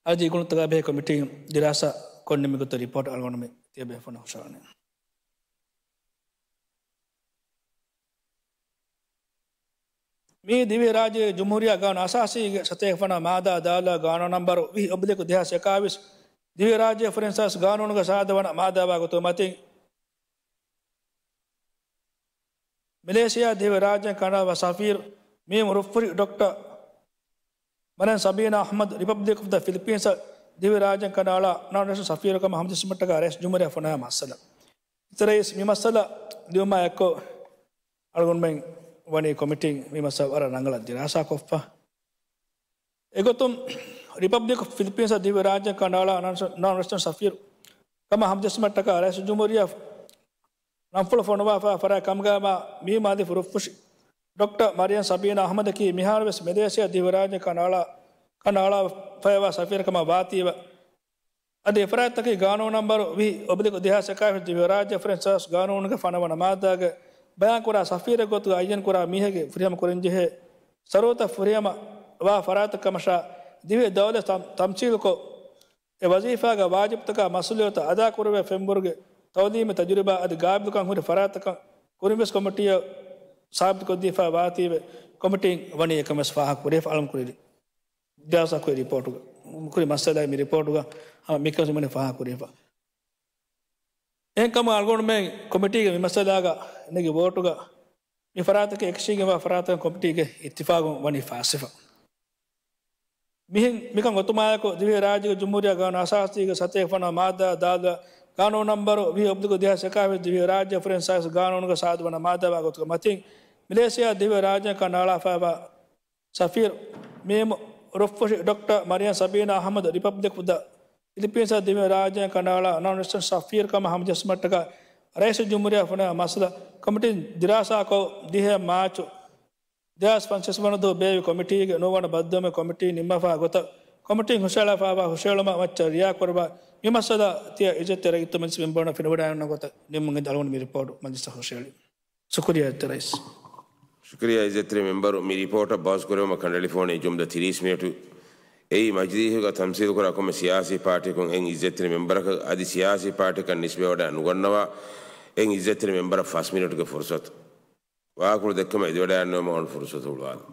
ޚާރިޖީ ގުޅުންތަކާ ބެހޭ ކޮމިޓީން ދިރާސާ ކޮށް ނިންމި ގޮތުގެ ރިޕޯޓް އަޅުގަނޑު މި ތިޔަބޭފުޅުންނަށް ހުށަހަޅަނީ. މިއީ ދިވެހިރާއްޖޭގެ ޖުމްހޫރިއްޔާ ގާނޫނު އަސާސީގެ ސަތޭކަ ފަނަރަ މާދާ ދާލާ ގާނޫނު ނަމްބަރު ވިހި އޮބްލިކު ދެހާސް އެކާވީސް ދިވެހިރާއްޖޭ ފޮރިން އެސްޓޭޓްސް ގާނޫނުގަ ސާދަވާން މާދާވާ ގޮތުގެ މަތިން މެލޭޝިޔާ ދިވެހިރާއްޖެ ކަނޑައަޅާ ސަފީރު މީމު ރުއްފުށި ޑޮކްޓަރ މަރިޔަމް ސަބީނާ އަޙްމަދު ރިޕަބްލިކް އޮފް ދަ ފިލިޕީންސްއަށް ދިވެހިރާއްޖެ ކަނޑައަޅާ ނޮން ރެސިޑެންޓް ސަފީރު ކަމަށް ހަމަޖެއްސުމަށްޓަކާ ރައީސް ޖުމްހޫރިއްޔާ ފޮނުއްވާ މައްސަލަ. އިއްޒަތްތެރި ރައީސް މި މައްސަލަ ލިޔުމާ އެއްކޮށް އަޅުގަނޑުމެން ވަނީ ކޮމިޓީން މި މައްސަލަ ވަރަށް ރަނގަޅަށް ދިރާސާ ކޮށްފަ. އެގޮތުން ރިޕަބްލިކް އޮފް ފިލިޕީންސްއަށް ދިވެހިރާއްޖެ ކަނޑައަޅާ ނޮން ރެސިޑެންޓް ސަފީރު ކަމަށް ހަމަޖެއްސުމަށްޓަކާ ރައީސް ޖުމްހޫރިއްޔާ ނަންފުޅު ފޮނުވާފައި ފަރާތް ކަމުގައި މީމު އަދި ރުއްފުށި ޑޮކްޓަރ މަރިޔަމް ސަބީނާ އަޙްމަދަކީ މިހާރުވެސް މެލޭޝިޔާ ދިވެހިރާއްޖެ ކަނޑައަޅާ، ކަނޑައަޅާފައިވާ ސަފީރު ކަމަށް ވާތީވެ، އަދި އެފަރާތްތަކީ ގާނޫނު ނަމްބަރު ވިހި އޮބްލިކު ދެހާސް އެކާވީސް ދިވެހިރާއްޖެ ފޮރިން އެސްޓޭޓްސް ގާނޫނުގެ ފަނަވަނަ މާއްދާގެ ބަޔާންކުރާ ސަފީރެއް ގޮތުގަ އައްޔަންކުރާ މީހެއްގެ ފުރިހަމަ ކުރަންޖެހޭ ޝަރުތުތައް ފުރިހަމަ ވާ ފަރާތެއް ކަމަށާ، ދިވެހި ދައުލަތް ތަމް-، ތަމްސީލުކޮށް، އެ ވަޒީފާގެ ވާޖިބުތަކާ މަސްއޫލިއްޔަތުތައް އަދާކުރެވޭ ފެންވަރުގެ ތައުލީމީ ތަޖުރިބާ އަދި ގާބިލުކަން ހުރި ފަރާތްތަކަށް ކުރިންވެސް ކޮމިޓީއަށް ސާބިތުކޮށްދީފައި ވާތީވެ، ކޮމިޓީން ވަނީ އެކަންވެސް ފާހަގަކުރެވިފަ އަޅުން ކުރި ދިރާސާކުރި ރިޕޯޓުގަ. ކުރި މައްސަލައެއް މި ރިޕޯޓުގަ ހަމަ މިކަން މިނެ ފާހަގަ ކުރެވިފަ. އެހެންކަމުން އަޅުގަނޑުމެން ކޮމިޓީގެ މި މައްސަލާގަ ނެގި ވޯޓުގަ މި ފަރާތަކީ އެކަށީގެންވާ ފަރާތަކަށް ކޮމިޓީގެ އިއްތިފާގުން ވަނީ ފާސްވެފަ. މިހެން މިކަން އޮތުމާއެކު، ދިވެހި ރާއްޖޭގެ ޖުމްހޫރިއްޔާ ގާނޫނު އަސާސީގެ ސަތޭކަ ފަނަރަ މާއްދާ ދާލު ގާނޫނު ނަންބަރު ވިހި އޮބްލިކު ދެހާސް އެކާވީސް ދިވެހި ރާއްޖެ ފޮރިން ސާސް ގާނޫނުގެ ސާދަ ވަނަ މާއްދާ ވާ ގޮތުގެ މަތިން، މެލޭޝިޔާ ދިވެހި ރާއްޖޭން ކަނޑައަޅާފައިވާ ސަފީރު މީމު ރުއްފުށި ޑޮކްޓަރ މަރިޔަމް ސަބީނާ އަހްމަދު ރިޕަބްލިކް އޮފް ދަ ފިލިޕީންސްއާ ދިވެހި ރާއްޖޭން ކަނޑައަޅާ ނޯން ރެސިޑެންޓް ސަފީރު ކަމަށް ހަމަޖެއްސުމަށްޓަކާ ރައީސުލްޖުމްހޫރިއްޔާ ފޮނުވާ މައްސަލަ ކޮމިޓީން ދިރާސާކޮށް، ދިހަ މާޗު ދެހާސް ފަންސާސް ވަނަ ދުވަހު ބޭއްވި ކޮމިޓީގެ ނުވަވަނަ ބައްދަލުވުމެއް ކޮމިޓީން ނިންމާފާ ގޮތަށް، ކޮމިޓީން ހުށަހަޅާފައިވާ ހުށަހެޅުމަށް މައްޗަށް ރިއާކުރައްވާ މި މައްސަލަ ތިޔަ އިއްޒަތްތެރި ރައްޔިތު މަޖިލިސް މެމްބަރުންނަށް ފެނިވަޑައިގަންނަ ގޮތަށް ނިންމުން އެދި އަޅުގަނޑު މި ރިޕޯޓު މަޖިލިސަށް ހުށަހެޅި. ޝުކުރިއްޔާ އިއްޒަތްތެރި ރައީސް. ޝުކުރިއްޔާ އިއްޒަތްތެރި މެމްބަރު، މި ރިޕޯޓަށް ބަހުސް ކުރެވުމަށް ކަނޑައެޅިފަ އެންމެ ޖުމްލަ ތިރީސް މިނެޓު. އެއީ މަޖިލީހުގަ ތަމްސީލުކުރާ ކޮންމެ ސިޔާސީ ޕާޓީއަކުން އެއް އިއްޒަތްތެރި މެމްބަރަކަށް އަދި ސިޔާސީ ޕާޓީއަކަށް ނިސްބަތްވެވަޑައި ނުގަންނަވާ އެއް އިއްޒަތްތެރި މެމްބަރަށް ފަސް މިނެޓުގެ ފުރުސަތު. ވާހަކަފުޅު ދެއްކުމަށް އެދިވަޑައިގަންނަވަމުން ފުރުސަތު ހުޅުވާލަން.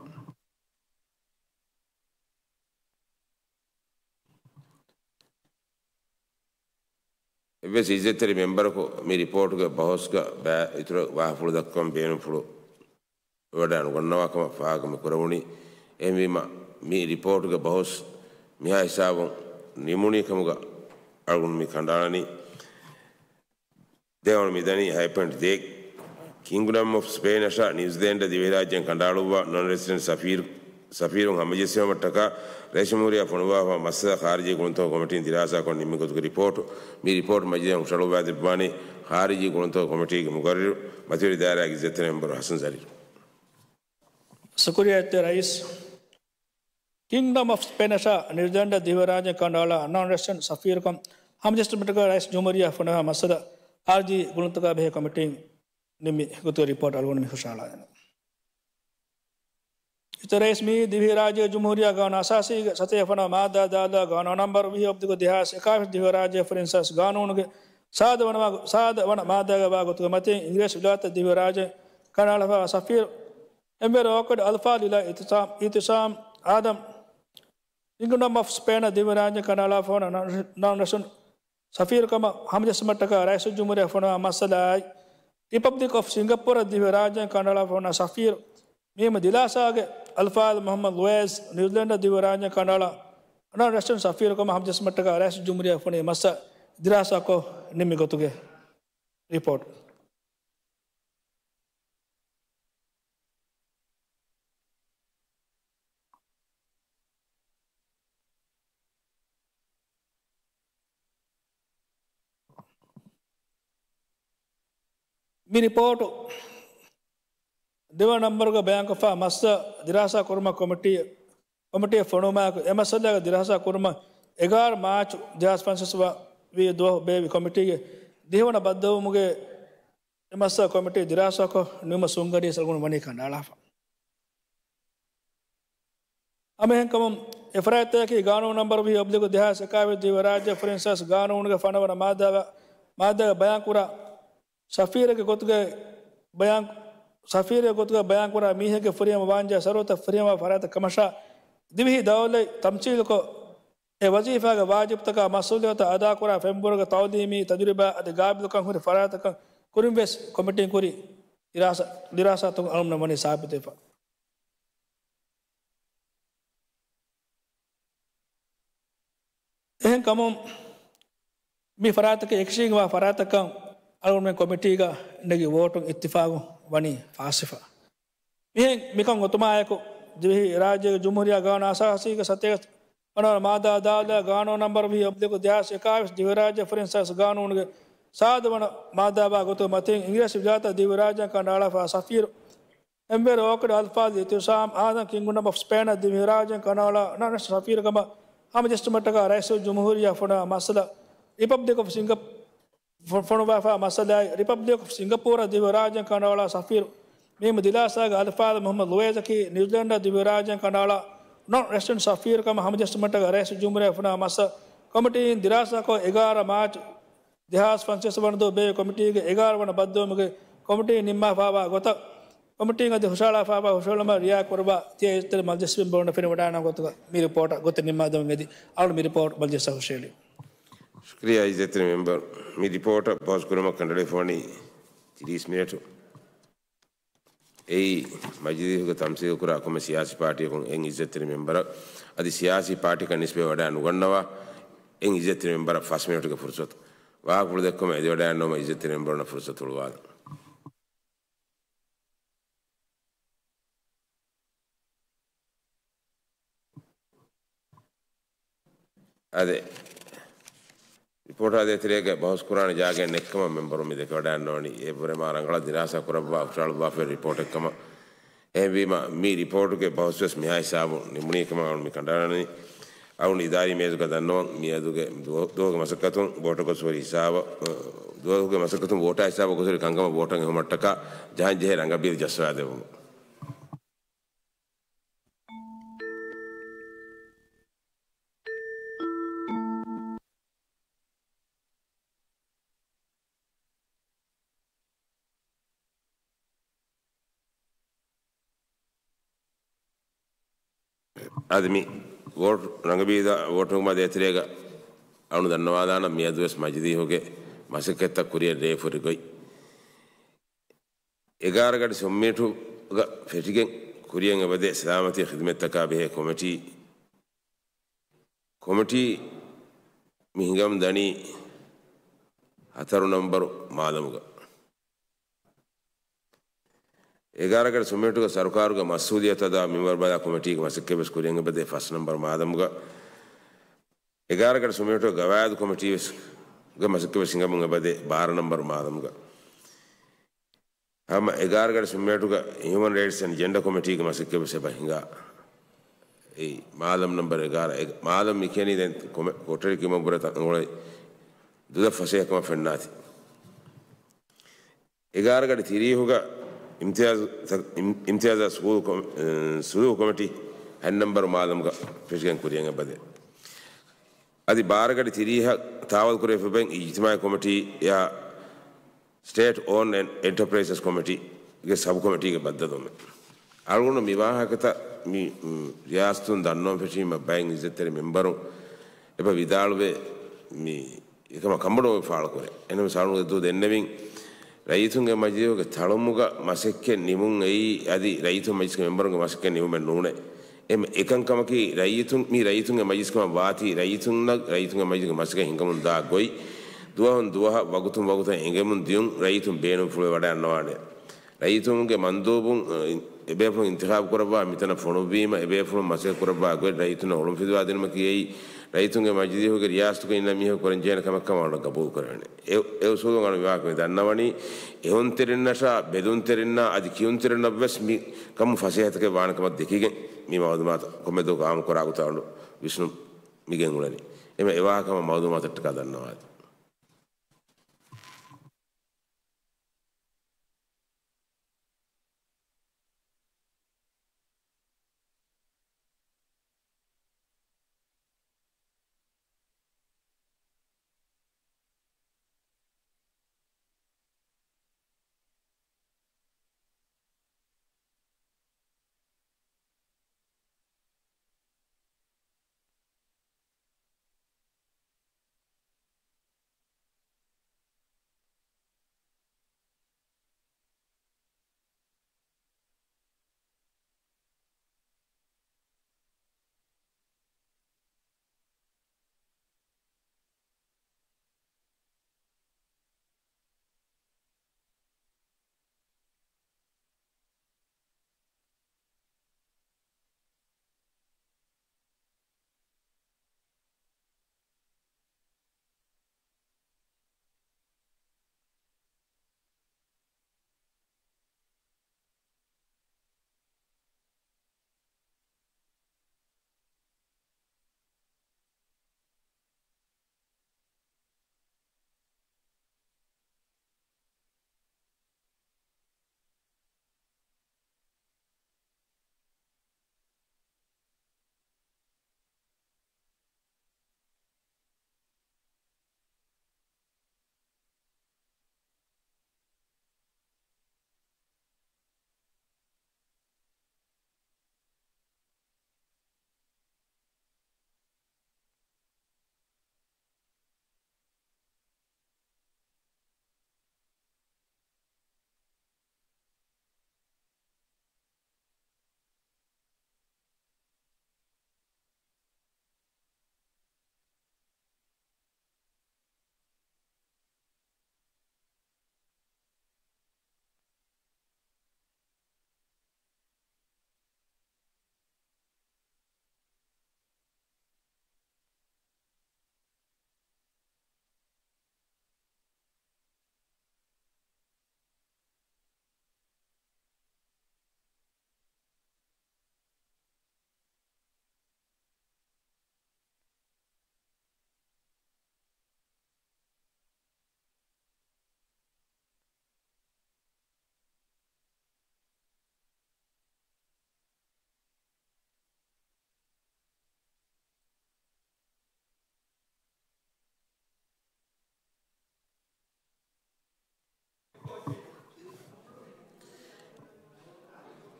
އެއްވެސް އިއްޒަތްތެރި މެމްބަރަކު މި ރިޕޯޓުގެ ބަހުސްގަ ބައި އިތުރަށް ވާހަފުޅު ދައްކަން ބޭނުންފުޅު ވަޑައި ނުގަންނަވާ ކަމަށް ފާހަގަ މި ކުރެވުނީ. އެހެންވީމަ، މި ރިޕޯޓުގެ ބަހުސް މިހާ ހިސާބުން ނިމުނީ ކަމުގަ އަޅުގަނޑު މި ކަނޑައަޅަނީ. ދެވަނަ މިދަނީ ހަތް ޕޮއިންޓް ދޭއް. ކިންގްޑަމް އޮފް ސްޕޭނަށާ ނިއުޒިލޭންޑަށް ދިވެހި ރާއްޖޭން ކަނޑައަޅުއްވާ ނޮން ރެސިޑެންޓް ސަފީރު، ސަފީރުން ހަމަޖެއްސުމަށްޓަކާ ރައީސުލްޖުމްހޫރިއްޔާ ފޮނުވާފަ މައްސަލަ ޚާރިޖީ ގުޅުންތަކުގެ ކޮމިޓީން ދިރާސާކޮށް ނިންމި ގޮތުގެ ރިޕޯޓު، މި ރިޕޯޓު މަޖިލީހަށް ހުށަހަޅުއްވާދެއްވާނީ ޚާރިޖީ ގުޅުންތަކުގެ ކޮމިޓީގެ މުގައްރިރު، މަތިވެރި ދާއިރާގެ އިއްޒަތްތެރި މެމްބަރު ހަސަން ޒަރީރު. ޝުކުރިއްޔާ އިއްޒަތްތެރި ރައީސް. ކިންގްޑަމް އޮފް ސްޕޭނަށާ ނިއުޒިލޭންޑަށް ދިވެހިރާއްޖޭން ކަނޑައަޅާ ނޯން ރެސިޑެންޓް ސަފީރުކަން ހަމަޖެއްސުމަށްޓަކާ ރައީސުލްޖުމްހޫރިއްޔާ ފޮނުވާ މައްސަލަ ޚާރިޖީ ގުޅުންތަކާ ބެހޭ ކޮމިޓީން ނިންމި ގޮތުގެ ރިޕޯޓް އަޅުގަނޑު މި ހުށަހަޅާލަން. އިއްޒަތްތެރި ރައީސް، މިއީ ދިވެހިރާއްޖޭގެ ޖުމްހޫރިއްޔާ ގާނޫނު އަސާސީގެ ސަތޭކަ ފަނަރަ މާއްދާ ދާލާ ގާނޫނު ނަންބަރު ވިހި އޮބްލިކު ދެހާސް އެކާވީސް ދިވެހިރާއްޖޭ ފޮރިން ސާސް ގާނޫނުގެ ސާދަ ވަނަ، ސާދަ ވަނަ މާއްދާގައި ވާ ގޮތުގެ މަތިން އިނގިރޭސި ވިލާތަށް ދިވެހިރާއްޖޭން ކަނޑައަޅާފައިވާ ސަފީރު އެންވަރު އޯކްވަޑް އަލްފާޟިލް އިއްތިސާމް، އިއްތިސާމް އާދަމް، ކިންގްޑަމް އޮފް ސްޕޭނަށް ދިވެހިރާއްޖޭން ކަނޑައަޅާފައިވާ ނަން ރެސިޑެންޓް ސަފީރު ކަމަށް ހަމަޖެއްސުމަށްޓަކާ ރައީސުލްޖުމްހޫރިއްޔާ ފޮނުވާ މައްސަލައާއި، ރިޕަބްލިކް އޮފް ސިންގަޕޫރަށް ދިވެހިރާއްޖޭން ކަނޑައަޅާފައިވާ ސަފީރު މީމު ދިލާސާގެ އަލްފާޟިލް މުޙައްމަދު ލުއޭޒް، ނިއުޒިލޭންޑަށް ދިވެހިރާއްޖޭން ކަނޑައަޅާ ނަން ރެސިޑެންޓް ސަފީރު ކަމަށް ހަމަޖެއްސުމަށްޓަކާ ރައީސުލްޖުމްހޫރިއްޔާ ފޮނުވި މައްސަލަ ދިރާސާކޮށް ނިންމި ގޮތުގެ ރިޕޯޓް. މި ރިޕޯޓު ދެވަނަ ނަންބަރުގަ ބަޔާންކޮށްފަ މައްސަލަ ދިރާސާ ކުރުމަށް ކޮމިޓީ، ކޮމިޓީއެއް ފޮނުވުމާއެކު، އެ މައްސަލައިގެ ދިރާސާ ކުރުމަށް އެގާރަ މާޗު ދެހާސް ފަންސާސް ވަ-، ވީ ދުވަހު ބޭއްވި ކޮމިޓީގެ ދިހަވަނަ ބައްދަލުވުމުގެ އެ މައްސަލަ ކޮމިޓީ ދިރާސާކޮށް ނިމުމަށް ސުންގަރީސް އަޅުގަނޑު ވަނީ ކަނޑައަޅާފަ. އަމެހެންކަމުން އެ ފަރާތްތަކަކީ ގާނޫނު ނަންބަރު ވިހި އޮބްލިކު ދެހާސް އެކާވީސް ދިވެހިރާއްޖެ ފޮރިން ސާސް ގާނޫނުގެ ފަނަރަ ވަނަ މާއްދާ، މާއްދާގައި ބަޔާންކުރާ ސަފީރެއްގެ ގޮތުގައި ބަޔާން، ސަފީރެއްގެ ގޮތުގައި ބަޔާންކުރާ މީހެއްގެ ފުރިހަމަ ވާންޖެހޭ ޝަރުތަށް ފުރިހަމަ ފަރާތަށް ކަމަށާ، ދިވެހި ދައުލަތް ތަމްސީލުކޮށް، އެ ވަޒީފާގެ ވާޖިބުތަކާ މަސްއޫލިއްޔަތާ އަދާކުރާ ފެންބުރުގެ ތައުލީމީ ތަޖުރިބާ އަދި ގާބިލުކަން ހުރި ފަރާތަކަށް ކުރިން ވެސް ކޮމިޓީން ކުރި ދިރާސާ، ދިރާސާތަކުން އަޅުގަނޑަށް ވަނީ ސާބިތުވެފަ. އެހެން ކަމުން މި ފަރާތަކީ އެކަށީގެންވާ ފަރާތަކަށް އަޅުގަނޑުމެން ކޮމިޓީގަ ނެގި ވޯޓުން އިއްތިފާގު ވަނީ ފާސްވެފަ. މިހެން މިކަން އޮތުމާއެކު، ދިވެހި ރާއްޖޭގެ ޖުމްހޫރިއްޔާ ގާނޫނު އަސާސީގެ ސަތޭކަ ވަނަ މާއްދާ ދާލާ ގާނޫނު ނަންބަރު ވިހި އޮބްލިކު ދެހާސް އެކާވީސް ދިވެހިރާއްޖެ ފޮރިން ސާސް ގާނޫނުގެ ސާދަ ވަނަ މާއްދާ ވާ ގޮތުގެ މަތިން އިނގިރޭސި ވިލާތަށް ދިވެހިރާއްޖޭން ކަނޑައަޅާފަ ސަފީރު އެންވަރު އޯކްވަޑް އަލްފާޟިލް އިއްތިސާމް އާދަމް ކިންގްޑަމް އޮފް ސްޕޭނަށް ދިވެހިރާއްޖޭން ކަނޑައަޅާ ނަން ރެސިޑެންޓް ސަފީރު ކަމަށް ހަމަޖެއްސުމަށްޓަކާ ރައީސުލްޖުމްހޫރިއްޔާ ފޮނުވާ މައްސަލަ ރިޕަބްލިކް އޮފް ސިންގަ-، ފޮ-، ފޮނުވާފަ މައްސަލައާއި، ރިޕަބްލިކް އޮފް ސިންގަޕޫރަށް ދިވެހިރާއްޖޭން ކަނޑައަޅާ ސަފީރު މީމު ދިލާސާގެ އަލްފާޟިލް މުޙައްމަދު ލުއޭޒަކީ ނިއުޒިލޭންޑަށް ދިވެހިރާއްޖޭން ކަނޑައަޅާ ނޮން ރެސިޑެންޓް ސަފީރު ކަމަށް ހަމަޖެއްސުމަށްޓަކާ ރައީސުލްޖުމްހޫރިއްޔާ ފޮނުވާ މައްސަލަ ކޮމިޓީން ދިރާސާކޮށް އެގާރަ މާޗު ދެހާސް ފަންސާސް ވަނަ ދުވަހު ބޭއްވި ކޮމިޓީގެ އެގާރަ ވަނަ ބައްދަލުވުމުގެ ކޮމިޓީން ނިންމާފައިވާ ގޮތަށް ކޮމިޓީން އަދި ހުށަހަޅާފައިވާ ހުށަހެޅުމަށް ރިއާ ކުރައްވާ ތިޔަ އިއްޒަތްތެރި މަޖިލިސް މެމްބަރުންނަށް ފެނިވަޑައިގަންނަވާ ގޮތުގަ މި ރިޕޯޓަށް ގޮތެއް ނިންމާދެމުން އެދި. އަޅުގަނޑު މި ރިޕޯޓް މަޖިލިސްއަށް ހުށަހެޅީ. ޝުކުރިއްޔާ އިއްޒަތްތެރި މެމްބަރު، މި ރިޕޯޓަށް ބަހުސް ކުރުމަށް ކަނޑައެޅިފަވަނީ ތިރީސް މިނެޓު. އެއީ މަޖިލީހުގެ ތަމްސީލުކުރާ ކޮންމެ ސިޔާސީ ޕާޓީއަކުން އެއް އިއްޒަތްތެރި މެމްބަރަށް އަދި ސިޔާސީ ޕާޓީއަކަށް ނިސްބަތް ވަޑައި ނުގަންނަވާ އެއް އިއްޒަތްތެރި މެމްބަރަށް ފަސް މިނެޓުގެ ފުރުސަތު. ވާހަކަފުޅު ދެއްކުމަށް އެދިވަޑައިގަންނަވުމަށް އިއްޒަތްތެރި މެމްބަރުންނަށް ފުރުސަތު ހުޅުވާލަން. އާދެ، ރިޕޯޓާ ދޭތެރޭގަ ބަހުސް ކުރާނެ ޖާގައެއް ނެތްކަމަށް މެމްބަރުން މި ދެކެވަޑައިގަންނަވަނީ. އެއަށްވުރެ މާ ރަނގަޅަށް ދިރާސާ ކުރައްވާ ހުށަހަޅައްވާފައި ރިޕޯޓެއްކަމަށް. އެހެންވީމަ، މި ރިޕޯޓުގެ ބަހުސްވެސް މިހާ ހިސާބުން ނިމުނީ ކަމަށް އަޅުގަނޑު މި ކަނޑައަޅަނީ. އަޅުގަނޑު އިދާރީ މޭޒުގަ ދަންނަވަން މިއަދުގެ ދުވަ-، ދުވަހުގެ މަސައްކަތުން ވޯޓަށް ގޮސް ހުރި ހިސާބަށް، ދުވަހުގެ މަސައްކަތުން ވޯޓާ ހިސާބަށް ގޮސް ހުރި ކަންކަމަށް ވޯޓަށް އެހުމަށްޓަކާ ޖަހަން ޖެހޭ ރަނގަބީލު ޖައްސަވާ ދެވުމަށް. އަދި މި ވޯޓް ރަނގަބީލާ ވޯޓުން ދޭތެރޭގަ އަޅުގަނޑު ދަންނަވާލާނަން މިއަދުވެސް މަޖިލީހުގެ މަސައްކަތްތައް ކުރިއަށް ރޭ ފުރި ގޮތް. އެގާރަ ގަޑި ސުންމިނެޓުގަ ފެށިގެން ކުރިއަށް އެބަދޭ ސަލާމަތީ ޚިދުމަތްތަކާ ބެހޭ ކޮމިޓީ، ކޮމިޓީ މި ހިނގަމުން ދަނީ ހަތަރު ނަންބަރު މާލަމުގަ. އެގާރަ ގަޑި ސުންމިނެޓުގަ ސަރުކާރުގެ މަސްއޫލިއްޔަތު އަދާ މިންވަރު ބަލާ ކޮމިޓީގެ މަސައްކަތްވެސް ކުރިއަށް އެބަދޭ ފަސް ނަންބަރު މާލަމުގަ. އެގާރަ ގަޑި ސުންމިނެޓުގަ ގަވާއިދު ކޮމިޓީވެސް ގެ މަސައްކަތްވެސް ހިނގަމުން އެބަދޭ ބާރަ ނަންބަރު މާލަމުގަ. ހަމަ އެގާރަ ގަޑި ސުންމިނެޓުގަ ހިއުމަން ރައިޓްސް އެންޑް ޖެންޑަ ކޮމިޓީގެ މަސައްކަތްވެސް އެބަ ހިނގާ. އެއީ މާލަމް ނަންބަރު އެގާރަ. އެ-، މާލަމް މި ކިޔަނީ ދެން ކޮމެ-، ކޮޓަރި ކިޔުމަށްވުރެ ތަން އުޅެ ދުލަށް ފަސޭހަކަމަށް ފެންނާތީ. އެގާރަ ގަޑި ތިރީހުގަ އިމްތިޔާޒު، ތަ-، އިމް-، އިމްތިޔާޒާ ސުލޫކު ކޮ-، އެ، ސުލޫކު ކޮމިޓީ ހަތް ނަންބަރު މާލަމުގަ ފެށިގެން ކުރިއަށް އެބަދޭ. އަދި ބާރަ ގަޑި ތިރީހަށް ތާވަލް ކުރެވިފަ ބެން އިޖްތިމާޢީ ކޮމިޓީއާ ސްޓޭޓް އޯންޑް އެންޑް އެންޓަޕްރައިޒަސް ކޮމިޓީގެ ސަބް ކޮމިޓީގެ ބައްދަލުވުމެއް. އަޅުގަނޑު މި ވާހަކަތައް މި، މް، ރިޔާސަތުން ދަންނަވަން ފެށީމަ ބައެއް އިއްޒަތްތެރި މެމްބަރުން އެބަ ވިދާޅުވޭ މި އެކަމަށް ކަނބޮޑުވެ ފާޅުކުރޭ. އެހެންވެސް އަޅުގަނޑު ދުވަހު ދެންނެވިން، ރައްޔިތުންގެ މަޖިލީހުގެ ތަޅުމުގަ މަސައްކަތް ނިމުން އެއީ އަދި ރައްޔިތުން މަޖިލިސްގެ މެމްބަރުންގެ މަސައްކަތް ނިމުމެއް ނޫނޭ. އެހެން އެކަންކަމަކީ ރައްޔިތުން، މީ ރައްޔިތުންގެ މަޖިލިސްކަމަށް ވާތީ، ރައްޔިތުންނަށް ރައްޔިތުންގެ މަޖިލިސްގެ މަސައްކަތް ހިނގަމުން ދާ ގޮތް، ދުވަހުން ދުވަހަށް ވަގުތުން ވަގުތަށް އެނގެމުން ދިޔުން ރައްޔިތުން ބޭނުންފުޅުވެވަޑައިގަންނަވާނެ. ރައްޔިތުންގެ މަންދޫބުން، އަ، އެބޭފުޅުން އިންތިޚާބު ކުރައްވާ މިތަނަށް ފޮނުއްވީމަ، އެބޭފުޅުން މަސައްކަތް ކުރައްވާ ގޮތް ރައްޔިތުންނަށް އޮޅުން ފިލުވާ ދިނުމަކީ އެއީ، ރައްޔިތުންގެ މަޖިލީހުގެ ރިޔާސަތުގަ އިންނަ މީހަކު ކުރަންޖެހޭނެ ކަމެއް ކަމަށް އަޅުގަނޑު ގަބޫލު ކުރެވޭނެ. އެ، އެ އުސޫލުން އަޅު މިވާހަކަ މި ދަންނަވަނީ، އެހުންތެރިންނަށާ، ބެލުންތެރިންނާ، އަދި ކިޔުންތެރިންނަށްވެސް މި ކަމުން ފަސޭހަތަކެއް ވާނެ ކަމަށް ދެކިގެން، މި މައުލޫމާތު ކޮންމެ ދުވަހަކު އާއްމު ކުރާ ގޮތަށް އަޅު ވިސްނުން މި ގެންގުޅެނީ. އެމެ އެވާހަކަ ހަމަ މައުލޫމާތަށްޓަކާ ދަންނަވާތި.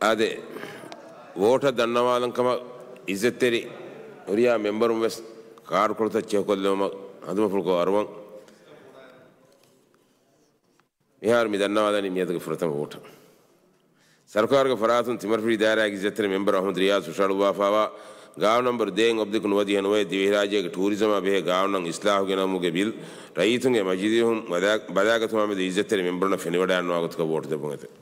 އާދެ، ވޯޓަށް ދަންނަވާލަން ކަމަށް އިއްޒަތްތެރި ހުރިހާ މެމްބަރުން ވެސް ކާޑުކޮޅުތައް ޗެކުކޮށްލެވުމަށް ހަނދުމަފުޅުކޮށް އަރުވަން. މިހާރު މި ދަންނަވާލަނީ މިއަދުގެ ފުރަތަމަ ވޯޓަށް. ސަރުކާރުގެ ފަރާތުން ތިމަރުފިލި ދާއިރާގެ އިއްޒަތްތެރި މެމްބަރު އަޙްމަދު ރިޔާޒް ހުށަހަޅުއްވާފާވާ ގާނޫނު ނަންބަރު ދޭއް އޮބްލިކް ނުވަދިހަ ނުވައެއް ދިވެހިރާއްޖޭގެ ޓޫރިޒަމާ ބެހޭ ގާނޫނަށް އިސްލާހު ގެނައުމުގެ ބިލް ރައްޔިތުންގެ މަޖިލީހުން ބަލާ-، ބަލާގަތުމާމެދު އިއްޒަތްތެރި މެމްބަރުންނަށް ފެނިވަޑައިގަންނަވާ ގޮތަކަށް ވޯޓު ދެއްވުން އެދެން.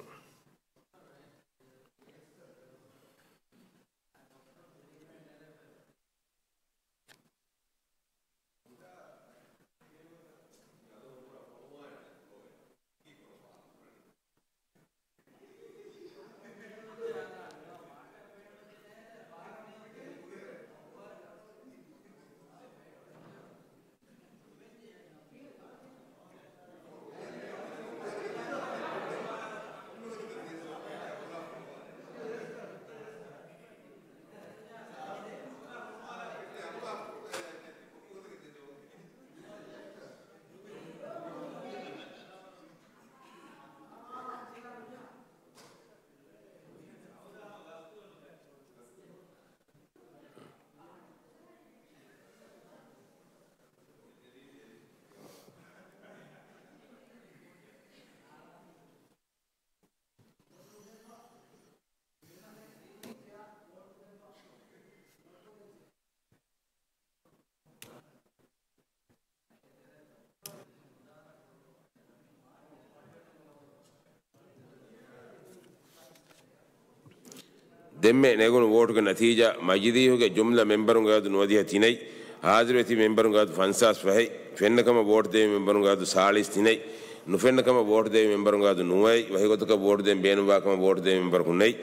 ދެންމެ ނެގުނު ވޯޓުގެ ނަތީޖާ، މަޖިލީހުގެ ޖުމްލަ މެމްބަރުންގެ އަދަދު ނުވަދިހަ ތިނެއް، ހާޒިރުވެތި މެމްބަރުންގެ އަދަދު ފަންސާސް ފަހެއް، ފެންނަ ކަމަށް ވޯޓު ދެވި މެމްބަރުންގެ އަދަދު ސާޅީސް ތިނެއް، ނުފެންނަ ކަމަށް ވޯޓު ދެވި މެމްބަރުންގެ އަދަދު ނުވައެއް، ވަހިގޮތަކަށް ވޯޓު ދެވި މެމްބަރުންގެ އަދަދު ނުވައެއް، ވަހިގޮތަކަށް ވޯޓު ދެވި މެމްބަރަކު ނެތް،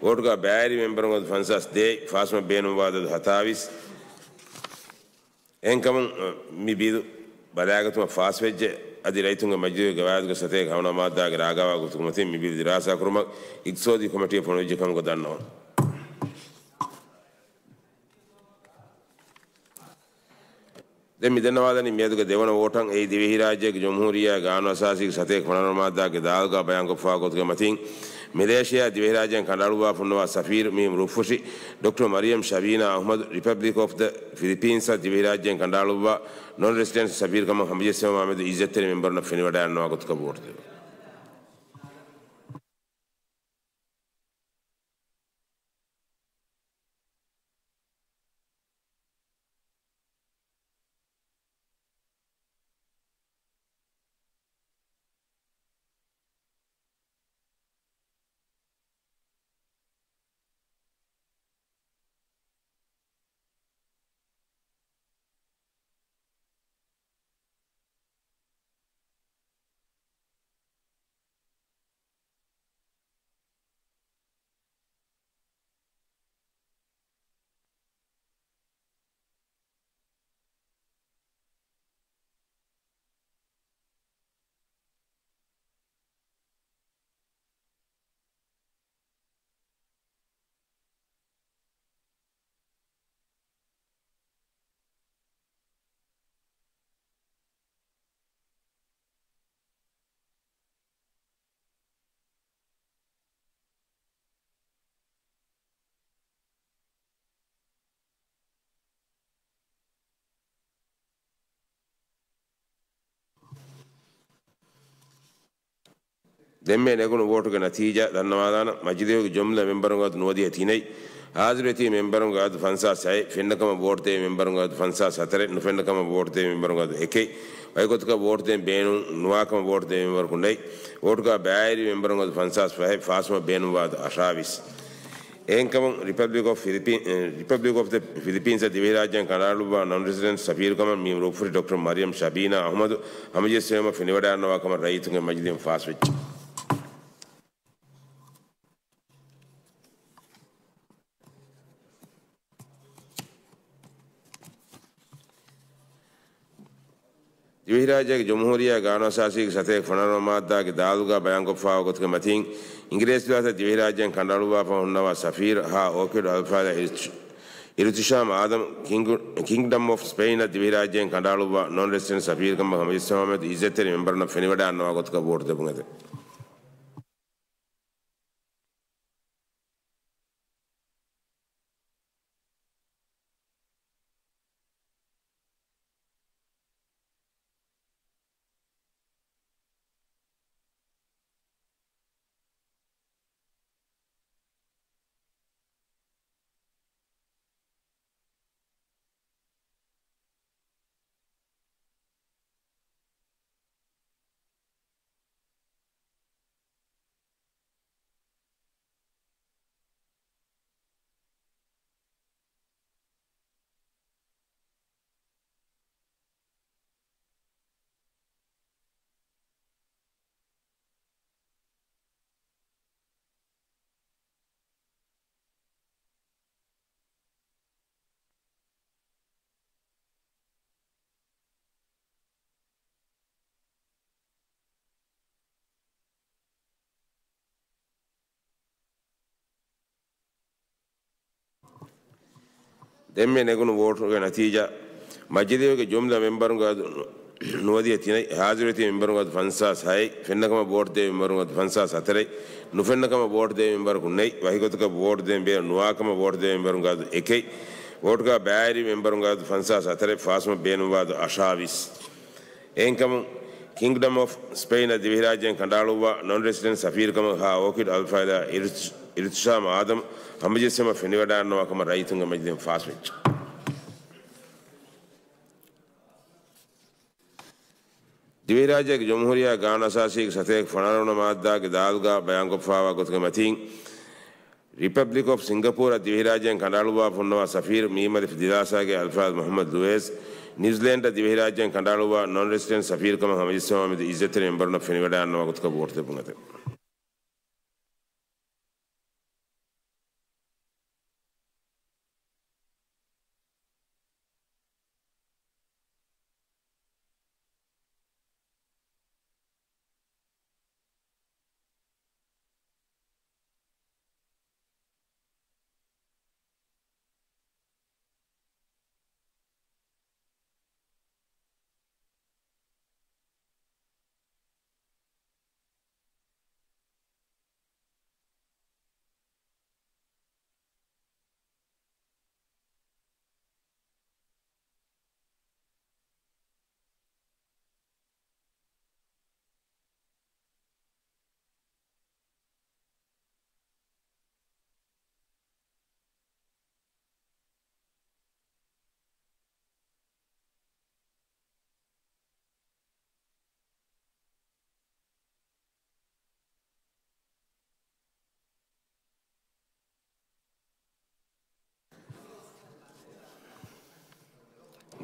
ވޯޓުގަ ބައިވެރި މެމްބަރުންގެ އަދަދު ފަންސާސް ދޭއް، ފާސްވުމަށް ބޭނުންވާ އަދަދު ހަތާވީސް. އެހެންކަމުން، މި ބިލު ބަލާގަތުމަށް ފާސްވެއްޖެ، އަދި ރައްޔިތުންގެ މަޖިލީހުގެ ގަވާއިދުގެ ސަތޭކަ ހަވަނަ މާއްދާގެ ރާގަވާ ގޮތުގެ މަތިން މި ބިލު ދިރާސާކުރުމަށް އިގްތިސޯދީ ކޮމިޓީއަށް ފޮނުވިއްޖެ ކަމުގަ ދަންނަވަން. ދެން މި ދަންނަވާލަނީ މިއަދުގެ ދެވަނަ ވޯޓަށް. އެއީ ދިވެހިރާއްޖޭގެ ޖުމްހޫރިއްޔާ ގާނޫނު އަސާސީގެ ސަތޭކަ ފަނަރަ ނަމްބަރު މާއްދާގެ ދާލުގަ ބަޔާންކޮށްފާ ގޮތުގެ މަތިން، މެލޭޝިޔާ ދިވެހިރާއްޖޭން ކަނޑައަޅުއްވާ ފޮނުއްވާ ސަފީރު މި ރުއްފުށި ޑޮކްޓަރ މަރިޔަމް ޝަބީނާ އަޙްމަދު، ރިޕަބްލިކް އޮފް ދަ ފިލިޕީންސްއަށް ދިވެހިރާއްޖޭން ކަނޑައަޅުއްވާ ނޮން ރެސިޑެންޓް ސަފީރުކަމަށް ހަމަޖެއްސެވުމާމެދު އިއްޒަތްތެރި މެމްބަރުންނަށް ފެނިވަޑައިގަންނަވާ ގޮތަކަށް ވޯޓު ދެވުން. ދެންމެ ނެގުނު ވޯޓުގެ ނަތީޖާ ދަންނަވާލާނަން. މަޖިލީހުގެ ޖުމްލަ މެމްބަރުންގެ އަދަދު ނުވަދިހަ ތިނެއް، ހާޒިރުވެތި މެމްބަރުންގެ އަދަދު ފަންސާސް ހައެއް، ފެންނަކަމަށް ވޯޓު ދެވި މެމްބަރުންގެ އަދަދު ފަންސާސް ހަތަރެއް، ނުފެންނަކަމަށް ވޯޓު ދެވި މެމްބަރުންގެ އަދަދު އެކެއް، ވައިގޮތަކަށް ވޯޓު ދޭން ބޭނުން ނުވާކަމަށް ވޯޓު ދެވި މެމްބަރަކު ނެތް، ވޯޓުގަ ބައިވެރި މެމްބަރުންގެ އަދަދު ފަންސާސް ފަހެއް، ފާސްވުމަށް ބޭނުންވާ އަދަދު އަށާވީސް. އެހެންކަމުން ރިޕަބްލިކް އޮފް ފިލިޕީން، އެ، ރިޕަބްލިކް އޮފް ދަ ފިލިޕީންސްއަށް ދިވެހިރާއްޖޭން ކަނޑައަޅުއްވާ ނޮން ރެސިޑެންޓް ސަފީރުކަމަށް މި ރުއްފުށި ޑޮކްޓަރ މަރިޔަމް ޝަބީނާ އަޙްމަދު ހަމަޖެއްސެވުމަށް ފެނިވަޑައިގަންނަވާ ކަމަށް ރައްޔިތުންގެ މަޖިލީހުން ފާސްވެއްޖެ. ދިވެހިރާއްޖޭގެ ޖުމްހޫރިއްޔާ ގާނޫނު އަސާސީގެ ސަތޭކަ ފަނަރަ ނަމްބަރު މާއްދާގެ ދާލުގަ ބަޔާންކޮށްފާވާ ގޮތުގެ މަތީން، އިނގިރޭސި ދުވަހަށް ދިވެހިރާއްޖޭން ކަނޑައަޅުއްވާފަ ހުންނަވާ ސަފީރު ހާ އޯކިޑް އަލްފާލާ އިރުތިޝާމް އާދަމް ކިންގް، ކިންގްޑަމް އޮފް ސްޕެއިންއަށް ދިވެހިރާއްޖޭން ކަނޑައަޅުއްވާ ނޮން ރެސިޑެންޓް ސަފީރުކަމަށް ހަމަޖެއްސެވުމާމެދު އިއްޒަތްތެރި މެމްބަރުންނަށް ފެނިވަޑައިގަންނަވާ ގޮތަކަށް ވޯޓު ދެއްވުން އެދެން. ދެންމެ ނެގުނު ވޯޓުގެ ނަތީޖާ، މަޖިލީހުގެ ޖުމްލަ މެމްބަރުންގެ އަދު ނުވަދިހަ ތިނެއް، ހާޒިރުވެތި މެމްބަރުންގެ އަދު ފަންސާސް ހައެއް، ފެންނަކަމަށް ވޯޓް ދެވި މެމްބަރުންގެ އަދު ފަންސާސް ހަތަރެއް، ނުފެންނަކަމަށް ވޯޓް ދެވި މެމްބަރަކު ނެތް، ވަކިގޮތަކަށް ވޯޓް ދޭން ބޭނުން ނުވާކަމަށް ވޯޓް ދެވި މެމްބަރުންގެ އަދު އެކެއް، ވޯޓުގަ ބައިވެރި މެމްބަރުންގެ އަދު ފަންސާސް ހަތަރެއް، ފާސްވުމަށް ބޭނުންވާ އަދު އަށާވީސް. އެހެންކަމުން، ކިންގްޑަމް އޮފް ސްޕެއިންއަށް ދިވެހިރާއްޖޭން ކަނޑައަޅުއްވާ ނޮން ރެސިޑެންޓް ސަފީރުކަމަށް ހާ އޯކިޑް އަލްފާއިދާ އިރްތިޝާމް އާދަމް ހަމަޖެއްސުމަށް ފެނިވަޑައިގަންނަވާ ކަމަށް ރައްޔިތުންގެ މަޖިލީހުން ފާސްވެއްޖެ. ދިވެހިރާއްޖޭގެ ޖުމްހޫރިއްޔާ ގާނޫނު އަސާސީގެ ސަތޭކަ ފަނަރަ ވަނަ މާއްދާގެ ދާލުގަ ބަޔާންކޮށްފައިވާ ގޮތުގެ މަތީން، ރިޕަބްލިކް އޮފް ސިންގަޕޫރަށް ދިވެހިރާއްޖޭން ކަނޑައަޅުއްވާފަ ހުންނަވާ ސަފީރު މީމަލިފު ދިލާސާގެ އަލްފްރާދް މުހައްމަދު ލުވޭސް، ނިއުޒިލޭންޑަށް ދިވެހިރާއްޖޭން ކަނޑައަޅުއްވާ ނޮން ރެސިޑެންޓް ސަފީރުކަމަށް ހަމަޖެއްސަވާ މެދު އިއްޒަތްތެރި މެމްބަރުންނަށް ފެނިވަޑައިގަންނަވާ ގޮތަކަށް ވޯޓު ދެއްވުން އެދެން.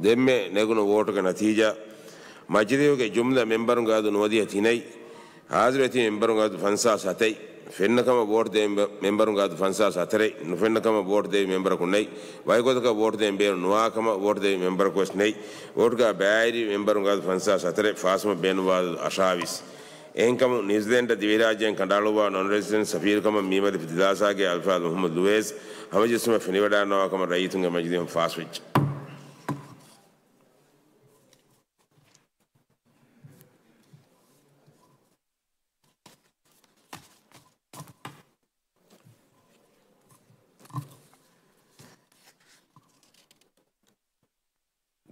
ދެންމެ ނެގުނު ވޯޓުގެ ނަތީޖާ، މަޖިލީހުގެ ޖުމްލަ މެމްބަރުންގެ އަދު ނުވަދިހަ ތިނެއް، ހާޒިރުވެތި މެމްބަރުންގެ އަދު ފަންސާސް ހަތައް، ފެންނަކަމަށް ވޯޓް ދެވި މެ-، މެމްބަރުންގެ އަދު ފަންސާސް ހަތަރެއް، ނުފެންނަކަމަށް ވޯޓް ދެވި މެމްބަރަކު ނެތް، ވަކިގޮތަކަށް ވޯޓް ދެވި މެމްބަރަކު ވެސް ނެތް، ވޯޓުގަ ބައިވެރި މެމްބަރުންގެ އަދު ފަންސާސް ހަތަރެއް، ފާސްވުމަށް ބޭނުންވާ އަށާވީސް. އެހެންކަމުން، ނިއުޒިލޭންޑަށް ދިވެހިރާއްޖޭން ކަނޑައަޅުއްވާ ނޮން ރެސިޑެންޓް ސަފީރުކަމަށް މީމަލިފު ދިލާސާގެ އަލްފާޒް މުހައްމަދު ލުވޭސް ހަމަޖެއްސުމަށް ފެނިވަޑައިގަންނަވާ ކަމަށް ރައްޔިތުންގެ މަޖިލީހުން ފާސްވެއްޖެ.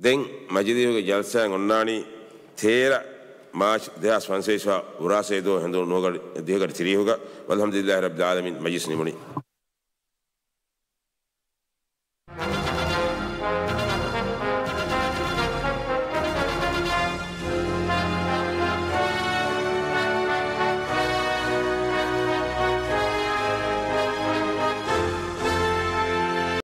ދެން މަޖިލީހުގެ ޖަލްސާއެއް އޮންނާނީ ތޭރަ މާޗް ދެހާސް ފަންސަވީސް އުރާސޭދުވަހު ހެނދުނު ނުވަ ގަޑި ދިހަ ގަޑި ތިރީހުގަ. ވަލްހަމްދުލިއްލާހި ރައްބިލް ޢާލަމީން، މަޖިލިސް ނިމުނީ.